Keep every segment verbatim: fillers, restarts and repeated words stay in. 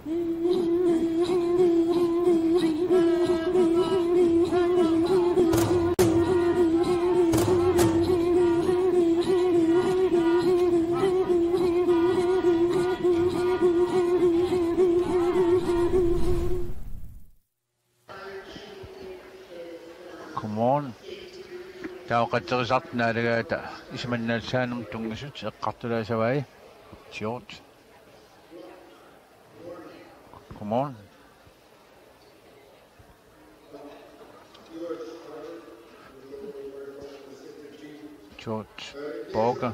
Come on. Taava qatserisartut naalagaata isumannaassaanermut tunngasut eqqartulaassavai. George. Come on. George Borger.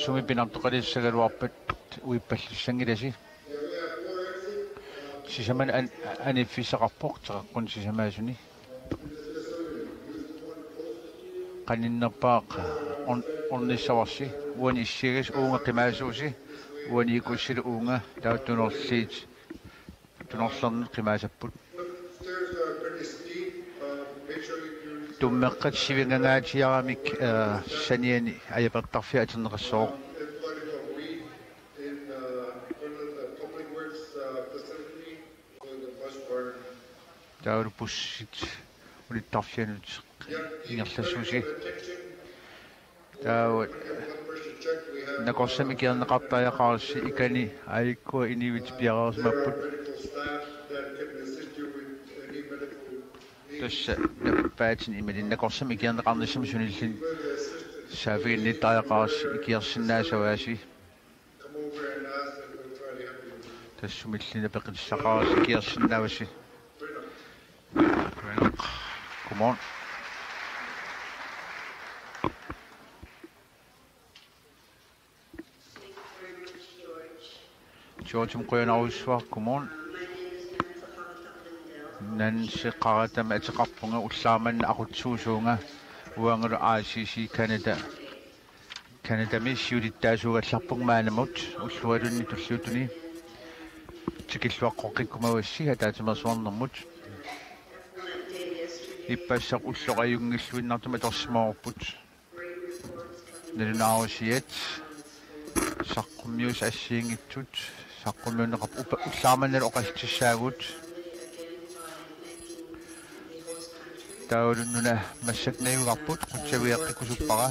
Sumi pinartoqalissagaluarpat uippallassanngilasi. Sisamanut an-, aniffissaqarpoq teqeqqunik sisamaasuni. Qaninnerpaaq orn-, ornissavarsi. Uani issiagas uunga qimaasuusi. Uani ikussilu uunga taava tunorliit. Tunorlernut qimaasapput. Tummeqqat sivingangaatsiaramik, eh, saniani ajapertarfia atorneqassooq. Taavalu bussit unittarfianut ingerlassuusi. Taava nakorsamik ikiorneqartariaqarassi ikani aajukua inuit piareersimapput. Tassa nappaatini imaluunniit nakorsamik ikiorneqarnissamut sunilluunniit saaffiginnittariaqarassi ikiorsinnaassavasi. Tassumilluunniit apeqqutissaqarassi ikiorsinnaavasi. Come on. George qujanarsuaq, come on. Nancy Qaratami ateqarpunga, ullaaq manna aqutsuusuunga uangalu I C C Canada. Canadami siulittaasuugallarpunga maannamut ullualunni tulliuttuni. Tikilluaqqoqqikkumavassi ataatsimeersuarnermut. Ippassaq ulloq ajunngilluinnartumik atorsimavarput. Nalunaarusiat saqqummiussat assigiinngitsut saqqummiunneqarput upa-, ullaaq mannalu oqaluttussaagut. Taavalu nuna massakkut najugarput, qutsavigeqqikkusuppara,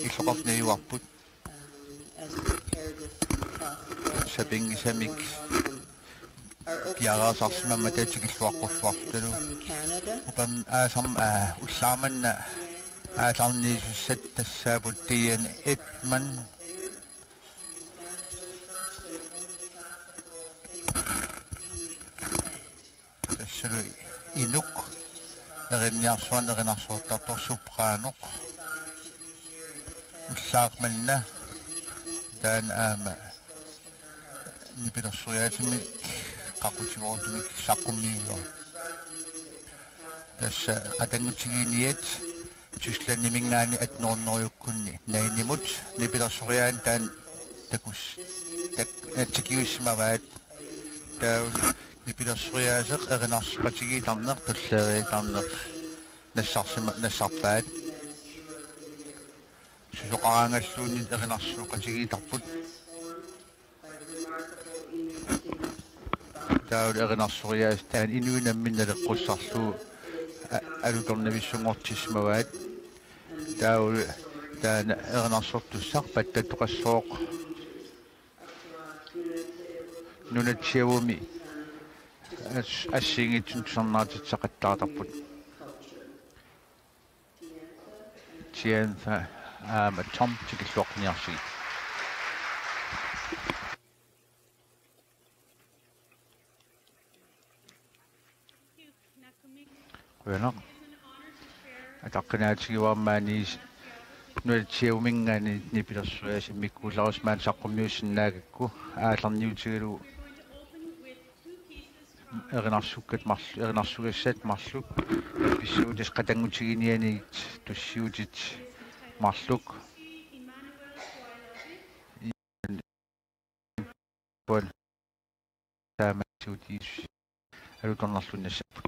illoqarfik najugarput. Sapinngisamik piareersarsimammata tikilluaqqulluarlutalu. Upami aasami, aa, ullaaq manna aallarniisussat tassaapput Diane Edman. Tassalu inuk erinniarsuarnik erinarsortartoq sopranoq. Ullaaq manna taanna aamma nipilersoriaatsimi qaqutigoortumik saqqummiuvoq. Tassa qatanngutigiinniat Tysklandiminngaanniit attenhundredeukkunni Nainimut nipilersoriaaneq taanna takus-, tak-, tikiussimavaat. Taava nipilersoriaaseq erinarsoqatigiittarneq, tulleeriittarneq nassarsima-, nassarpaat. Susoqaraangalluunniit erinarsoqatigiittarput. Taavalu erinarsoriaaseq taanna inuit namminneq naleqqussarlugu a-, alutornavissunngortissimavaat. Taavalu taanna erinarsortussaq pattattoqassooq. Nunatsiavumi as-, assigiinngitsunik tusarnaartitsisaqattaartarput. Tianfa aamma Tom tikilluaqquniarsigit. Qujanaq. Ataqqinaatigivara maani Nunatsiavuminngaanniit nipilersoriaaseq immikkuullarissi maani saqqummiussinnaagakku aallarniutigalugu erinarsukkat marl-, erinarsugassat marluk, pissuutit qatanngutigiinnianit tussiutit marluk. Pual taamaattut alutornarluinnassapput.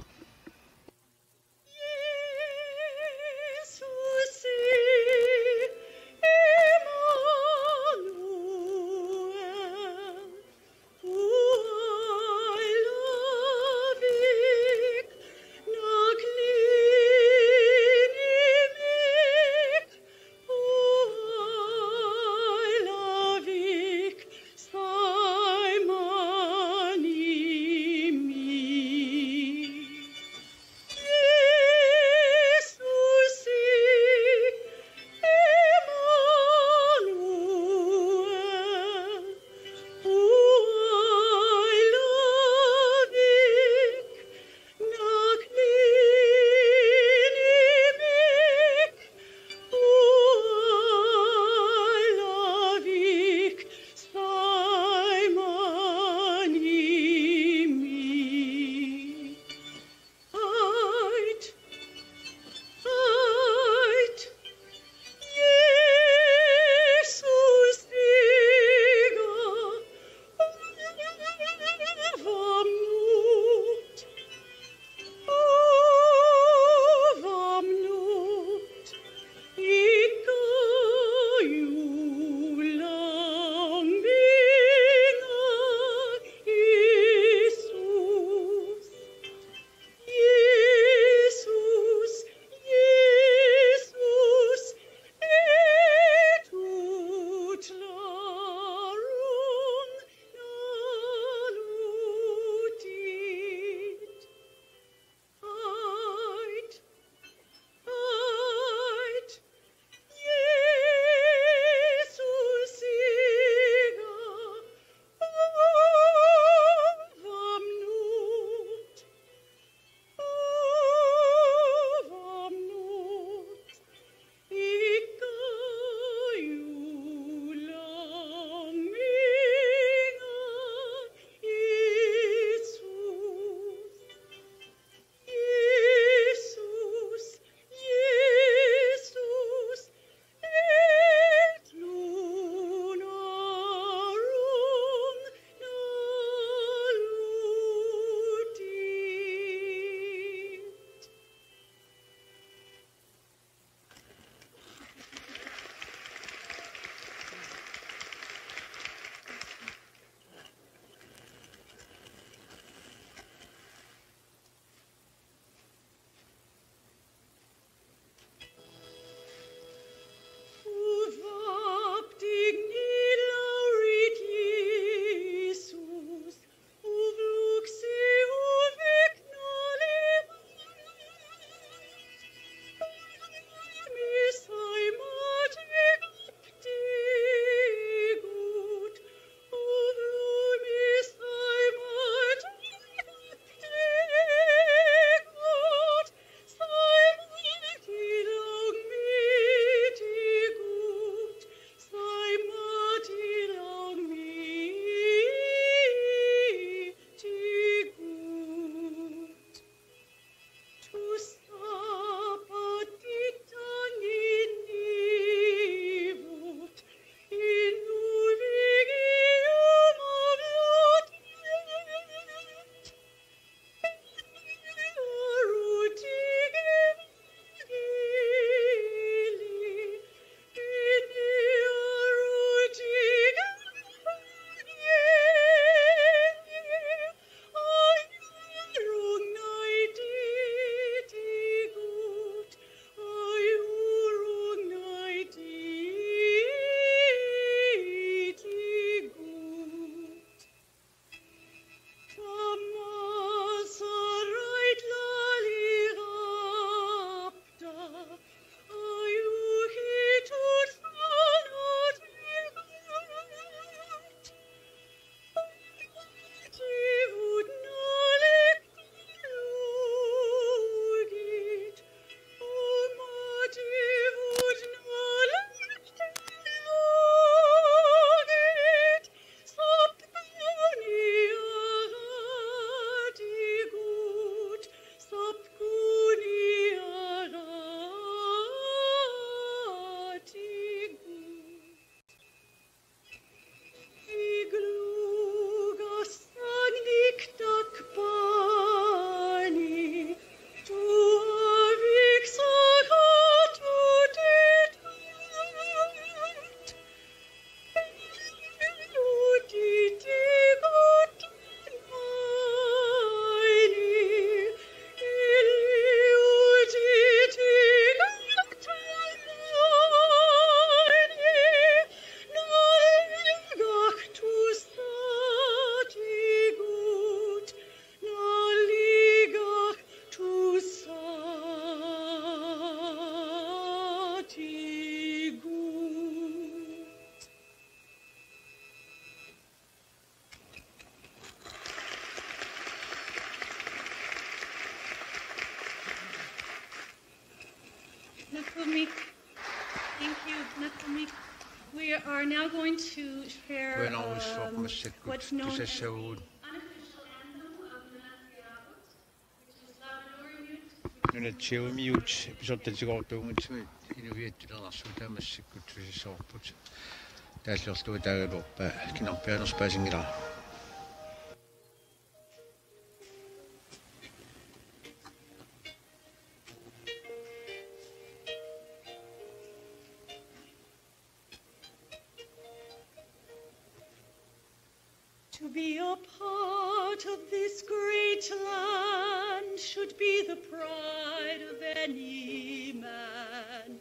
Nakummik. Thank you, Nakummik. We are now going to share, Qujanarsuaq, um, massakkut what's known as the tusassavugut unofficial anthem of Nunatsiavut, which is Labradorian. Nunatsiavimmiut pisortatigoortuunngitsumik inuiattut alarsuutaa massakkut tusassavarput. Taalliorlugu taagaluarpaa kinarpiaanersoq paasinngilara. To be a part of this great land should be the pride of any man.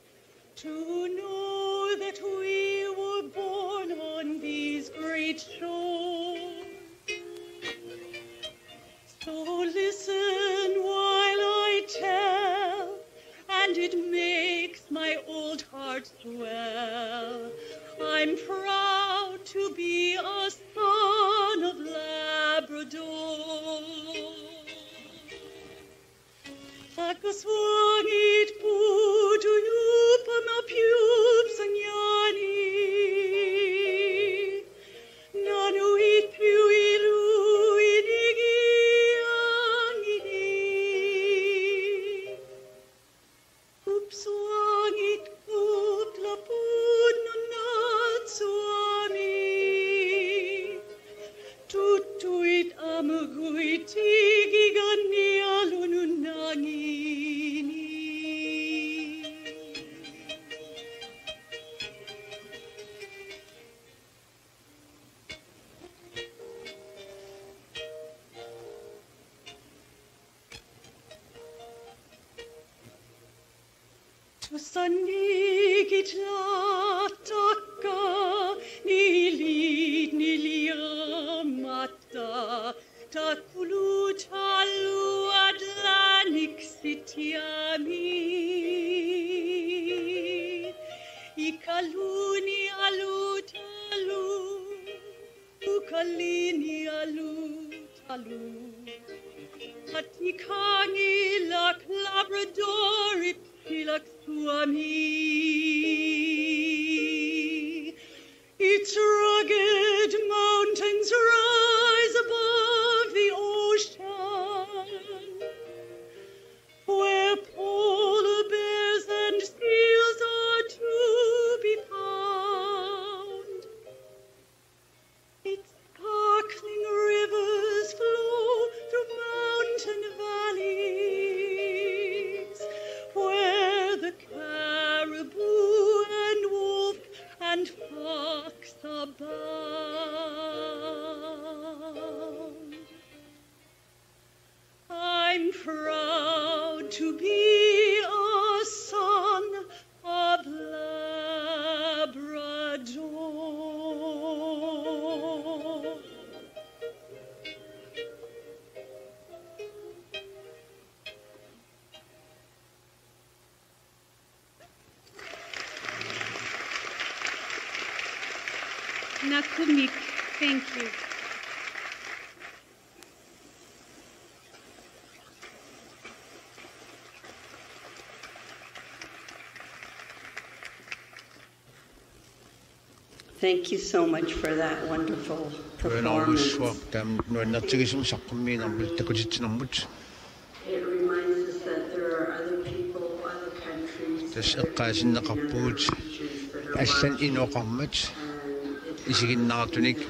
To know that we were born on these great shores. So listen while I tell, and it makes my old heart swell. I'm proud to be a son of Labrador. Akasuangit putu yupama piup sanyani. Nanu it piu ilu inigi angini. Upsuangit upla punnunat suami. Tuttuit amuguit tigiganni alununangini. Tusannigit latakka nilit niliamatta takulutalu Atlantic City-ami. Ikaluni alutalu. Ukalini alutalu. Atikangilak Labrador ipilak suami. Its rugged mountains rise above the ocean, where polar bears and seals are to be found. Its sparkling rivers flow through mountain valleys, where the caribou and wolf and fox abound. I'm proud to be a son of Labrador. Nakummik, thank you. Thank you so much for that wonderful performance. Qujanarsuaq taama nuannertigisumik saqqummiinermut takutitsinermut. It reminds us that there are other people, other countries, Tassa eqqaasinneqarpugut allat inoqarmat isiginnaartunik.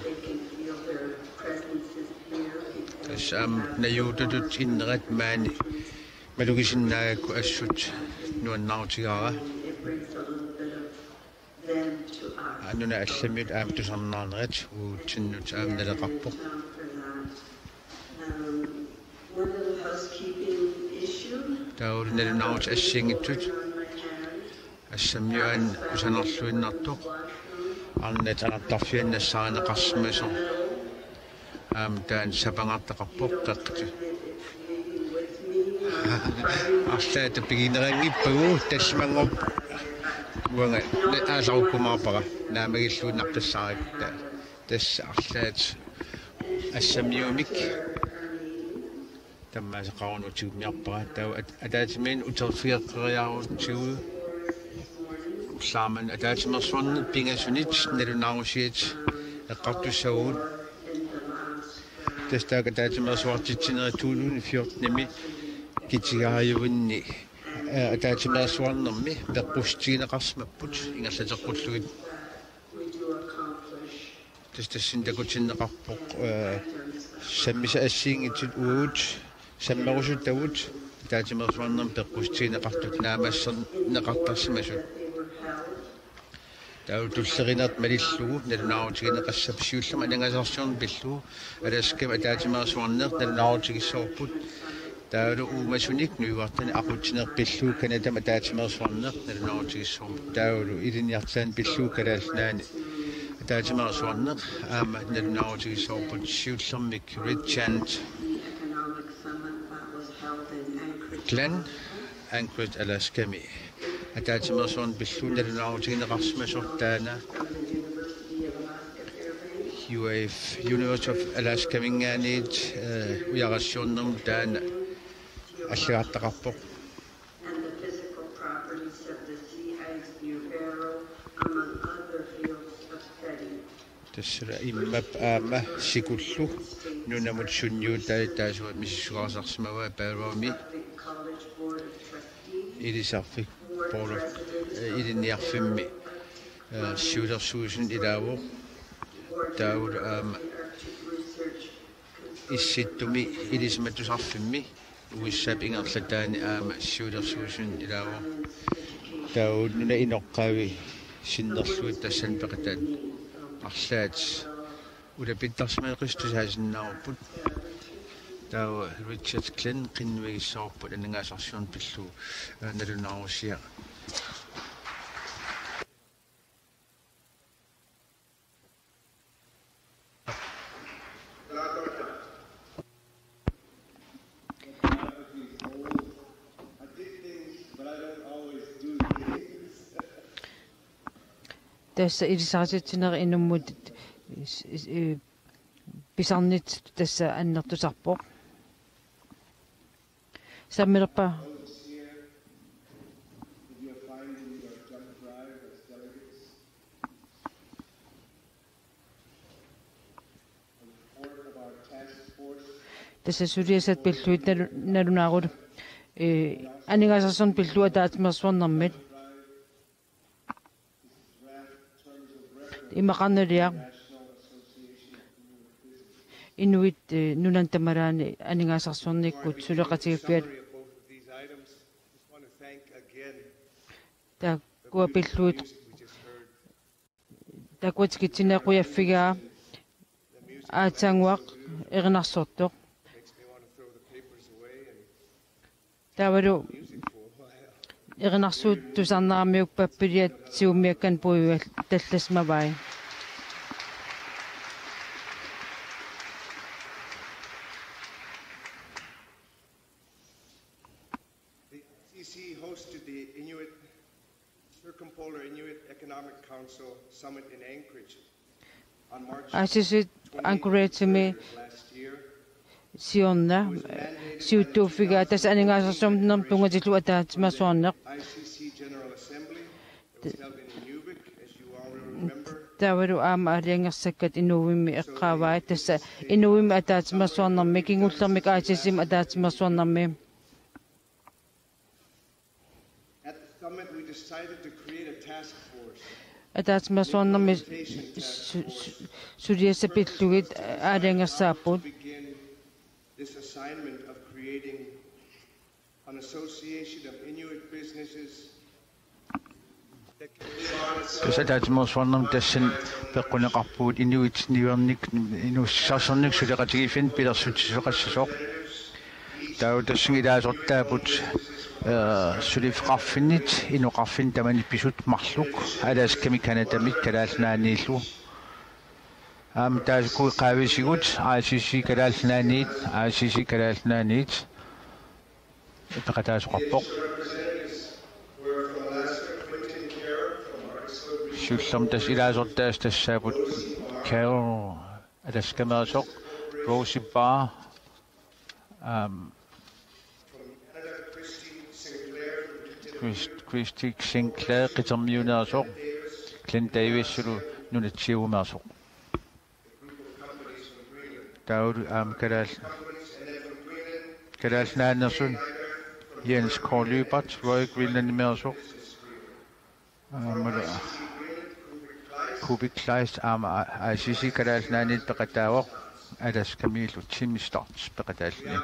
Tassa aamma najuututut innerit maani malugisinnaagakku assut nuannaarutigaara. Nuna allamiut aamma tusarnaarnerat uagutsinnut aamma naleqarpoq. Taavalu nalunaarutit assigiinngitsut. Assammiut aamma kusanarluinnartoq. Arnat anartarfianni nassaarineqarsimasoq. Aamma taanna sapangartaqarpoq qeqqata. Arlaata pigineqanngippagu tassamanngorp-, uanga aallarukkumaarpara naammagiilluinnaqqissaarutta. Tassa arlaat assammiumik. Tamaasa qarunuutigummiarpara taava at-, ataatsimiinneq uterfigeqqeriarutsigu. Saman ataatsimeersuarneq pingasunit nalunaarusiat eqqartussavagut. Tassa taakku ataatsimeersuartitsinerit to tusind fjortenimi kitigaajuinni, eh, ataatsimeersuarnermi peqqutigineqarsimapput ingerlateqqullugit. Tassa tassani takutinneqarpoq, eh, sammisat assigiinngitsut uagut sammerusuttagut ataatsimeersuarnermi peqqutigineqartut naammasserneqartarsimasut. Taava tulleriinertut malillugu nalunaarutigineqassappat siullermik aningaasarsiorneq pillugu Alaskami ataatsimeersuarneq nalunaarutigissavarput. Taavalu uumasunik nujuartanik aqutsineq pillugu Canadami ataatsimeersuarneq nalunaarutigissavarput. Taavalu ilinniartitaanik pillugu Kalaallit Nunaanni ataatsimeersuarneq aamma nalunaarutigissavarput siullermik Ridge and Glen Anchorage Alaskami ataatsimeersuarneq pillugu nalunaarutigineqarsimasoq taanna U A F, University of Alaskaminngaanniit, eh, ujarassiornermut taanna allagartaqarpoq. And the physical properties of the sea ice near Barrow, among other fields of study. Tassala immap aamma sikullu nunamut sunniutai taasua misissugaasarsimavai Barrowmi. Ilisarfik Board of, eh, ilinniarfimmi, eh, siulersuisuni ilaavoq. Taavalu aamma Issittumi Ilisimatusarfimmi U S A-p ingerlataani aamma siulersuisuni ilaavoq. Taava nunap inoqqaavi sinnerlugit tassani peqataat arlaat ulapittarsimaneqartut tusaasinnaavarput. Taava Richard Glenn qinnuigissavarput aningaasarsiorneq pillugu, eh, nalunaarusiaq. Tassa ilisarititsinerit inummut is-, is-, eh, pisarnit tassa annertusarpoq. Sammilerpa? Tassa suliassat pillugit nalu-, nalunaarut, eh, aningaasarsiorneq pillugu ataatsimeersuarnermit. Imaqarniliaq inuit, eh, nunani tamalaani aningaasarsiornikkut suleqatigiiffiat. Taakkua pillugit, taakkua tikitsinni qujaffigaa aatsaannguaq erinarsortoq. Taavalu erinarsuup tusarneramiuk pappiliat siummiakkanik puiguallattassimavai. The I C C hosted the Inuit, Circumpolar Inuit Economic Council Summit in Anchorage on March I C C Anchorage-imi twenty-third last year. Siorna siuttuuffigaa tassa aningaasarsiornermut tunngatillugu ataatsimeersuarneq. I C C General Assembly that was held in Inuvik, as you all will remember. Taavalu aamma aalajangersakkat Inuvimmi eqqaavai, tassa Inuvimmi ataatsimeersuarnermi, kingullermik I C C-mi ataatsimeersuarnermi. At the summit, we decided to create a task force. Ataatsimeersuarnermi su-, su-, suliassat pillugit aalajangersaapput. Begin this assignment of creating an association of Inuit businesses. Tassa ataatsimeersuarnermi tassani peqquneqarpugut inuit niuernik-, inuussutissarsiornikkut suleqatigiiffiannik pilersutsisoqassasoq. Taava tassunga ilaasortaapput, eh, suliffeqarfinnit, inoqarfinni tamanit pisut marluk, Alaskami, Canadami, Kalaallit Nunaanniillu. Aamma taakkua qaavisigut, I C C Kalaallit Nunaanniit, I C C Kalaallit Nunaanniit. Peqataasoqarpoq. Siullermik tassa ilaasortaasut tassaapput Carol Alaskameersoq, Rosie Barr, aamma Christ-, Christy Sinclair Qitermiuneersoq, Glenn Davis-ulu nunatsiuumeersoq. Taavalu aamma Kalaal-, Kalaallit Nunaanneersut Jens K. Lyberth, Royal Greenlandimeersoq. Aammalu Kuupik Kleist aamma I C C Kalaallit Nunaanniit peqataavoq, Alaskamiillu Tim Stotts peqataalluni.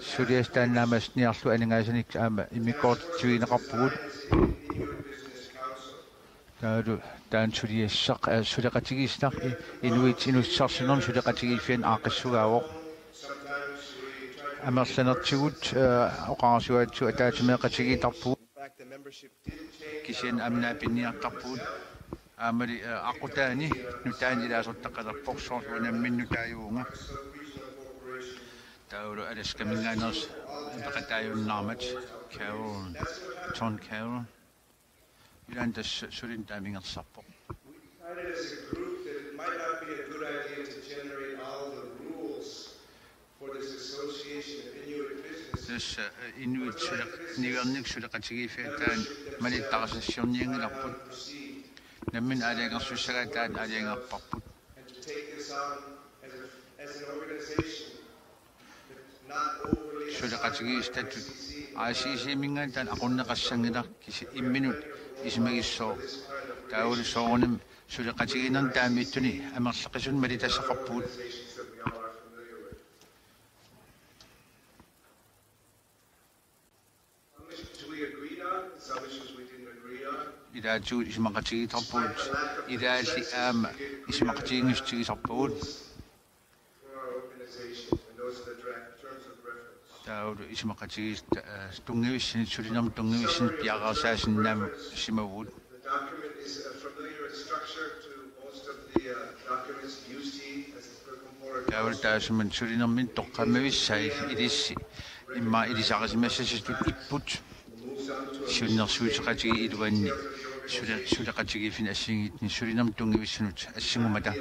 Suliassaq taanna naammassiniarlugu aningaasanik aamma immikkoortitsivigineqarpugut. Taavalu taanna suliassaq, eh, suleqatigiissaq i-, inuit inussutissarsiornermi suleqatigiiffianni aaqqissugaavoq. Amerlanertigut, eh, oqarasuaatsu ataatsimeeqatigiittarpugut. Kisianni aamma naapinniartarpugut. Aammali, eh, aqqutaani nutaani ilaasortaqalerpoq, soorlu nammineq nutaajuuvunga. Taavalu Alaskaminngaanneersoq peqataajunnaarmat Carol, John Carol. Ilaanni tassa sulineq taama ingerlasarpoq. We decided as a group that it might not be a good idea to generate all the rules for this association of Inuit businesses. Tassa, eh, inuit suleq-, niuernermik suleqatigiiffiata taanna malittarisassiornianngilarput. Nammineq aalajangersussagaat taanna aalajangerparput. And to take this on as a, as an organization. Suleqatigiissitattut I C C-minngaanniit taanna aqunneqassanngilaq, kisianni imminut isumagissooq. Taavalu soorunami suleqatigiinnermi taamaattuni amerlaqisunik malitassaqarpugut. Ilaatigut isumaqatigiittarpugut, ilaalli aamma isumaqatigiinngissutigisarpagut. Taavalu isumaqatigiissut, eh, tunngavissanit, sulinermut tunngavissanit piareersaasinnaammat simavugut. Taavalu taassuma sulinermik toqqammavissai ilissi immaqa ilisarisimassasutut ipput. Siunnersuuteqatigiit iluanni sule-, suleqatigiiffinni assigiinngitsunik sulinermut tunngavissanut assingummata.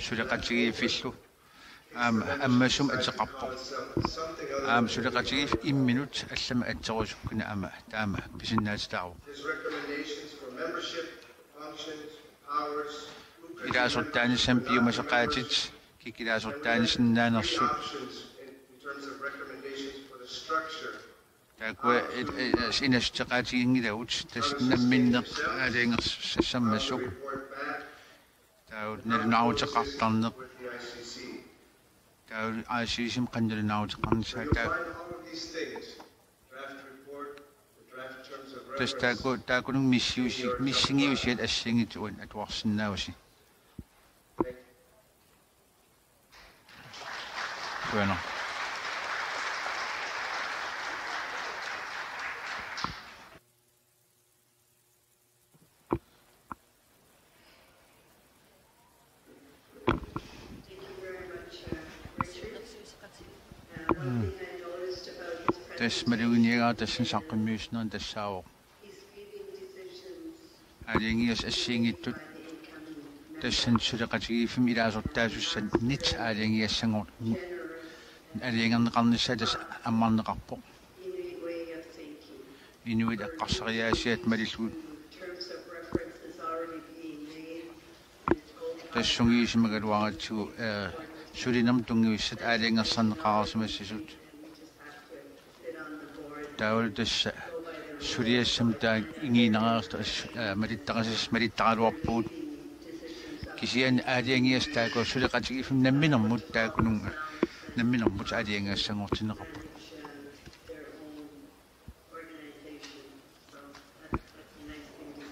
Suleqatigiiffillu aamma ammasumik ateqarpoq. Aamma suleqatigiiffik imminut allamik atserusukkanik aamma taama pisinnaatitaavoq. Ilaasortaanissamut piumasaqaatit, kikkut ilaasortaanisinnaanersut. Taakkua il-, il-, inassuteqaatiginngilagut, tassa namminneq aalajangersassarmassuk. Taava nalunaaruteqartarneq. Taava I C C-mi qanoq nalunaaruteqarnissaa taava. Tassa taakku, taakkununnga missingiusi-, missingiusiat assigiinngitsut uani atuarsinnaavusi. Qujanaq. Tassa maluginiagara tassani saqqummiussinermi tassaavoq aalajangigassat assigiinngitsut tassani suleqatigiiffimmi ilaasortaasussanit aalajangigassanngor-, aalajangerneqarnissaa tassa ammarneqarpoq. Inuit eqqarsariaasiat malillugit. Tassa sungiusimagaluaratsigu, eh, sulinermut tunngavissat aalajangersarneqareersimassasut. Taavalu tassa suliassami taanna igiinnareersoq, eh, malittarisas-, malittaraluarpugut. Kisianni aalajangigassat taakku suleqatigiiffimmi namminermut taakkununnga namminermut aalajangigassanngortinneqarput.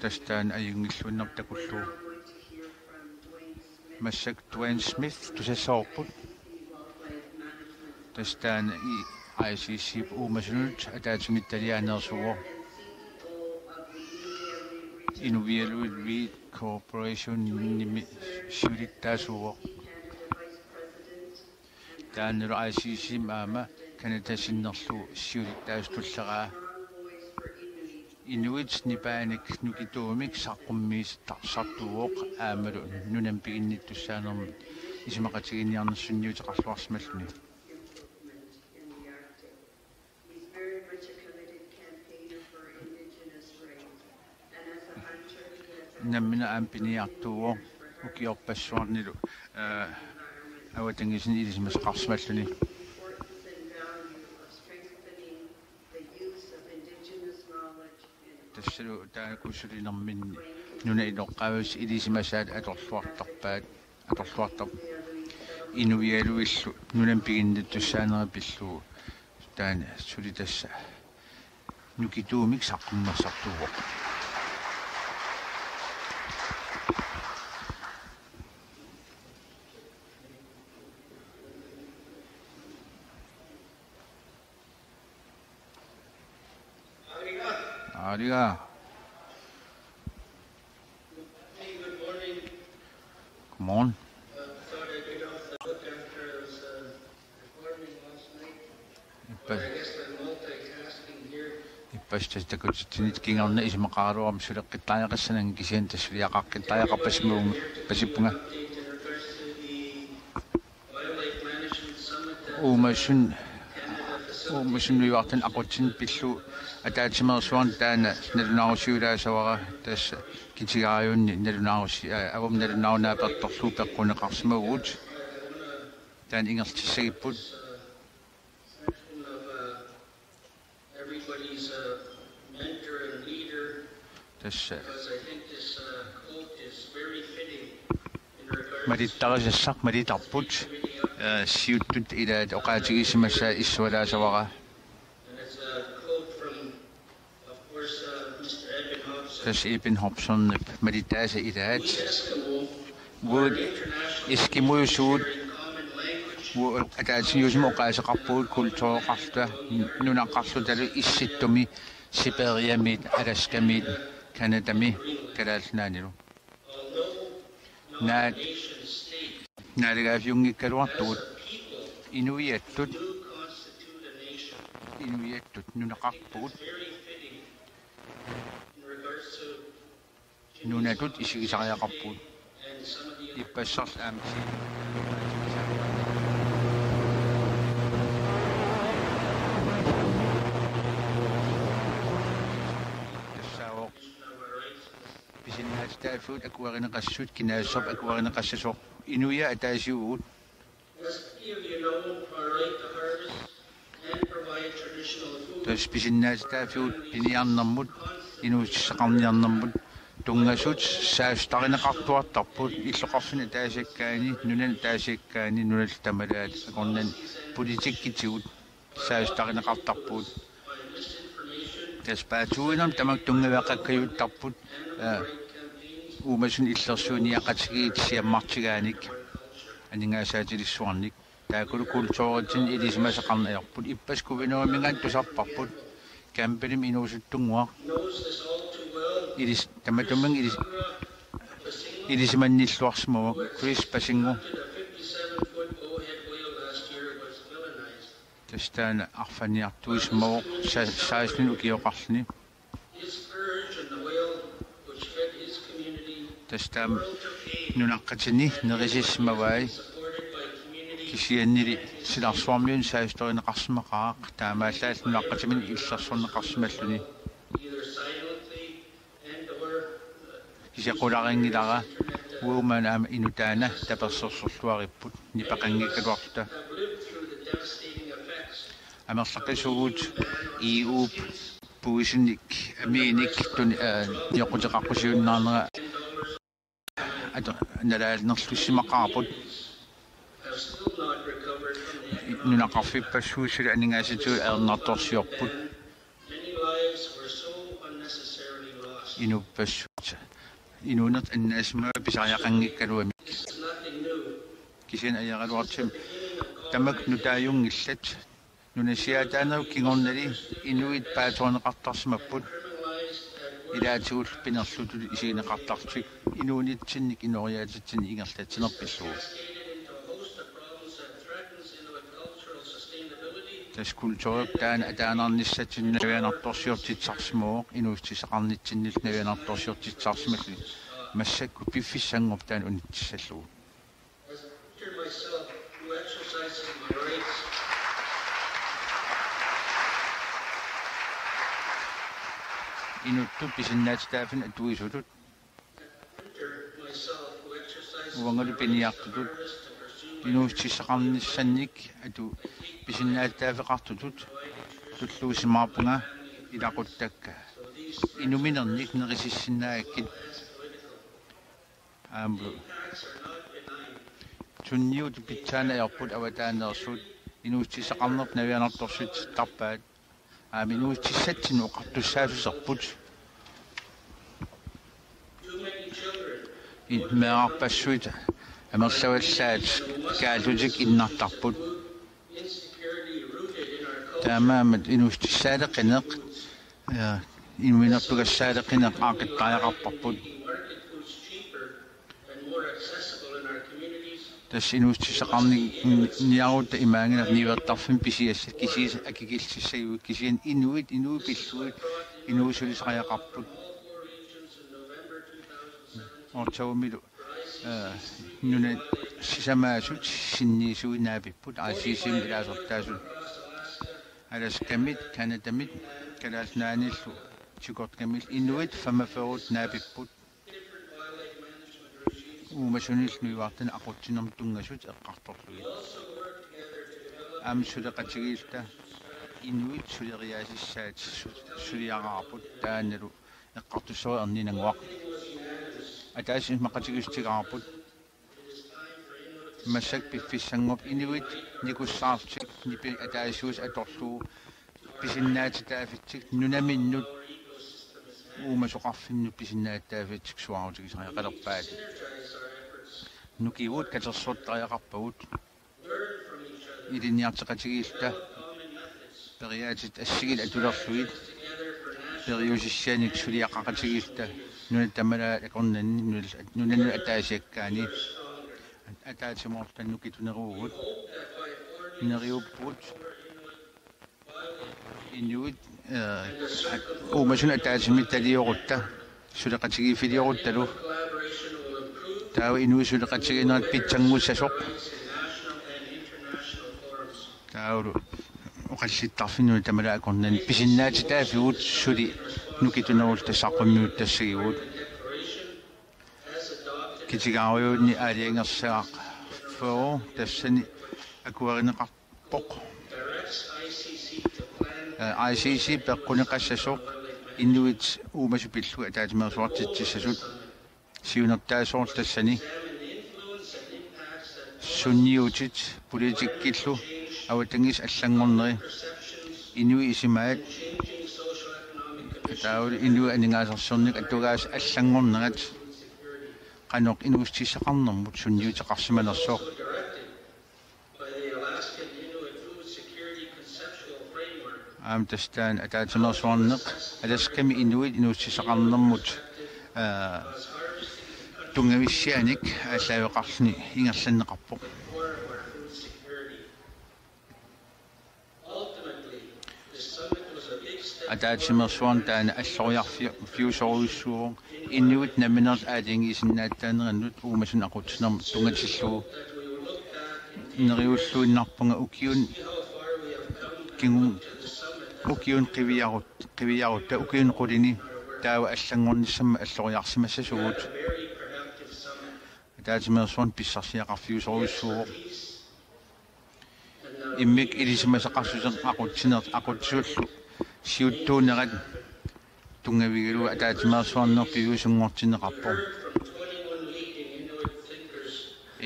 Tassa taanna ajunngilluinnartoq takullugu. Massakkut Dwayne Smith tusassavarput. Tassa taanna I C C-p uumasunut ataatsimiititaliaaneersuuvoq. Inuvialuit Reed Corporationimi siulittaasuuvoq. Taannalu I C C-mi aamma Canada sinnerlugu siulittaasutut tulleraa. Inuit nipaanik nukittuumik saqqummiisitarsartuuvoq aammalu nunami piginnittussaanermut isumaqatigiinniarnersunniuteqarluarsimalluni. Nammineq aamma piniartuuvoq ukiorpassuarnilu, eh, avatangiisinut ilisimasaqarsimalluni. Tassalu taakku sulinerminni nunap inoqqaavisut ilisimasaat atorluartarpaat, atorluartarput. Inuialuillu nunami piginnittussaanerat pillugu taanna suli tassa nukituumik saqqummersartuuvoq. Ariga. Come on. Ippa-, ippassaq takutitsinit kingorna isumaqaraluarmat suleqqittariaqassananga kisianni tassa suliaqaqqittariaqarpasippunga. Uumasut, uumasut nujuartani aqutsineq pillugu ataatsimeersuarni taanna nalunaarusiulaassavara, tassa kitigaajunni nalunaarusi-, aa, avammi nalunaarusiortorlugu peqquneqarsimavugut. Taanna ingerlatissagipput. Everybody's a mentor and leader. Tassa. Because I think this, uh, quote is very fitting in regards to malittarisassaq malitarput, eh, siuttut ilaat oqaatigisimasai issualaassavara. And it's a quote from, of course, uh, Mister Eben Hobson. Tassa Eben Hobsonip malittaasa ilaat. We Eskimo, uagut eskimoisugut, uagut ataatsimiiusumik oqaaseqarpugut kultureqarluta, nunaqarlutalu issittumi, Siberiamiit, Alaskamiit, Canadami, Kalaallit Nunaannilu. Naak naalagaaffiunngikkaluartugut inuiattut, inuiattut nunaqarpugut, nunatut isigisariaqarpugut. Ippassarlu aamma tassaavoq pisinnaatitaaffigut akuerineqassasut, kinaassuserput akuerineqassasoq. Inuiaat ataasiuvugut. Tassa pisinnaatitaaffigut piniarnermut, inuussutissaqarniarnermut tunngasut saassussarineqartuartarput illoqarfinni ataasiakkaani, nunani ataasiakkaani, nunallu tamalaat akornanni politikkitigut saassussarineqartarpugut. Tassa paatsuuinermi tamakku tunngaveqakkajuttarput, eh, uumasut illersuiniaqatigiit siammartigaanik aningaasaatilissuarnik. Taakkulu kulturitsinnik ilisimasaqarneq ajorput. Ippassaq Kuinuminngaanniit tusarparput. Campbellimi inuusuttunnguaq. Ilis-, tamatumunnga ilis-, ilisimannilluarsimavoq Chris Basingo. Tassa taanna arfanniartuisimavoq sa-, seksten ukioqarluni. Tassa taama nunaqqatini nerisissimavai, kisiannili silarsuarmiunut saassussarineqarsimaqaaq, taamaallaat nunaqqatiminnik illersorneqarsimalluni. Kisianni qularinngilara, uagut maani aamma inuk taanna tapersersorluaripput nipeqanngikkaluarluta. Amerlaqisuuvut E U-p puisinik amiinik tun-, eh, nioqquteqaqqusiunnaarnera atu-, nalaanerlussimaqaarput. Nunaqarfippassuit suli aningaasatigut ajornartorsiorput. Inuppassuit inuunertik annaassimavai pisariaqanngikkaluamik. Kisianni ajoraluartumik tamakku nutaajunngillat. Nunasiaataanerup kingornali inuit paatsoorneqartarsimapput, ilaatigullu pinerlutullu isigineqartarlutik inuunitsinnik inooriaatitsinnik ingerlatsinerput pillugu. Tassa kulturiup taanna ataanarnissatsinnut navianartorsiortitsisarsimavoq, inuussutissaqarnitsinnullu navianartorsiortitsisarsimalluni. Massakkut piffissanngorpoq taanna unitsissallugu. inuttut pisinnaatitaaffinnut atuisutut, uangalu piniartutut inuussutissaqarnissannik atu pisinnaatitaaffeqartutut tulluusimaarpunga ilaquttakka inuminernik nerisissinnaagakkit. Aamma sunniutut pitsaaneq ajorput avataaneersut inuussutissaqarneq navianartorsiutittarpaat. Aamma inuussutissatsinnik oqartussaassuserput. I-, meerarpassuit amerlavallaat kaallutik innartarput. Taamaammat inuussutissaaleqineq, eh, inuminertugassaaleqineq aaqqittariaqarparput. Tassa inuussutissaqarniarutta imaanngilaq niuertarfimmik pisiassat kisiisa akikillissaguit kisianni inuit, inuit pillugit inuusulisariaqarput. Oortavumilu, eh, nunat sisamaasut sinniisuit naapipput, I C C-mi ilaasortaasut. Alaskamit, Canadamit, Kalaallit Nunaannillu Chukotkamillu inuit femogfyrre naapipput. Uumasunillu nujuartanik aqutsinermut tunngasut eqqartorlugit. Aamma suleqatigiilluta inuit suleriaassissaat su-, suliaraarput taannalu eqqartussooq erniinnannguaq. Ataaseq isumaqatigiissutigaarput. Massakkut piffissannguupput inuit nikussaarlutik nipi ataasiusoq atorlugu pisinnaatitaaffitsik nunaminnut uumasoqarfinnut pisinnaatitaaffitsik suaarutigisariaqalerpaat. Nukigut katersortariaqarpagut ilinniarteqatigiilluta periaatit assigiinngitsut atulerlugit periusissianik suliaqaqatigiilluta nunat tamalaat akornanni nunal-, nunanut ataasiakkaani ataatsimoorluta nukittuneruvugut. Neriuppugut inuit, eh, uumasunut ataatsimiititaliorutta suleqatigiiffilioruttalu. Taava inuit suleqatigiinnerat pitsanngussasoq. Taavalu oqallittarfinnut tamalaat akornanni pisinnaatitaaffigut suli nukittunerulluta saqqummiuttassagivugut. Kitigaarujuunni aalajangersagaq fyrre tassani akuerineqarpoq. Eh, I C C peqquneqassasoq inuit uumasut pillugit ataatsimeersuartitsissasut. Siunertaasoorlu tassani sunniutit politikkillu avatangiisit allanngorneri inuit isumaat ataavut inuit aningaasarsiornikkut atugaasut allanngornerat qanoq inuussutissaqarnermut sunniuteqarsimanersoq. Aamma tassa taanna ataatsimeersuarneq Alaskami inuit inuussutissaqarnermut, aa, tunngavissianik aallaaveqarluni ingerlanneqarpoq. Ataatsimeersuarneq taanna alloriarfiusorujussuuvoq inuit nammineerlutik aalajangiisinnaatitaanerannut uumasunut aqutsinermut tunngatillugu. Neriulluinnarpunga ukiuni kingu-, ukiuni qiviarut-, qiviarutta ukiuni qulini taava allanngornissammat alloriarsimassasugut. Ataatsimeersuarneq pissarsiaqarfiusorujussuuvoq. Immikkut ilisimasaqarsuseq aqutsineq aqutsisullu siuttuunerat tunngavigalugu ataatsimeersuarneq piviusunngortinneqarpoq.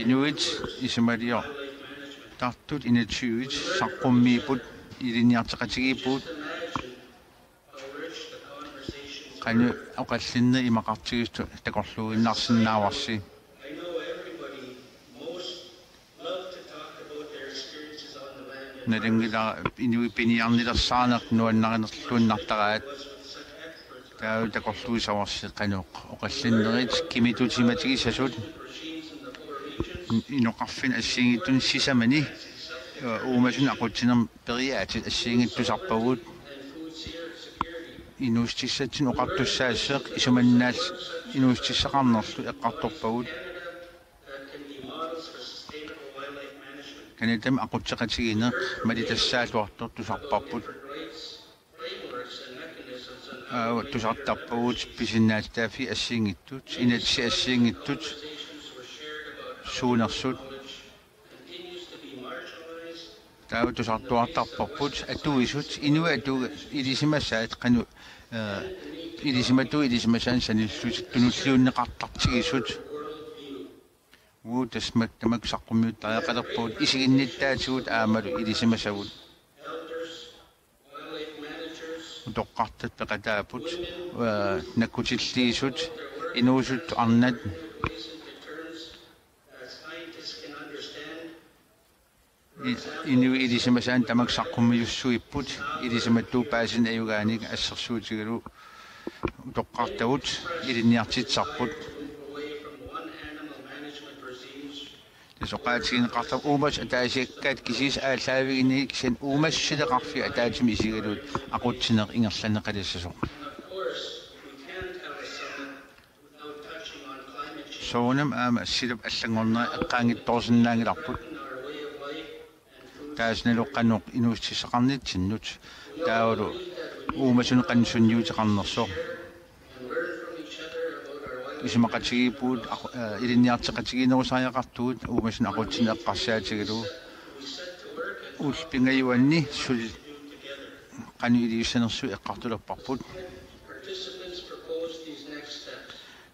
Inuit isumaliortartut enogtyve saqqummiipput, ilinniarteqatigiippugut. Qanoq oqallinneq imaqartigisut takorluuinnarsinnaavarsi. Nalunngilara inuit piniarnilersaarneq nuannarinerluinnartaraat. Taava takorluuissavarsi qanoq oqallinnerit kimittuusimatigisasut inoqarfinni assigiinngitsunik sisamani, aa, uumasunut aqutsinermut periaatit assigiinngitsuusarpagut. Inuussutissatsinnik oqartussaassuseq isumannaalluni inuussutissaqarnerlu eqqartorpagut. Canadami aqutseqatigiinneq malitassaalluartoq tusarparput. Aap, tusartarpagut pisinnaatitaaffii assigiinngitsut, inatsit assigiinngitsut, suunersut. Taava tusartuartarparput atuisut, inuit atuga ilisimasaat qanoq, eh, ilisimatuut ilisimasaannik sanillutik tunulliunneqartartigisut. Uagut tassa tamakku saqqummiuttariaqalerpugut isiginnittaatigut aammalu ilisimasagut. Utoqqartut peqataapput, eh, nakkutilliisut, inuusuttut arnat. I-, inuit ilisimasaannik tamakku saqqummiussuipput, ilisimatuut paasineq ajugaanik assersuutigalugu utoqqartavut ilinniartitsisarput. Tassa oqaatigineqartarpoq uumasut ataasiakkaat kisiisa aallaavigineq, kisianni uumassusileqarfiit ataatsimut isigalugit aqutsineq ingerlanneqalissasoq. Soorunami aamma silap allanngornera eqqaanngitsoorsinnaanngilarput. Taasinalu qanoq inuussutissaqarnitsinnut taavalu uumasunut qanoq sunniuteqarnersoq. Isumaqatigiippugut aq-, eh, ilinniarteqatigiinnerusariaqartugut uumasunut aqutsineq eqqarsaatigalugu. Ullut pingajuanni suli qanoq iliussanersugut eqqartulerparput.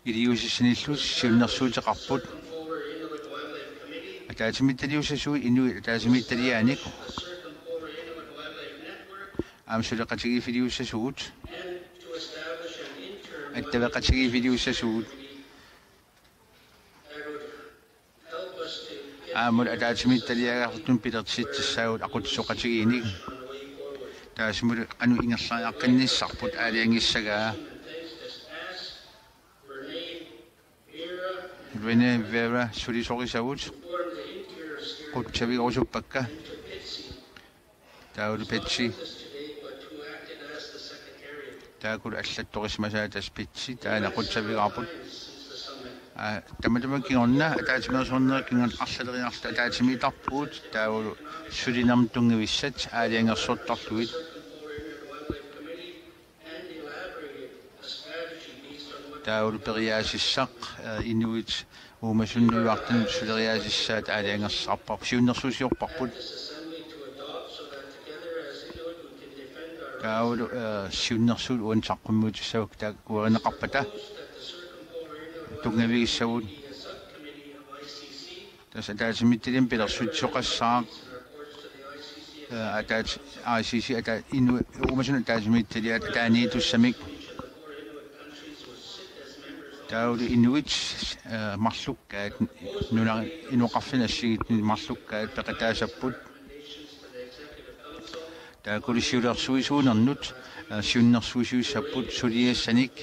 Iliuusissanillu siunnersuuteqarput. Ataatsimiititaliussasugut inuit ataatsimiititaliaanik. Aamma suleqatigiiffiliussasugut. Attaveqatigiiffiliussasugut. Aammalu ataatsimiititaliaagartutut pilersitsissaagut aqutsisoqatigiinnik. Taassumalu qanoq ingerlariaqqinnissarput aalajangissagaa. René Vera sulisorisagut qutsavigerusuppakka. Taavalu Petsi. Taakkulu allattorisimasaat tassa Petsi, taanna qutsavigaarput. Aa, tamatuma kingorna, ataatsimeersuarnerup kingorna arlaleriarluta ataatsimiittarpugut, taavalu sulinermut tunngavissat aalajangersortarlugit. Taavalu periaasissaq, eh, inuit uumasunut nujuartunut suleriaasissaat aalajangersarparput, siunnersuusiorparput. Taavalu, eh, siunnersuut uani saqqummiutissavakka taakku kuerineqarpata tunngavigissagut. Tassa ataatsimiititaliami pilersutsisoqassaaq, eh, ataat-, I C C ata-, inu-, uumasunut ataatsimiititaliaat ataaniitussamik. Taavalu inuit, eh, marlukkaat, nuna-, inoqarfinni assigiinngitsuni marlukkaat peqataasapput. Taakkulu siulersuisuunernut, eh, siunnersuisuissapput suliassanik.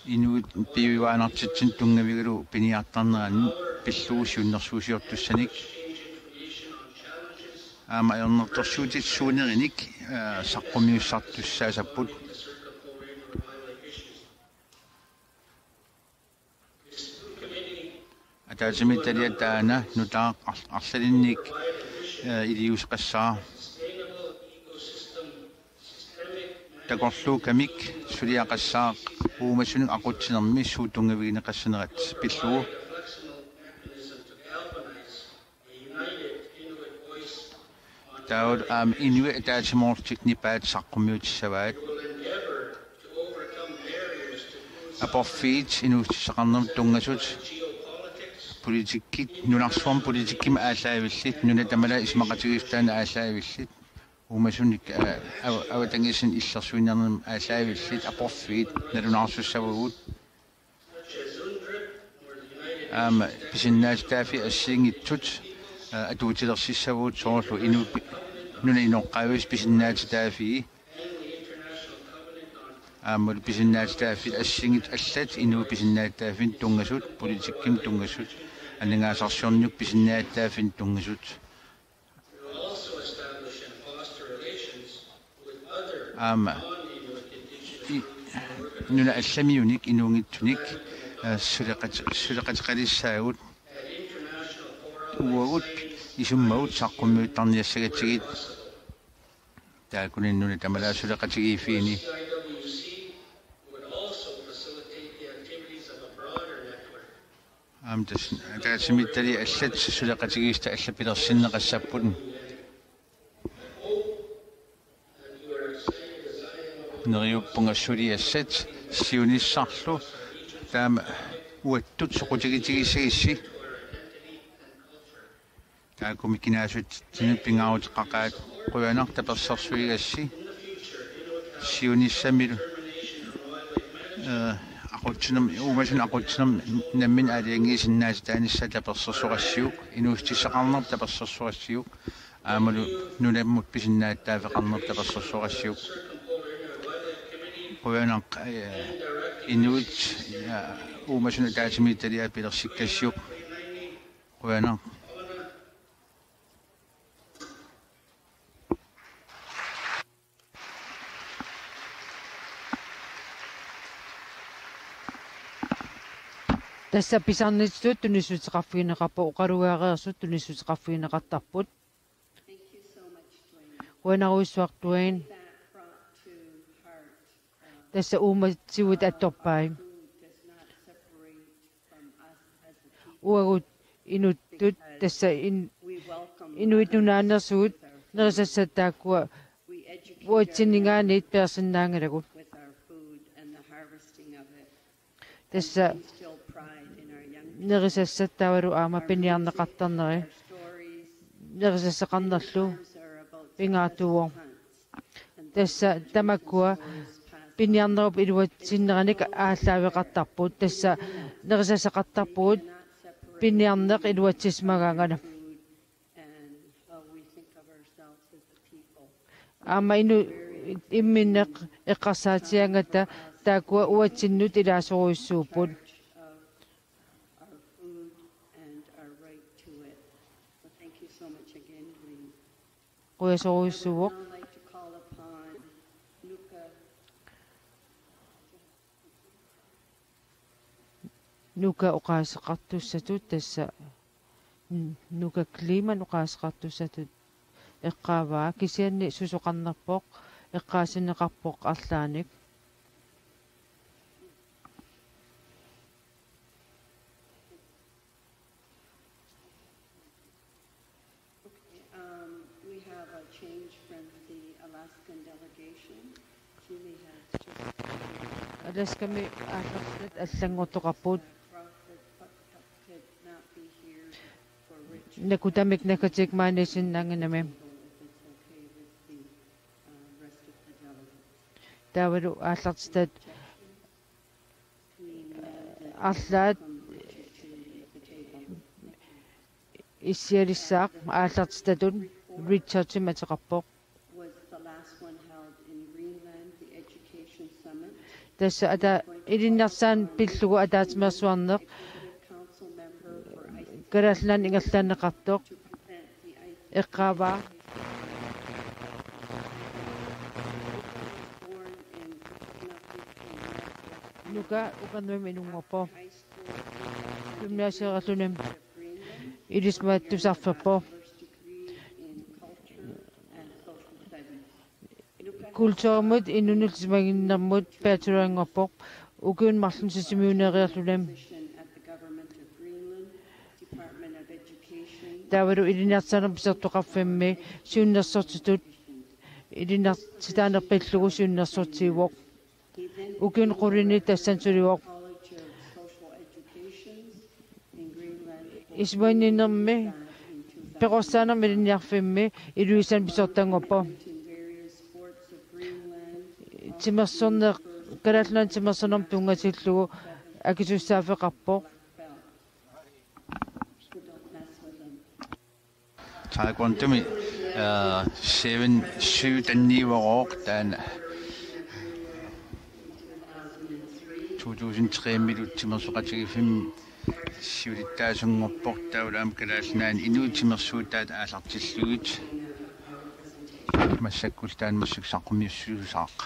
Inuit piujuaannartitsineq tunngavigalugu piniartarnerani pillugu siunnersuusiortussanik. Aamma ajornartorsiutit suunerinik, eh, saqqummiussartussaasapput. Ataatsimiititaliap taanna nutaaq ar-, arlalinnik, eh, iliuuseqassaaq. Takorluukkamik suliaqassaaq uumasunut aqutsinermi suut tunngavigineqassanerat pillugu. Taavalu aamma inuit ataatsimoorlutik nipaat saqqummiutissavaat. Aporfiit inuussutissaqarnermut tunngasut, politikkit, nunarsuarmi politikkimik aallaavillit, nuna tamalaat isumaqatigiissutaanut aallaavillit, uumasunik, aa, av-, avatangiisinut illersuinermut aallaavillit, aporfiit nalunaarsussavagut. Aamma pisinnaatitaaffii assigiinngitsut, aa, atuutilersissavagut soorlu inuup pi-, nunap inoqqaavisut pisinnaatitaaffii. Aammalu pisinnaatitaaffii assigiinngitsut allat inuup pisinnaatitaaffiinut tunngasut, politikkimut tunngasut, aningaasarsiornikkut pisinnaatitaaffiinut tunngasut. Aamma i-, nunat allamiunik inuunngitsunik, aa, suleqat-, suleqateqalissaagut uagut isummagut saqqummiuttarniassagatsigit. Taakkunani nunat tamalaat suleqatigiiffiini. Aamma tassa ataatsimiititaliat allat suleqatigiissutaat allat pilersinneqassapput. Neriuppunga suliassat siunissarlu taama uattut soqutigitigissagissi. Taakkumi kinaassutsinik pingaaruteqaqaat. Qujanaq tapersersuigassi siunissamilu, eh, aqutsinermi, uumasunut aqutsinermi nammineq aalajangiisinnaatitaanissaa tapersersoqassiuk, inuussutissaqarneq tapersersoqassiuk, aammalu nunammut pisinnaatitaaffeqarneq tapersersoqassiuk. Qujanaq, eh, inuit, eh, uumasunut ataatsimiititaliaat pilersikkassiuk. Qujanaq. Tassa pisarnitsitut tunissuteqarfigineqarpoq, oqalugiareersut tunissuteqarfigineqartarput. Qujanarujussuaq, Dwayne. Tassa uumatsigut attorpai. Uagut inuttut tassa in-, inuit nunaanersugut nerisassat taakkua uatsinninngaanniit peersinnaanngilagut. Tassa nerisassat taavalu aamma piniarneqartarneri, nerisassaqarnerlu pingaartuuvoq. Tassa tamakkua piniarnerup iluatsinneranik aallaaveqartarput. Tassa nerisassaqartarpugut piniarneq iluatsissimagaangalu. Aamma inu-, imminneq eqqarsaatigaangata taakkua uatsinnut ilaasorujussuupput. Qujasorujussuuvoq. Nuka oqaaseqartussatut tassa, n-, Nuka Kleemann oqaaseqartussatut eqqaavaa, kisianni susoqarnerpoq, eqqaasinneqarpoq arlaannik. Okay, um, we have a change from the Alaskan delegation. Julie has just Alaskami aallartitat allanngortoqarput. Crawford Puckett could not be here for Richard. Nakutamik Nakatik maaniissinnaannginnami. If it's okay with the, uh, rest of the delegates. Taavalu aallartitat arlaat issialissaaq aallartitatut Richardimik ateqarpoq. Tassa ata-, ilinniartitaaneq pillugu ataatsimeersuarneq Kalaallit Nunaanni ingerlanneqartoq eqqaavaa. Nuka Upernavimmi inunngorpoq. Gymnasiureerluni ilisimatusarfiuvoq. Kulturimut inunnut ilisimannginnermut bachelorinngorpoq. Ukiuni marlunni Sisimiuneereerluni. Taavalu Ilinniartitaanerup Isertitaqarfimmi siunnersortitut ilinniartitaaneq pillugu siunnersortiuvoq. Ukiuni qulini tassani sulivoq. Isumaginninnermi peqorsaanermi ilinniarfimmi Ilulissani pisortanngorpoq. Timersorneq, Kalaallit Nunaanni timersornermut tunngatillugu akisussaaffeqarpoq. Taekwondomi, øh, seven syv den niuerooq taanna to tusind tre-milu timersoqatigiiffimmi siulittaasunngorpoq, taavalu aamma Kalaallit Nunaanni inuit timersuutaat aallartillugit. Massakkut taanna massakkut saqqummiussuusaaq.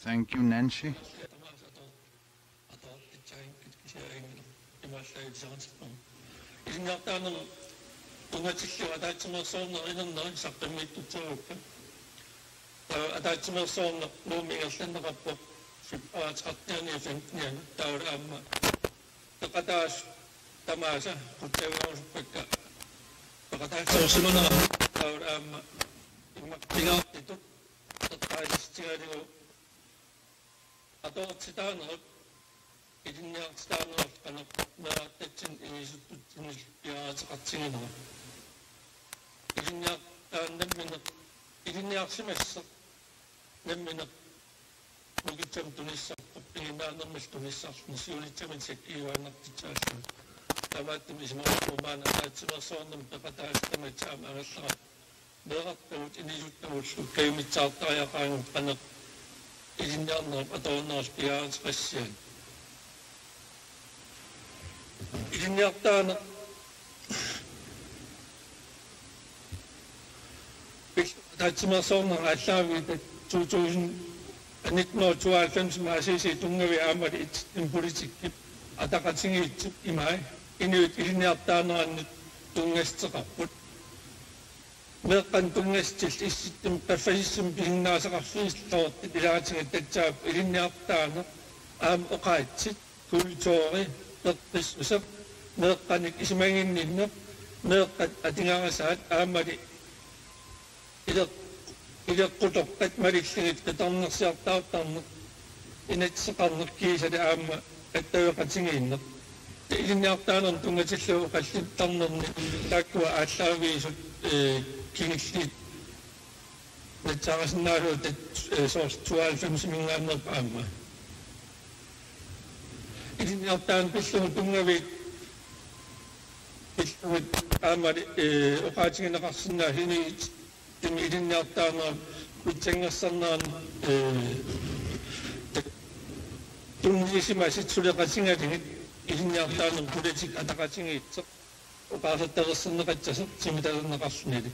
Thank you, Nancy. Ilinniartitaaneq tunngatillugu ataatsimeersuarneq inerneri saqqummiittussaavugut. Taava ataatsimeersuarneq Nuummi ingerlanneqarpoq februar trettenianni femtenianni, taavalu aamma peqataasut tamaasa qutsavigerusuppakka peqataasorsimanerat, taavalu aamma immaqa pingaartitut eqqaasitsissutigalugu atoortitaanerup ilinniartitaanerup qanoq meerartatsinnik inisuttutsinnik piareeqatigiinnerat. Ilinniartitaaneq nammineq, ilinniarsimassasoq nammineq nukittamik tunissarput, piginnaanermillu tunissarluni siunissami sakkuugaannartussaalluni. Taamaattumik isumaqarpunga maani ataatsimeersuarnermi peqataasut tamaasa aamma angerlarput. Meerartagut inisuttagullu kajumissaartariaqarpagut qanoq ilinniarnerup atoornerup piareeqatigiissianik. Ilinniartitaaneq pil-, ataatsimeersuarneq aallaavigalugu to tusind, nitten hundrede og tooghalvfems A C C tunngavik aammali Itsittumik Politikkip ataqatigiissut imai inuit ilinniartitaanerannut tunngassuteqarput. Meeqqanik tunngassutillu Itsittumik qaffasissumik pisinnaasaqarfigisarluartut ilaatigut tassaapput ilinniartitaaneq aamma oqaatsit, kulturi, peqqissuseq, meeqqanik isumaginninneq, meeqqat atugarisaat aammali ileq-, ileqqutoqqat malillugit qitornarsiartaartarneq, inatsiseqarneq kiisalu aamma attaveqatigiinneq. Ilinniartitaanermut tunngatillugu oqallittarnerni taakkua aallaavigisut, ee, kingulliit nassaarisinnaallutik, ee, soorlu tooghalvfemsiminngaanneerput aamma. Ilinniartitaaneq pillugu tunngavik pillugu aammali, ee, oqaatigineqarsinnaasut inuit Timi ilinniartitaanerup pitsanngorsarnerani, ee, tunniusimasut suleqatigalugit ilinniartitaanermut politikkip ataqatigiissuseq oqaasertalersorneqassasoq timitalerneqarlunilu.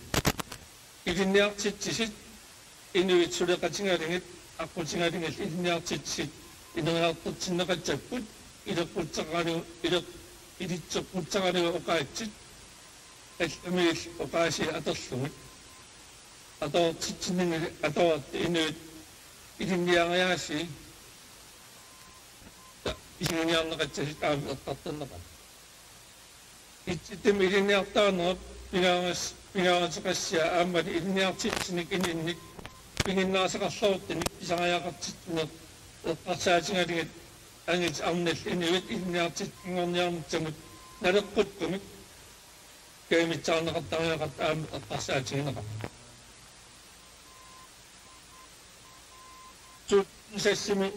Ilinniartitsisut inuit suleqatigalugit aqqutigalugillu ilinniartitsisut ineriartortinneqassapput ileqquteqarani-, ileq-, ilitseqquteqarani oqaatsit allamiut oqaasii atorlugit. Atoortitsinermi atoortut inuit ilinniariaasii ta-, isiginiarneqassasut aamma eqqartorneqarput. Itsittumik ilinniartitaanerup pingaaruteqas-, pingaaruteqassia aammali ilinniartitsinermik ininnik piginnaasaqarluartumik pisariaqartitsineq eqqarsaatigalugit angit arnallu inuit ilinniartitsisut pinngorniarnissamut naleqquttumik kajumissaarneqartariaqartoq aamma eqqarsaatigineqarpoq. Tuusassimi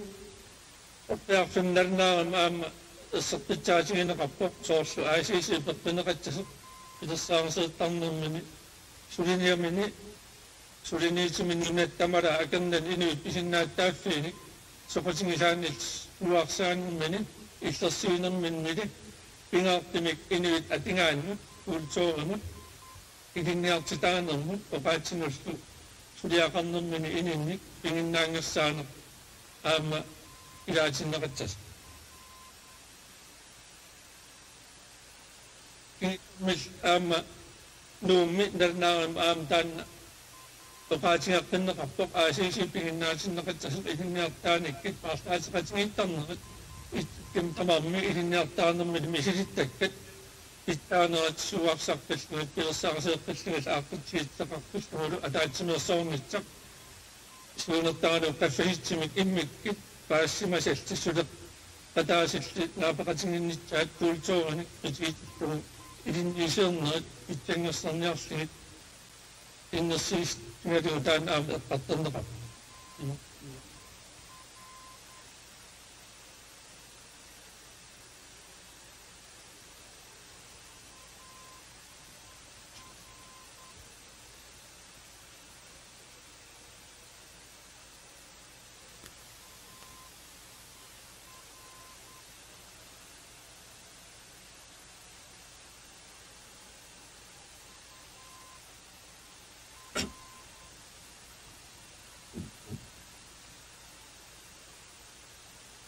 oppiarfimmi nalunaarummi aamma erseqqissaatigineqarpoq soorlu A C C peqqineqassasoq pilersaarusiortarnermini suliniamini suliniutimini nunatta tamalaat akornanni inuit pisinnaatitaaffiinik soqutigisaannik suaarsianermini illersuinerminili pingaartumik inuit atugaannut kulturimut ilinniartitaanermut oqaatsinullu suliaqarnermini ininnik piginnaanngorsaaneq aamma ilaatinneqassasoq. Kiimmil aamma Nuummi nalunaarummi aamma taanna oqaatigeqqinneqarpoq A C C piginnaatinneqassasoq ilinniartitaanikkut paarlaateqatigiittarnerit Itsittumut tamarmik ilinniartitaanermut misilittakkat pitsaanerat suarsarpallugit pilersaarusiorpallugit aaqqissuussaqarpallugulu ataatsimeersuarnissaq siunertaralugu qaffasissumik immikkut paasimasallu suleqataasullu naapeqatigiinnissaat kulturinik qitiutillugu ilinniusiornerit pitsanngorsarniarlugit innersuussigalugu taanna aamma eqqartorneqarpoq.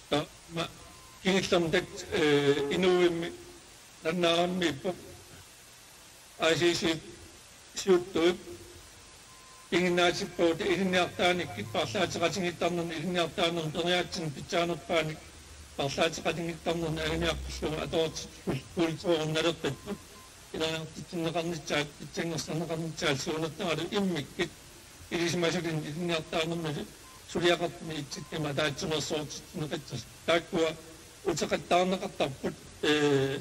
Taava kingullermik, ee, inuuimmi Nannaarammiippoq A C C siuttuup piginnaatippugut ilinniartitaanermik paarlaateqatigiittarnermi ilinniartitaanermut periaatsimik pitsaanerpaanik paarlaateqatigiittarnermi anguniaqqullugu atuartitullu kulturinut naleqqipput ineriartortinneqarnissaat pitsanngersorneqarnissaat siunertaralu immikkut ilisimasalinnik ilinniartitaanermilu suliaqartumik itsittumik ataatsimeersuutitsinneqassasoq. Taakkua uteqattaarneqartarput, ee,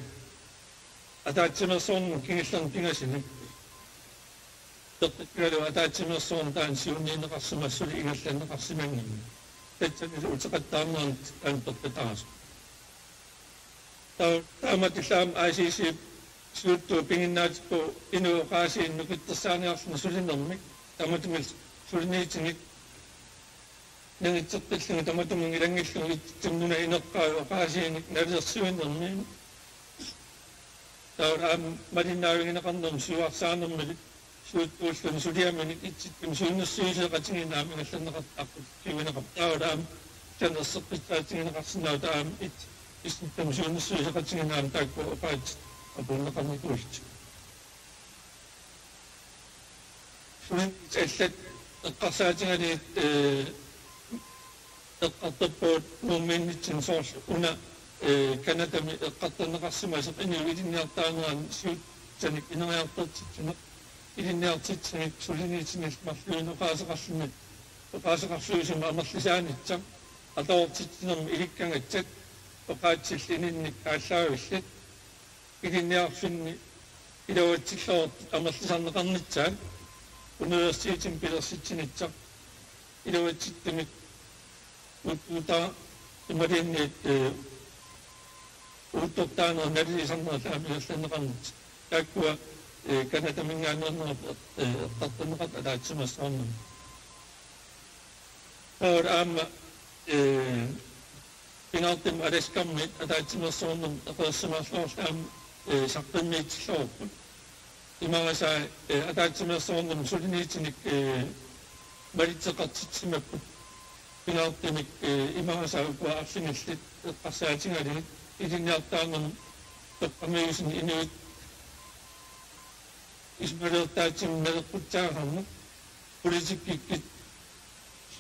ataatsimeersuarnermut kingullermik pingasuni. Peqqikkalu ataatsimeersuarneq taanna siunniunneqarsimasoq suli ingerlanneqarsimannginnami. Tassanilu uteqattaarneranut taanna peqqutaasoq. Taa-, taamatullu aamma A C C siuttuup piginnaatippugut inuit oqaasiinik nukittorsaaniarluni sulinermik, tamatuma suliniutinik nangitseqqillugit tamatuma ilanngullugu itsittumik nunap ineqqaavi oqaasiinik nalilersuinermi. Taava aamma malinnaavigineqarnermi siuarsaanermilu siuttuulluni suliaminik itsittumik siunnersuisoqatigiinneq aamma ingerlanneqartarpoq siuineqarpoq. Taava aamma taanna erseqqissaatigineqarsinnaavoq aamma it-, itsittumik siunnersuisoqatigiinneq aamma taakkua oqaatsit apuunneqarnikuullutik. Sulinerit allat eqqarsaatigalugit, ee, eqqartorpagut Nuummiinnitsinni soorlu una, ee, Canadami eqqartorneqarsimasoq inuit ilinniartitaanerannik siuttutsinnik ineriartortitsineq ilinniartitsineq suliniutinillu marluinnaq oqaaseqarluni, oqaaseqarluisumik amerlisaanissaq atuartitsinermi ilikkagassat oqaatsillu ininnik aallaavillit ilinniarfinni iluatsilluartut amerlisarneqarnissaat universitetimi pilersitsinissaq iluatsittumik uuttuutaa imaluunniit, ee, uuttortaanerit nalilisarnerat aamma ingerlanneqarnissaat. Taakkua, ee, Canadaminngaanneernerat, ee, eqqartorneqartut ataatsimeersuarnermi. Taava aamma, ee, pingaartumik Alaskamit ataatsimeersuarnermut eqeersimaarluarluta aamma, ee, saqqummiutilluarput. Imarisai, ee, ataatsimeersuarnermut suliniutinik, ee, malitseqartitsimapput. Pingaartumik, ee, imarisai ukua arfinillit eqqarsaatigalugit ilinniartitaanermut toqqammaviusuni inuit isumaliortaatsimik naleqqussaaneq politikkikkut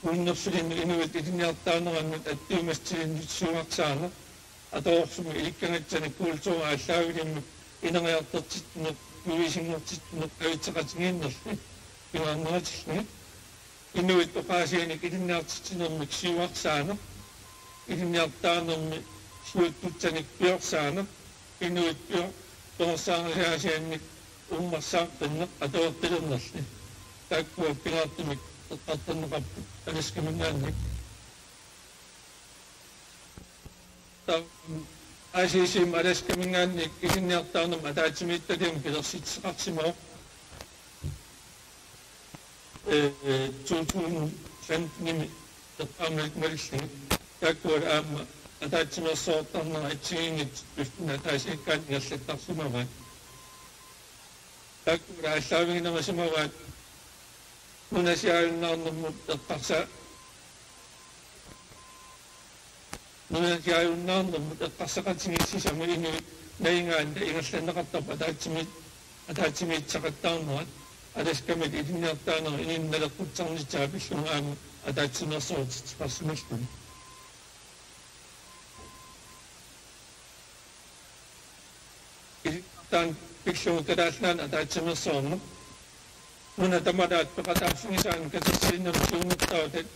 suunnersulimmik inuit ilinniartitaanerannut attuumassutiginnut siuarsaaneq atuarfimmi ilikkagassani kulturi aallaavilimmik ineriartortitsineq, kuisinngortitsineq, avitseqatigiinnerlu pingaarneratillugit. Inuit oqaasiinik ilinniartitsinermik siuarsaaneq, ilinniartitaanermi siuttutsanik piorsaaneq, inuit pio-, piorsaaneq aasiannik uummarsaaqqinneq atuartulernerlu. Taakkua pingaartumik eqqartorneqarput Alaskaminngaanniit. Taava A C C-mi Alaskaminngaanniit ilinniartitaanermut ataatsimiititaliamut pilersitseqarsimavoq. Ee, to tusind femten-imi eqqaamavik malillugit. Taakkualu aamma ataatsimeersuartarnera assigiinngitsut piffinni ataasiakkaanni ingerlattarsimavaat. Taakkualu aallaaviginerusimavaat nunasiaajunnaarnermut eqqarsa-, nunasiaajunnaarnermut eqqarsaqatigiissisami inuit najugaanni ingerlanneqartarput ataatsimi-, ataatsimiititaqattaarnerat Alaskamilu ilinniartitaanerup inunnut naleqqussarnissaa pillugu aamma ataatsimeersuutitseqarsimalluni. Ilinniartitaaneq pillugu Kalaallit Nunaanni ataatsimeersuarneq. Nunat tamalaat peqataaffigisaannik katersuinnarmik siunertaraat,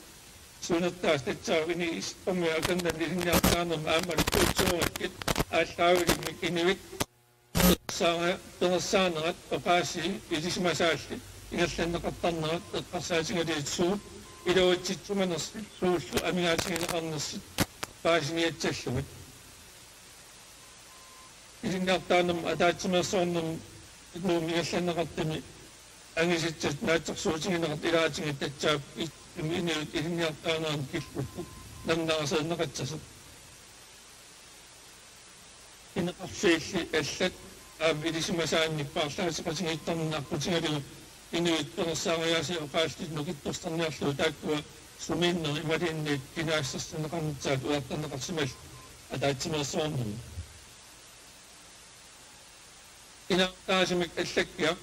siunertaraat tassaavoq Inuit Isippormiut Akornanni ilinniartitaanermi aammalu kulturikkut aallaavilimmik inuit peqataaffigisaanera-, peqataaffigisaanerat oqaasii ilisimasaallu ingerlanneqartarnerat eqqarsaatigalugit suut iluatsitsimanersut suullu amigaatigineqarnersut paasiniassallugit. Ilinniartitaanermut ataatsimeersuarnermut Nuummi ingerlanneqartumi angisussat naatsorsuutigineqartut ilaatigut tassaapput ittumi inuit ilinniartitaanerannut killiffik nannaaserneqassasoq. Ineqarfiilli allat aamma ilisimasaannik paarlaateqatigiittarneq aqqutigalugu inuit perorsaareeraasiit oqaallit nukittorsarniarlugit taakkua sumiinnerit imaluunniit kinaassuserneqarnissaat ujartorneqarsimallugit ataatsimeersuarnermi. Inaartaasumik allakkiaq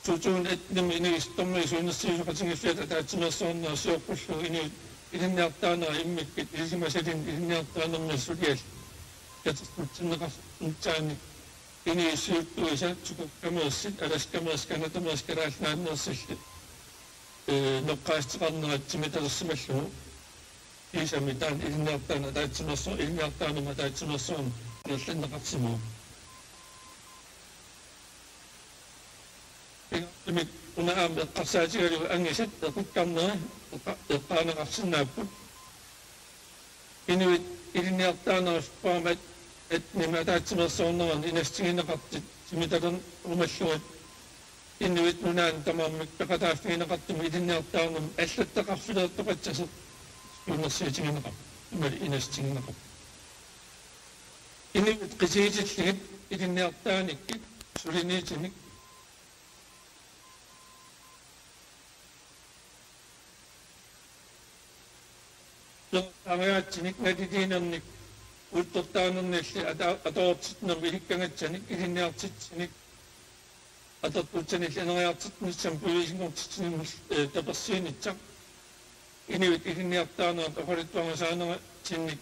to tusind atten-imi Inuit Siornatigut siunnersuisoqatigiiffiata ataatsimeersuarnerup sioqqullugu inuit ilinniartitaanerat immikkut ilisimasalinnut ilinniartitaanermik suliallit katersuutsinneqarnitsaannik inuit siuttuisa, Chuukkameersut, Alaskameersut, Canadameersut, Kalaallit Nunaanneersullu, ee, noqqaassuteqarnerat timitalersimallugu. Kiisami taanna ilinniartitaaneq ataatsimeersuar-, ilinniartitaanermut ataatsimeersuarneq ingerlanneqarsimavoq. Pingaartumik una aamma eqqarsaatigalugu angisat equkkarneri eqqa-, eqqaaneqarsinnaapput. Inuit ilinniartitaanerit februarimi atten-imi ataatsimeersuarnerani inassutigineqartut timitalerumallugit inuit nunaanni tamarmik peqataaffigineqartumik ilinniartitaanermik allattaqarfileertoqassasoq siunnersuutigineqarpoq imaluunniit inassutigineqarpoq. Inuit qitiutillugit ilinniartitaanikkut suliniutinik, peqataaffigineqartumik naliliinernik uuttortaanernilli ata-, atoortitsinermik ilikkagatsanik ilinniartitsinik atortutsanilli ineriartortitsinissamik puiuusinngortitsinermik, ee, tapersiinissaq inuit ilinniartitaanerat oqaluttuarisaaneratsinnik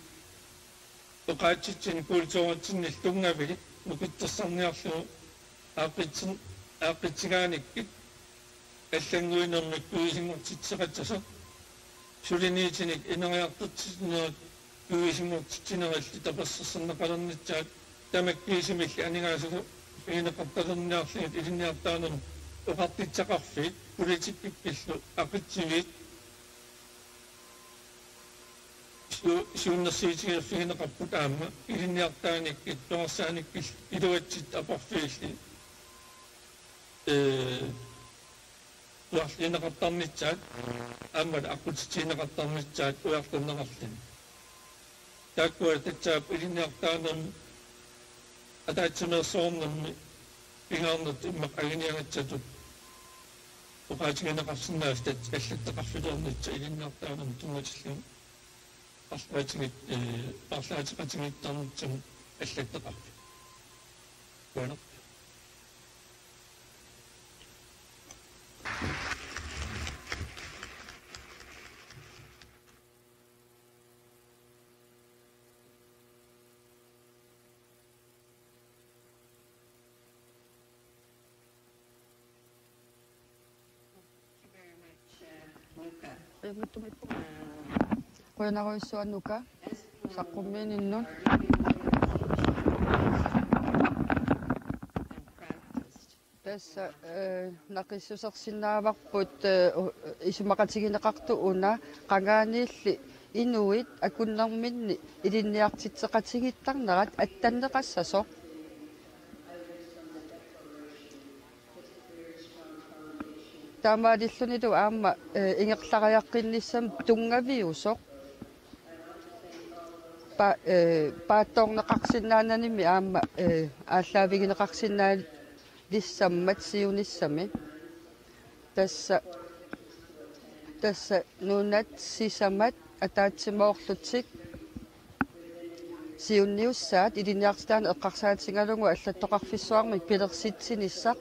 oqaatsitsinik kulturitsinnillu tunngavilik nukittorsarniarlugu aaqqitsin-, aaqqitsigaanikkut allannguinermik puiuusinngortitseqassasoq suliniutinik ineriartortitsinerit puiuusinngortitsinerillu tapersersorneqalernissaat tamakkiisumillu aningaasalu pigineqartalerniarlugit ilinniartitaanermut oqartitsaqarfiit politikkikkillu aqitsiviit su-, siunnersuutigiiffigineqarput aamma ilinniartitaanikkut peqataaffigineqartumik iluatsitut aporfiulli, ee, ujarliuneqartarnissaat aammalu aqqutissiuunneqartarnissaat ujarlerneqarluni. Taakkua tassaapput ilinniartitaanermi ataatsimeersuarnermi pingaarnertut immaqa anguniagassatut oqaatigineqarsinnaasut allattaqarfiliornissaq ilinniartitaanermut tunngatillugu parlaatsigit-, ee, parlaatseqatigiittarnissamut allattaqarfik. Qujanaq. Qujanarujussuaq Nuka saqqummiininnut. Tassa, ee, naqissusersinnaavarput, ee, u-, isumaqatigineqartoq una qangaaniilli inuit akunnerminni ilinniartitseqatigiittarnerat attanneqassasoq. Taamaalillunilu aamma, ee, ingerlariaqqinnissami tunngaviusoq. Pa-, ee, paatsoorneqarsinnaananimi aamma, ee, aallaavigineqarsinnaalissammat siunissami. Tassa, tassa nunat sisamat ataatsimoorlutik siunniussaat ilinniartitaaneq eqqarsaatigalugu allattoqarfissuarmik pilersitsinissaq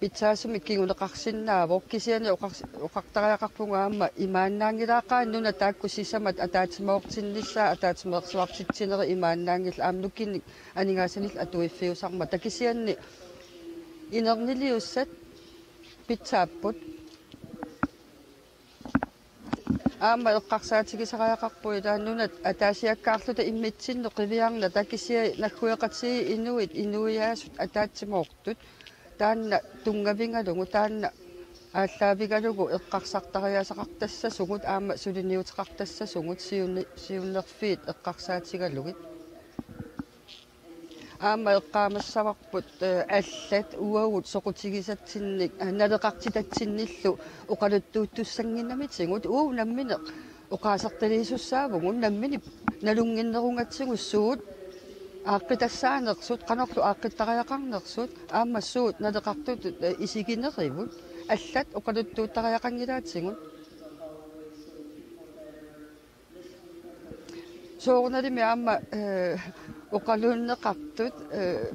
pitsaasumik kinguneqarsinnaavoq, kisianni oqars-, oqartariaqarpugut aamma imaannaanngilaa qaa nunat taakku sisamat ataatsimoortinnissaat ataatsimeersuartitsinerit imaannaanngillat aamma nukinnik aningaasanillu atuiffiusarmata, kisianni inerniliussat pitsaapput. Aamma eqqarsaatigisariaqarpugut taanna nunat ataasiakkaarluta immitsinnut qiviarnata, kisianni naggueqatigiit inuit inuiaasut ataatsimoortut taanna tunngavigalugu, taanna aallaavigalugu eqqarsartariaaseqartassasugut aamma suliniuteqartassasugut siunni-, siunnerfiit eqqarsaatigalugit. Aamma eqqaamassavarput, ee, allat uagut soqutigisatsinnik, ee, naleqartitatsinnillu oqaluttuuttussannginnamitigut, uagut nammineq oqaasertaliisussaavugut, nammineq nalunnginnerugatsigu suut aaqqitassaanersut, qanorlu aaqqittariaqarnersut, aamma suut naleqartutut, ee, isiginerivut, allat oqaluttuuttariaqanngilaatigut. Soorunalimi aamma, ee, Oqaluunneqartut, eh,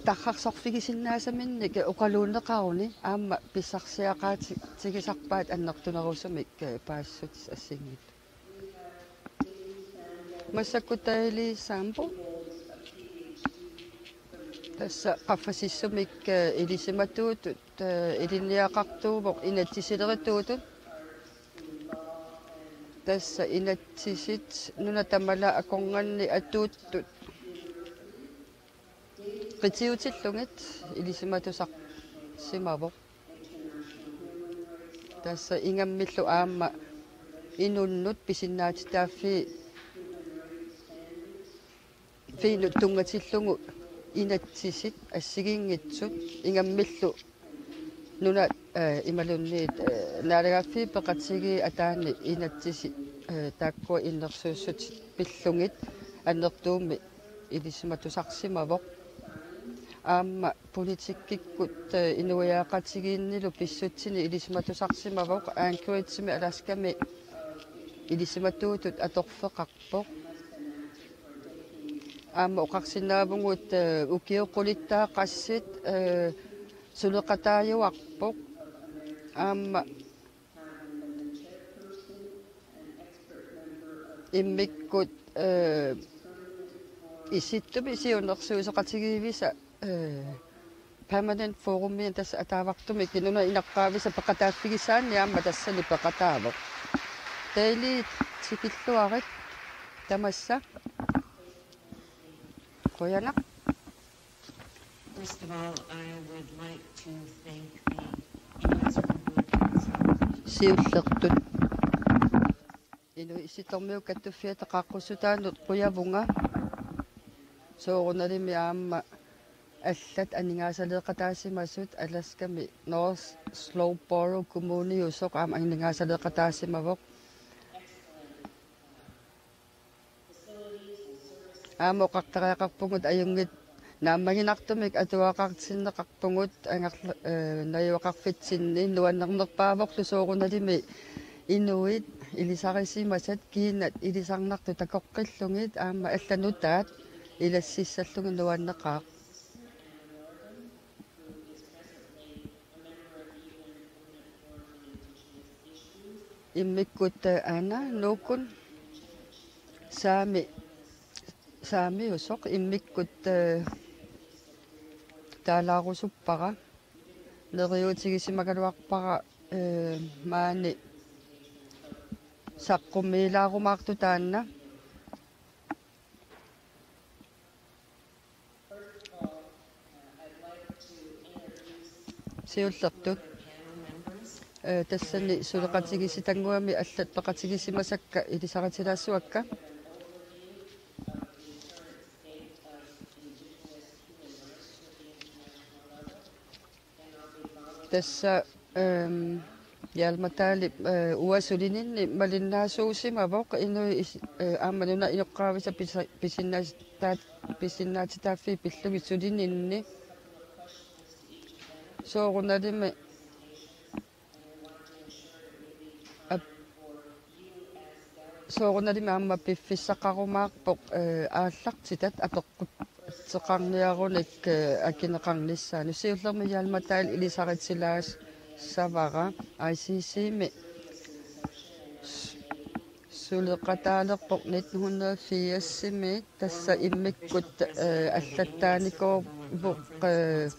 tarrarsorfigisinnaasaminnik oqaluunneqaruni aamma pissarsiaqaatigisarpaat annertunerusumik, eh, paasissutit assigiinngitsut. Massakkut Daily Sambo. Tassa qaffasissumik, eh, ilisimatuutut, eh, ilinniaqartuuvoq inatsisilerituutut. Tassa inatsisit nuna tamala akornanni atuuttut qitiutillugit ilisimatusarsimavoq. Tassa ingammillu aamma inunnut pisinnaatitaaffii- -fiinut tunngatillugu inatsisit assigiinngitsut ingammillu nuna, eh, imaluunniit, eh, naalagaaffiit peqatigiit ataani inatsisit, eh, taakkua innersuussutit pillugit annertuumik ilisimatusarsimavoq. Aamma politikkikkut, eh, inuiaqatigiinnilu pissutsinit ilisimatusarsimavoq. Anchoragemi Alaskami ilisimatuutut atorfeqarpoq. Aamma oqarsinnaavugut, eh, ukiut qulittaat qassit, eh, suleqataajuarpoq. Aamma immikkut, eh, Isittumi siunnersuisoqatigiivisa, eh, Permanent Forumia tassa ataavartumik nuna inaqqaavisa peqataaffigisaanni aamma tassani peqataavoq. Daily tikilluarit tamassa. Qujanaq. First of all, I would like to thank the Inuit Soqutigiit Council. Siullertut Inuit Issittormiut Kattuffiata qaaqqussutaanut qujavunga. Soorunalimi aamma allat aningaasaleeqataasimasut Alaskami North Slowborough Kommuniusoq aamma aningaasaleeqataasimavoq. Aamma oqartariaqarpugut ajunngit naammaginartumik atuaqartinneqarpugut angerla-, eh, najugaqarfitsinni nuannernerpaavorlu soorunalimi inuit ilisarisimasat kiinat ilisarnartut takoqqillugit aamma allat nutaat ilassissallugit nuanneqaaq. Immikkut, eh, Anna Nuukun saami, saamiusoq immikkut, eh, taalaarusuppara. Neriuutigisimagaluarpara, eh, maani saqqummiilaarumaartoq taanna. Siullertut. Eh, tassani suleqatigiissitannguamik allat peqatigisimasakka ilisaritilaassavakka. Tassa, ehm, Hjalmar Dahlip, eh, uanga sulininni malinnaasuusimavoq inuit is-, eh, aamma nuna inoqqaavisa pisa-, pisinnaatitaat-, pisinnaatitaaffii pillugit sulininni. Soorunalimi ap-, soorunalimi aamma piffissaqarumaarpoq, eh, aallartitat apeqqutseqarniarunik, eh, akineqarnissaanut. Siullermik Hjalmar Dahl ilisaritilaassavara I C C-mi s-, suleqataalerpoq nitten hundrede firs-imi. Tassa immikkut, eh, allattaanikuuvoq, eh,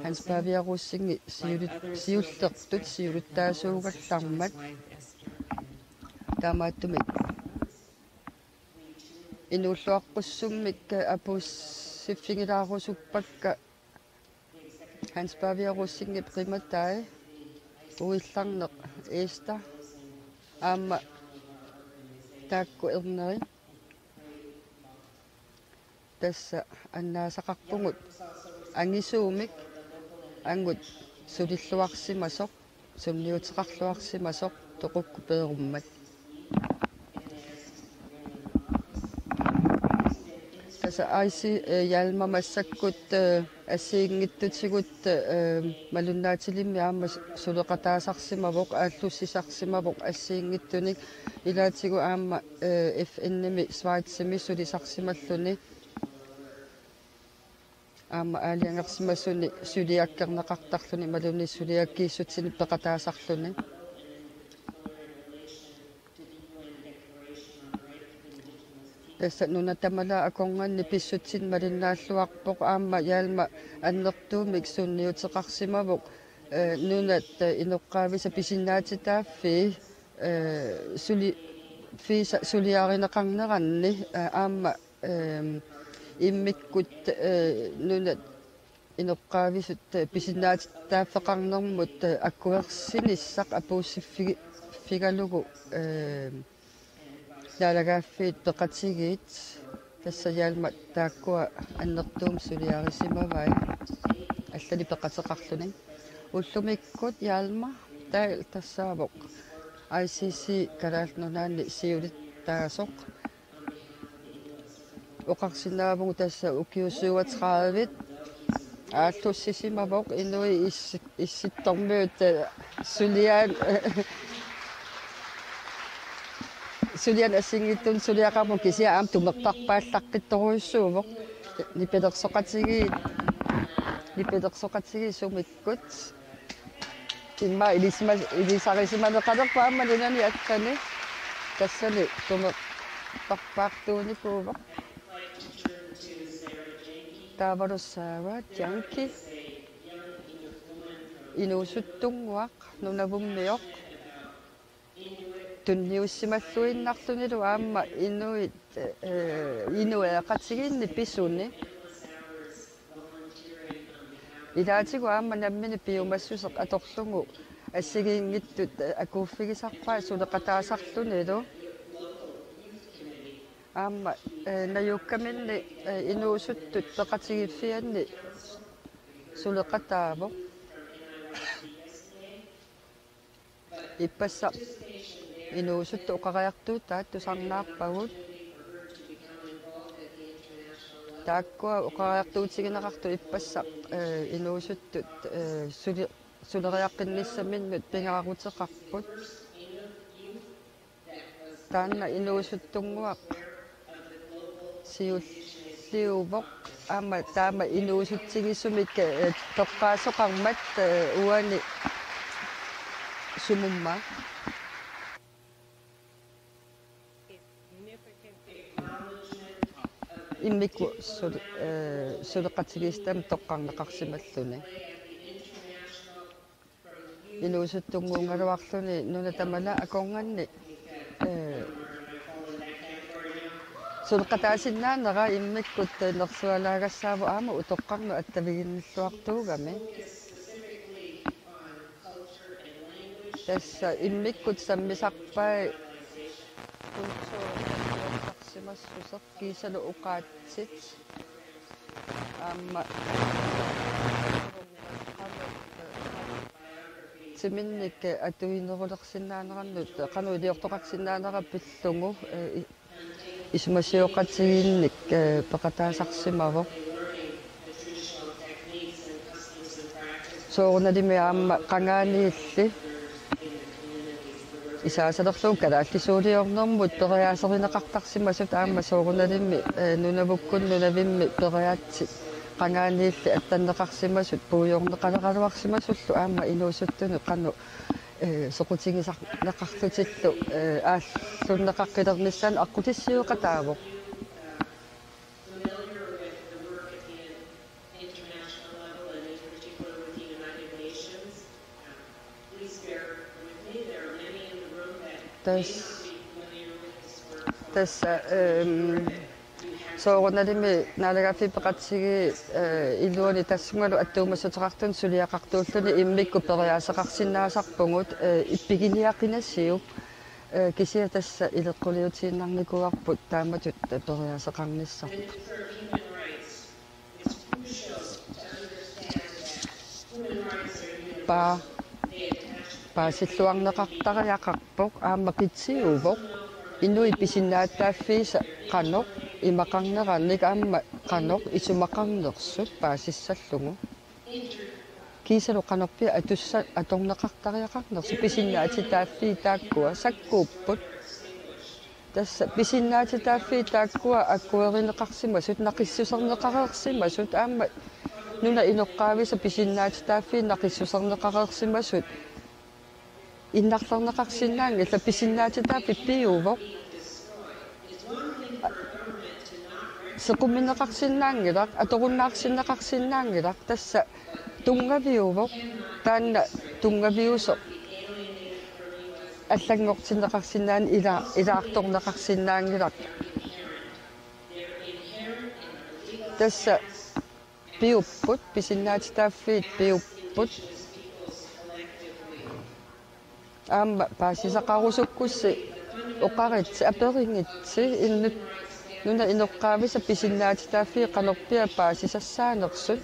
Hans Pavia Rosingip siulut-, siullertut siulittaasuugallarmat taamaattumik inuulluaqqussummik, eh, apuussiffigilaarusuppakka Hans Pavia Rosingip qimatai, uillarneq Ester aamma taakku erneri. Tassa annaasaqarpugut angisuumik angut sulilluarsimasoq, sunniuteqarluarsimasoq toqukkut peerummat. Tassa Aisi, eh, Hjalmar massakkut, eh, assigiinngitsutigut, eh, malunnaatilimmik aamma suleqataasarsimavoq, aallussisarsimavoq assigiinngitsunik, ilaatigut aamma, eh, F N-imi Schweizimi sulisarsimalluni. Aamma aalajangersimasunik suliakkerneqartarluni imaluunniit suliakkiissutsinik peqataasarluni. Tassa nuna tamalaat akornanni pissutsit malinnaalluarpoq, aamma Hjalmar annertuumik sunniuteqarsimavoq, eh, nunat, eh, inoqqaavisa pisinnaatitaaffii, eh, suli-, -fiisa suliarineqarneranni, eh, aamma, ehm, immikkut, eh, nunat inoqqaavisut, eh, pisinnaatitaaffeqarnermut, eh, akuersinissaq apuussiffigi-, -figalugu, eh, naalagaaffiit peqatigiit, tassa Hjalmar taakkua annertuumik suliarisimavai, allanik peqateqarluni. Ullumikkut Hjalmar Dahl tassaavoq I C C Kalaallit Nunaanni siulittaasoq. Oqarsinnaavugut tassa ukiut syvogtredive aallussisimavoq inuit is-, Issittormiut, eh, suliaat, sulianik assigiinngitsunik suliaqarput, kisianni aamma tumertarpaallaqqittorujussuuvoq. Nipilersoqatigiit, nipilersoqatigiit sumikkut. Immaqa ilisima-, ilisarisimaneqalerpoq aamma nunani allani. Tassani tumertarpaartuunikuuvoq. Taavalu Sarah Janke. Inuusuttunnguaq, nunavummioq. Tunniussimalluinnarlunilu aamma inuit, eh, inueqatigiinni pisuni. Ilaatigut aamma nammineq piumassuseq atorlugu assigiinngitsut, eh, akuuffigisarpaat suleqataasarlunilu. Aamma, eh, najuukkaminni, eh, inuusuttut peqatigiiffianni suleqataavoq. Ippassaq inuusuttut oqariartuutaat tusarnaarpagut. Taakkua oqariartuutigineqartut ippassaq, eh, inuusuttut, eh, suli-, suleriaqqinnissaminnut pingaaruteqarput. Taanna inuusuttunnguaq siulliuvoq, aamma taama inuusutsigisumik, eh, toqqaasoqarmat, eh, uani sumumma. Immikkut sul-, eh, suleqatigiissitami toqqarneqarsimalluni. Inuusuttunnguugaluarluni nuna tamalaat akornanni, eh, suleqataasinnaanera immikkut, eh, nersualaagassaavoq aamma utoqqarnut attaviginnilluartuugami. Tassa immikkut sammisarpai kulturersimassuseq kiisalu oqaatsit aamma timinnik atuinerulersinnaanerannut, qanoq iliortoqarsinnaanera pillugu, eh, i-, isumasioqatigiinnik, eh, peqataasarsimavoq. Soorunalimi aamma qangaaniilli isaasalerlugu kalaallisuuliornermut periaaserineqartarsimasut aamma soorunalimi, eh, Nunavukkut Nunavimmi periaatsit qangaaniilli attanneqarsimasut puigorneqaleraluarsimasullu aamma inuusuttunut qanoq, eh, soqutigisarneqarlutillu, eh, aallunneqaqqilernissaanut aqqutissiueqataavoq. Tas-, tassa, ehm, soorunalimi naalagaaffiit peqatigiit, eh, iluani tassungalu attuumassuteqartunut suliaqartuulluni immikkut periaaseqarsinnaasarpugut, eh, ippiginiaqinasiuk, eh, kisianni tassa ileqquliutiinnarnikuuarput taamatut periaaseqarnissarput. Paa-, paasilluarneqartariaqarpoq aamma qitiuvoq inuit pisinnaatitaaffiisa qanoq imaqarnerannik aamma qanoq isumaqarnersut paasissallugu. Kiisalu qanorpiaq atussa-, atorneqartariaqarnersut pisinnaatitaaffii taakkua sakkuupput. Tassa pisinnaatitaaffii taakkua akuerineqarsimasut, naqissuserneqareersimasut, aamma nunap inoqqaavisa pisinnaatitaaffii naqissuserneqareersimasut innarlerneqarsinnaanngillat, pisinnaatitaaffik piuvoq. Sequmineqarsinnaanngilaq, atorunnaarsinneqarsinnaanngilaq, tassa tunngaviuvoq, taanna tunngaviusoq allanngortinneqarsinnaaneq ila-, ilaartorneqarsinnaanngilaq. Tassa piupput, pisinnaatitaaffiit piupput. Aamma paasisaqarusukkussi oqaritsi, aperigitsi, innut nunap inoqqaavisa pisinnaatitaaffii qanorpiaq paasisassaanersut.